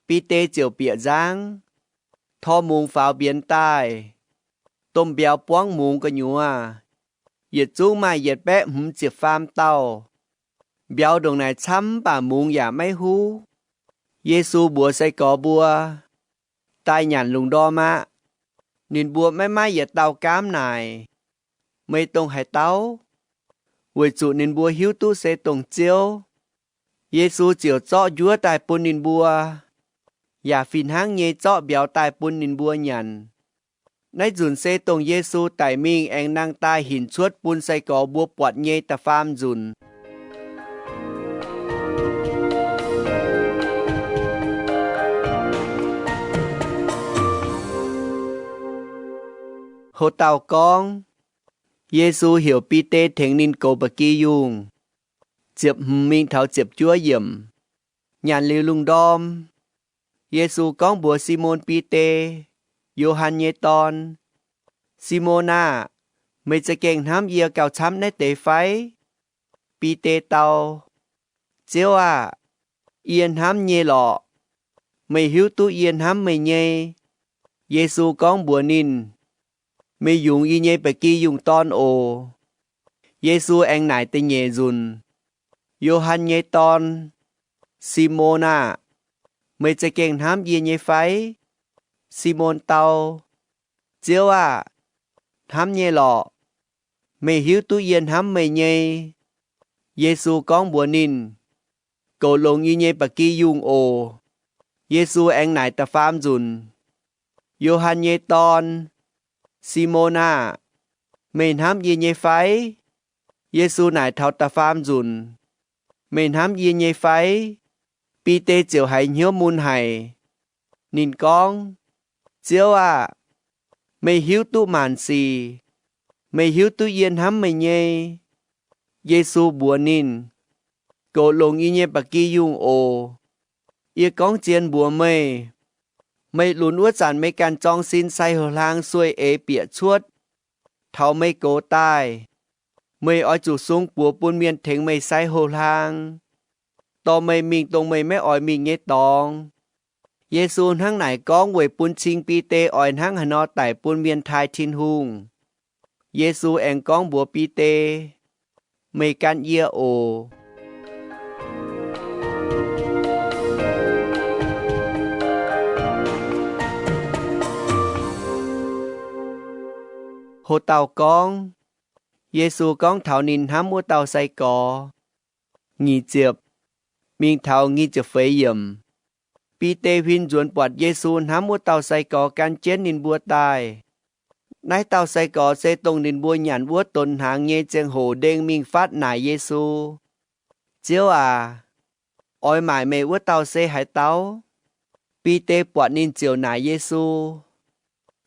Bide ziouc bieqc nzangv, tor mungz faaux mbienx daaih. Domh mbiauz buangv mungz gu'nyuoz, yietc zungv maaih yietc baeqv hmz ziepc faam dauh. Mbiauz ndongc naaic camv mv baac mungz yaac maiv huv. Yesu mbuox sai-gorx mbuo, Daaih nyanc lungh ndorm aqv. Ninh mbuo maiv maaih yietc dauh gaamv naaic, Meih dongh haaix dauh? Weic zuqc ninh mbuo hiuv duqv se dongh Ziouv. Yesu ziouc zorqv njuov daaih bun ninh mbuo, yaac fih hnangv nyei zorqv mbiauz daaih bun ninh mbuo nyanc. Naaiv nzunc se dongh Yesu daic mingh aengx nangh daaih hinc cuotv bun sai-gorx mbuo buatc nyei da'faam nzunc. Ho dauh gorngv, Yesu heuc Bide tengx ninh goux ba'gi yungh, ziepc hmz mingh taux ziepc juov yiemc. Nyanc liuz lungh ndorm, Yesu gorngv mbuox Simon Bide, Yo^han nyei dorn, Simon aah! Meih za'gengh hnamv yie gauh camv naaiv deix fai? Bide dau, Ziouv aah! Yie hnamv nyei lorqc. Meih hiuv duqv yie hnamv meih nyei. Yesu gorngv mbuox ninh, Meih yungz yie nyei ba'gi yungh dorn oc. Yesu aengx naaic da'nyeic nzunc, Yo^han nyei dorn, Simon aah! Meih za'gengh hnamv yie nyei fai? Simon dau, Ziouv aah! Hnamv nyei lorqc. Meih hiuv duqv yie hnamv meih nyei. Yesu gorngv mbuox ninh, Goux longx yie nyei ba'gi yungh oc. Yesu aengx naaic da'faam nzunc, Yo^han nyei dorn, Simon aah! Meih hnamv yie nyei fai? Yesu naaic taux da'faam nzunc, Meih hnamv yie nyei fai? Bide ziouc haiz hnyouv mun haic. Ninh gorngv, Ziouv aah! Meih hiuv duqv maanc sic. Meih hiuv duqv yie hnamv meih nyei. Yesu mbuox ninh, Goux longx yie nyei ba'gi yungh oc. Yie gorngv zien mbuox meih, meih lunx wuov zanc meih ganh zorng sin sai houx-hlaang sueih eix bieqc cuotv. Taux meih gox daaih, meih oix zuqc sung buoz bun mienh tengx meih sai houx-hlaang, dorh meih mingh dongh meih maiv oix mingh nyei dorngx. Yesu hnangv naaic gorngv weic bun cing Bide oix hnangv haaix nor daic bun mienh taaih Tin-Hungh. Yesu aengx gorngv mbuox Bide, Meih gan yie oc. Ho dauh gorngv, Yesu gorngv taux ninh hnamv wuov dauh sai-gorx. Nyic ziepc mingh taux nyic ziepc feix yiemc. Bide huin nzuonx buatc Yesu hnamv wuov dauh sai-gorx gan jienv ninh mbuo daaih. Naaiv dauh sai-gorx se dongh ninh mbuo nyanc wuov donx hnaangx nyei ziangh hoc ndengh mingh fatv naaic Yesu, Ziouv aac, oix maaic meih wuov dauh se haaix dauh? Bide buatc ninh ziouc naaic Yesu,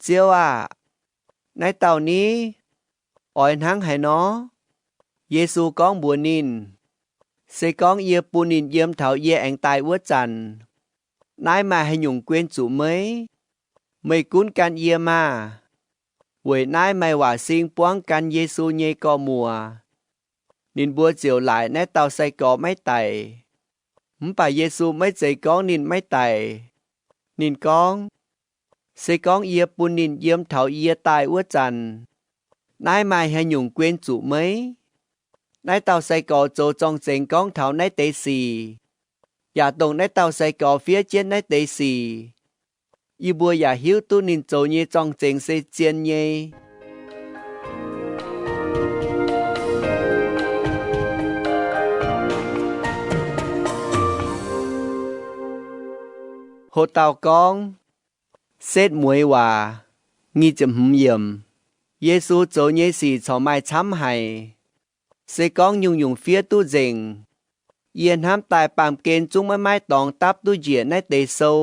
Ziouv aah! Naaiv dauh ni? Oix hnangv haaix nor? Yesu gorngv mbuox ninh, Se gorngv yie bun ninh yiem taux yie aengx daaih wuov zanc, naaiv maaih haaix nyungc guen zuqc meih? Meih gunv gan yie maah! Weic naaiv maaih waac sing buangv gan Yesu nyei gorx-muoc. Ninh mbuo ziouc laaic naaiv dauh sai-gorx maiv daic. Mv baac Yesu maiv zeiz gorngv ninh maiv daic. Ninh gorngv, Se gorngv yie bun ninh yiem taux yie daaih wuov zanc, naaiv maaih haaix nyungc guen zuqc meih? Naaiv dauh sai-gorx zoux zorng-zengx gorngv taux naaiv deix sic, yaac dongh naaiv dauh sai-gorx fiev jienv naaiv deix sic. Yie mbuo yaac hiuv duqv ninh zoux nyei zorng-zengx se zien nyei. Ho dauh gorngv, Setv Mueiz Waac. Yesu zoux nyei sic corc maaih camv haic. Se gorngv nyungc-nyungc fiev duqv nzengc, yie hnamv daaih baamh gen zungv maiv maaih dorngx dapv duqv njiec naaiv deix sou.